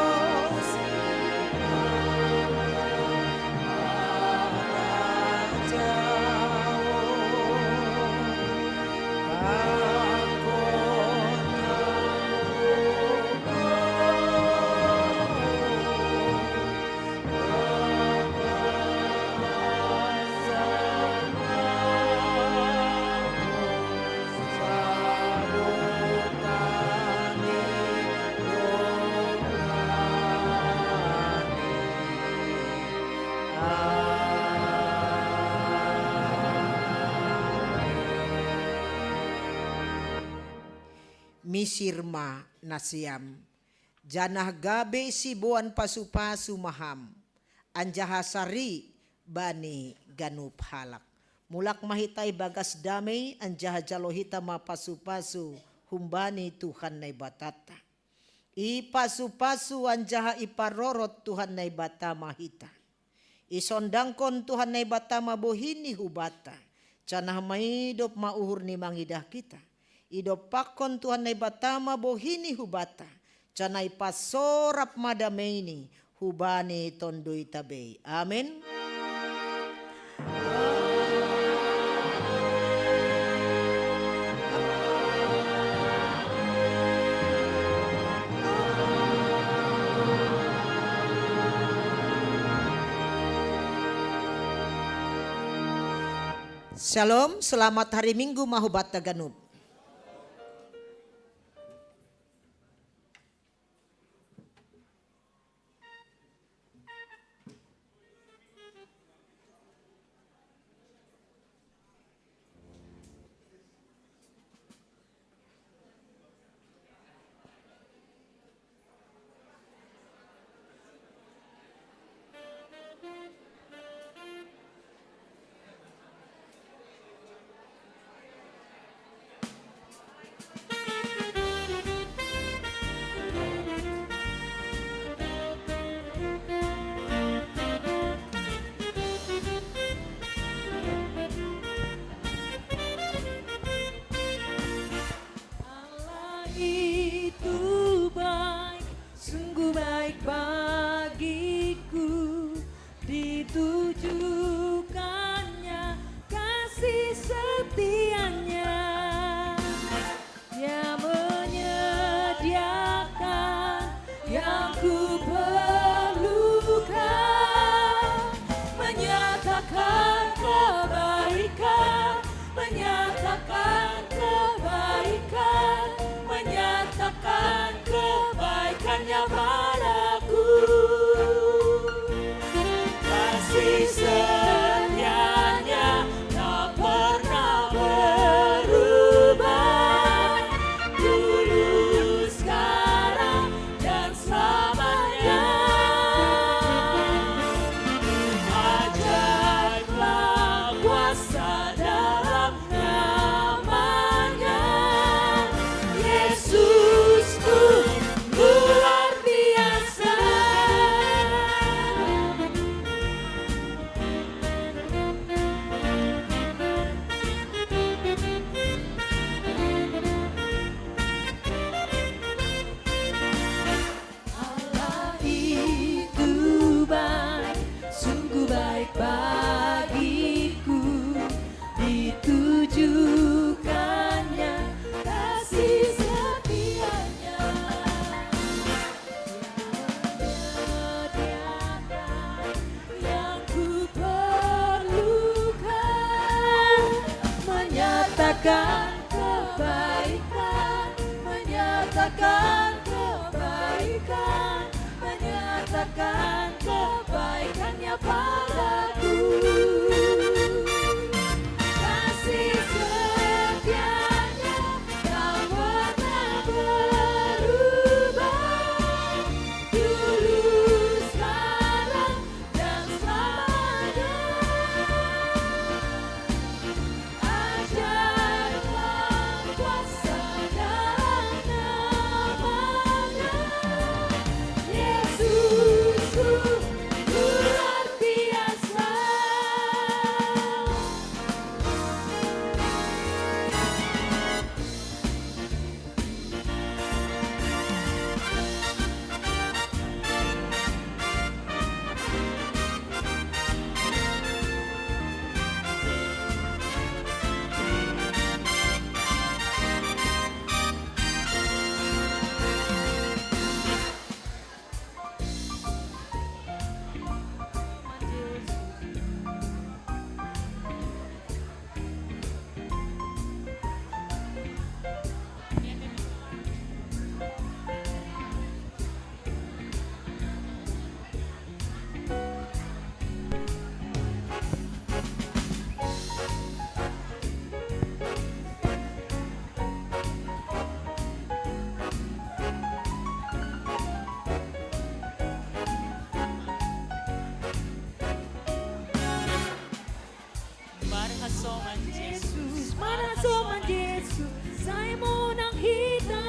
Misir ma nasiam, janah gabe siboan pasu-pasu ma Ham, anjaha sari bani ganup halak. Mulak ma hita ibagas damei, anjaha jalo hita ma pasu-pasu humbani Tuhan Naibatanta. Ipasu-pasu anjaha iparorot Tuhan Naibata ma hita. Isondangkon Tuhan Naibata ma bohi-Ni hubanta, janah maidop ma uhur ni mangidah hita. Idompakkon Tuhan Naibata ma bohi-Ni hubanta, janah ipasorap ma damei-Ni hubani tonduita bei. Amen. Shalom, selamat hari Minggu ma hubanta ganup. Itu baik, sungguh baik bagiku, ditujukannya kasih setianya. Dia menyediakan yang ku perlukan, menyatakan kebaikan, menyatakan kebaikan, menyatakan kebaikannya padaku. Kasih setianya tak pernah berubah, dulu, sekarang, dan selamanya. Ajaiblah kuasa dalam namanya, Yesusku luar biasa. Allah itu baik, sungguh baik bagiku, ditujukannya kasih setianya. Menyediakan yang ku perlukan, menyatakan kebaikan, menyatakan kebaikan, menyatakan kebaikannya padaku. Kasih setianya tak pernah berubah, dulu, sekarang, dan selamanya. Ajaiblah kuasa dalam namanya, Yesusku luar biasa. Marahasoman Jesus, marahasoman Jesus, sa imo nang hitaon.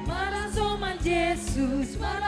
Marahasoman Jesus, marahasoman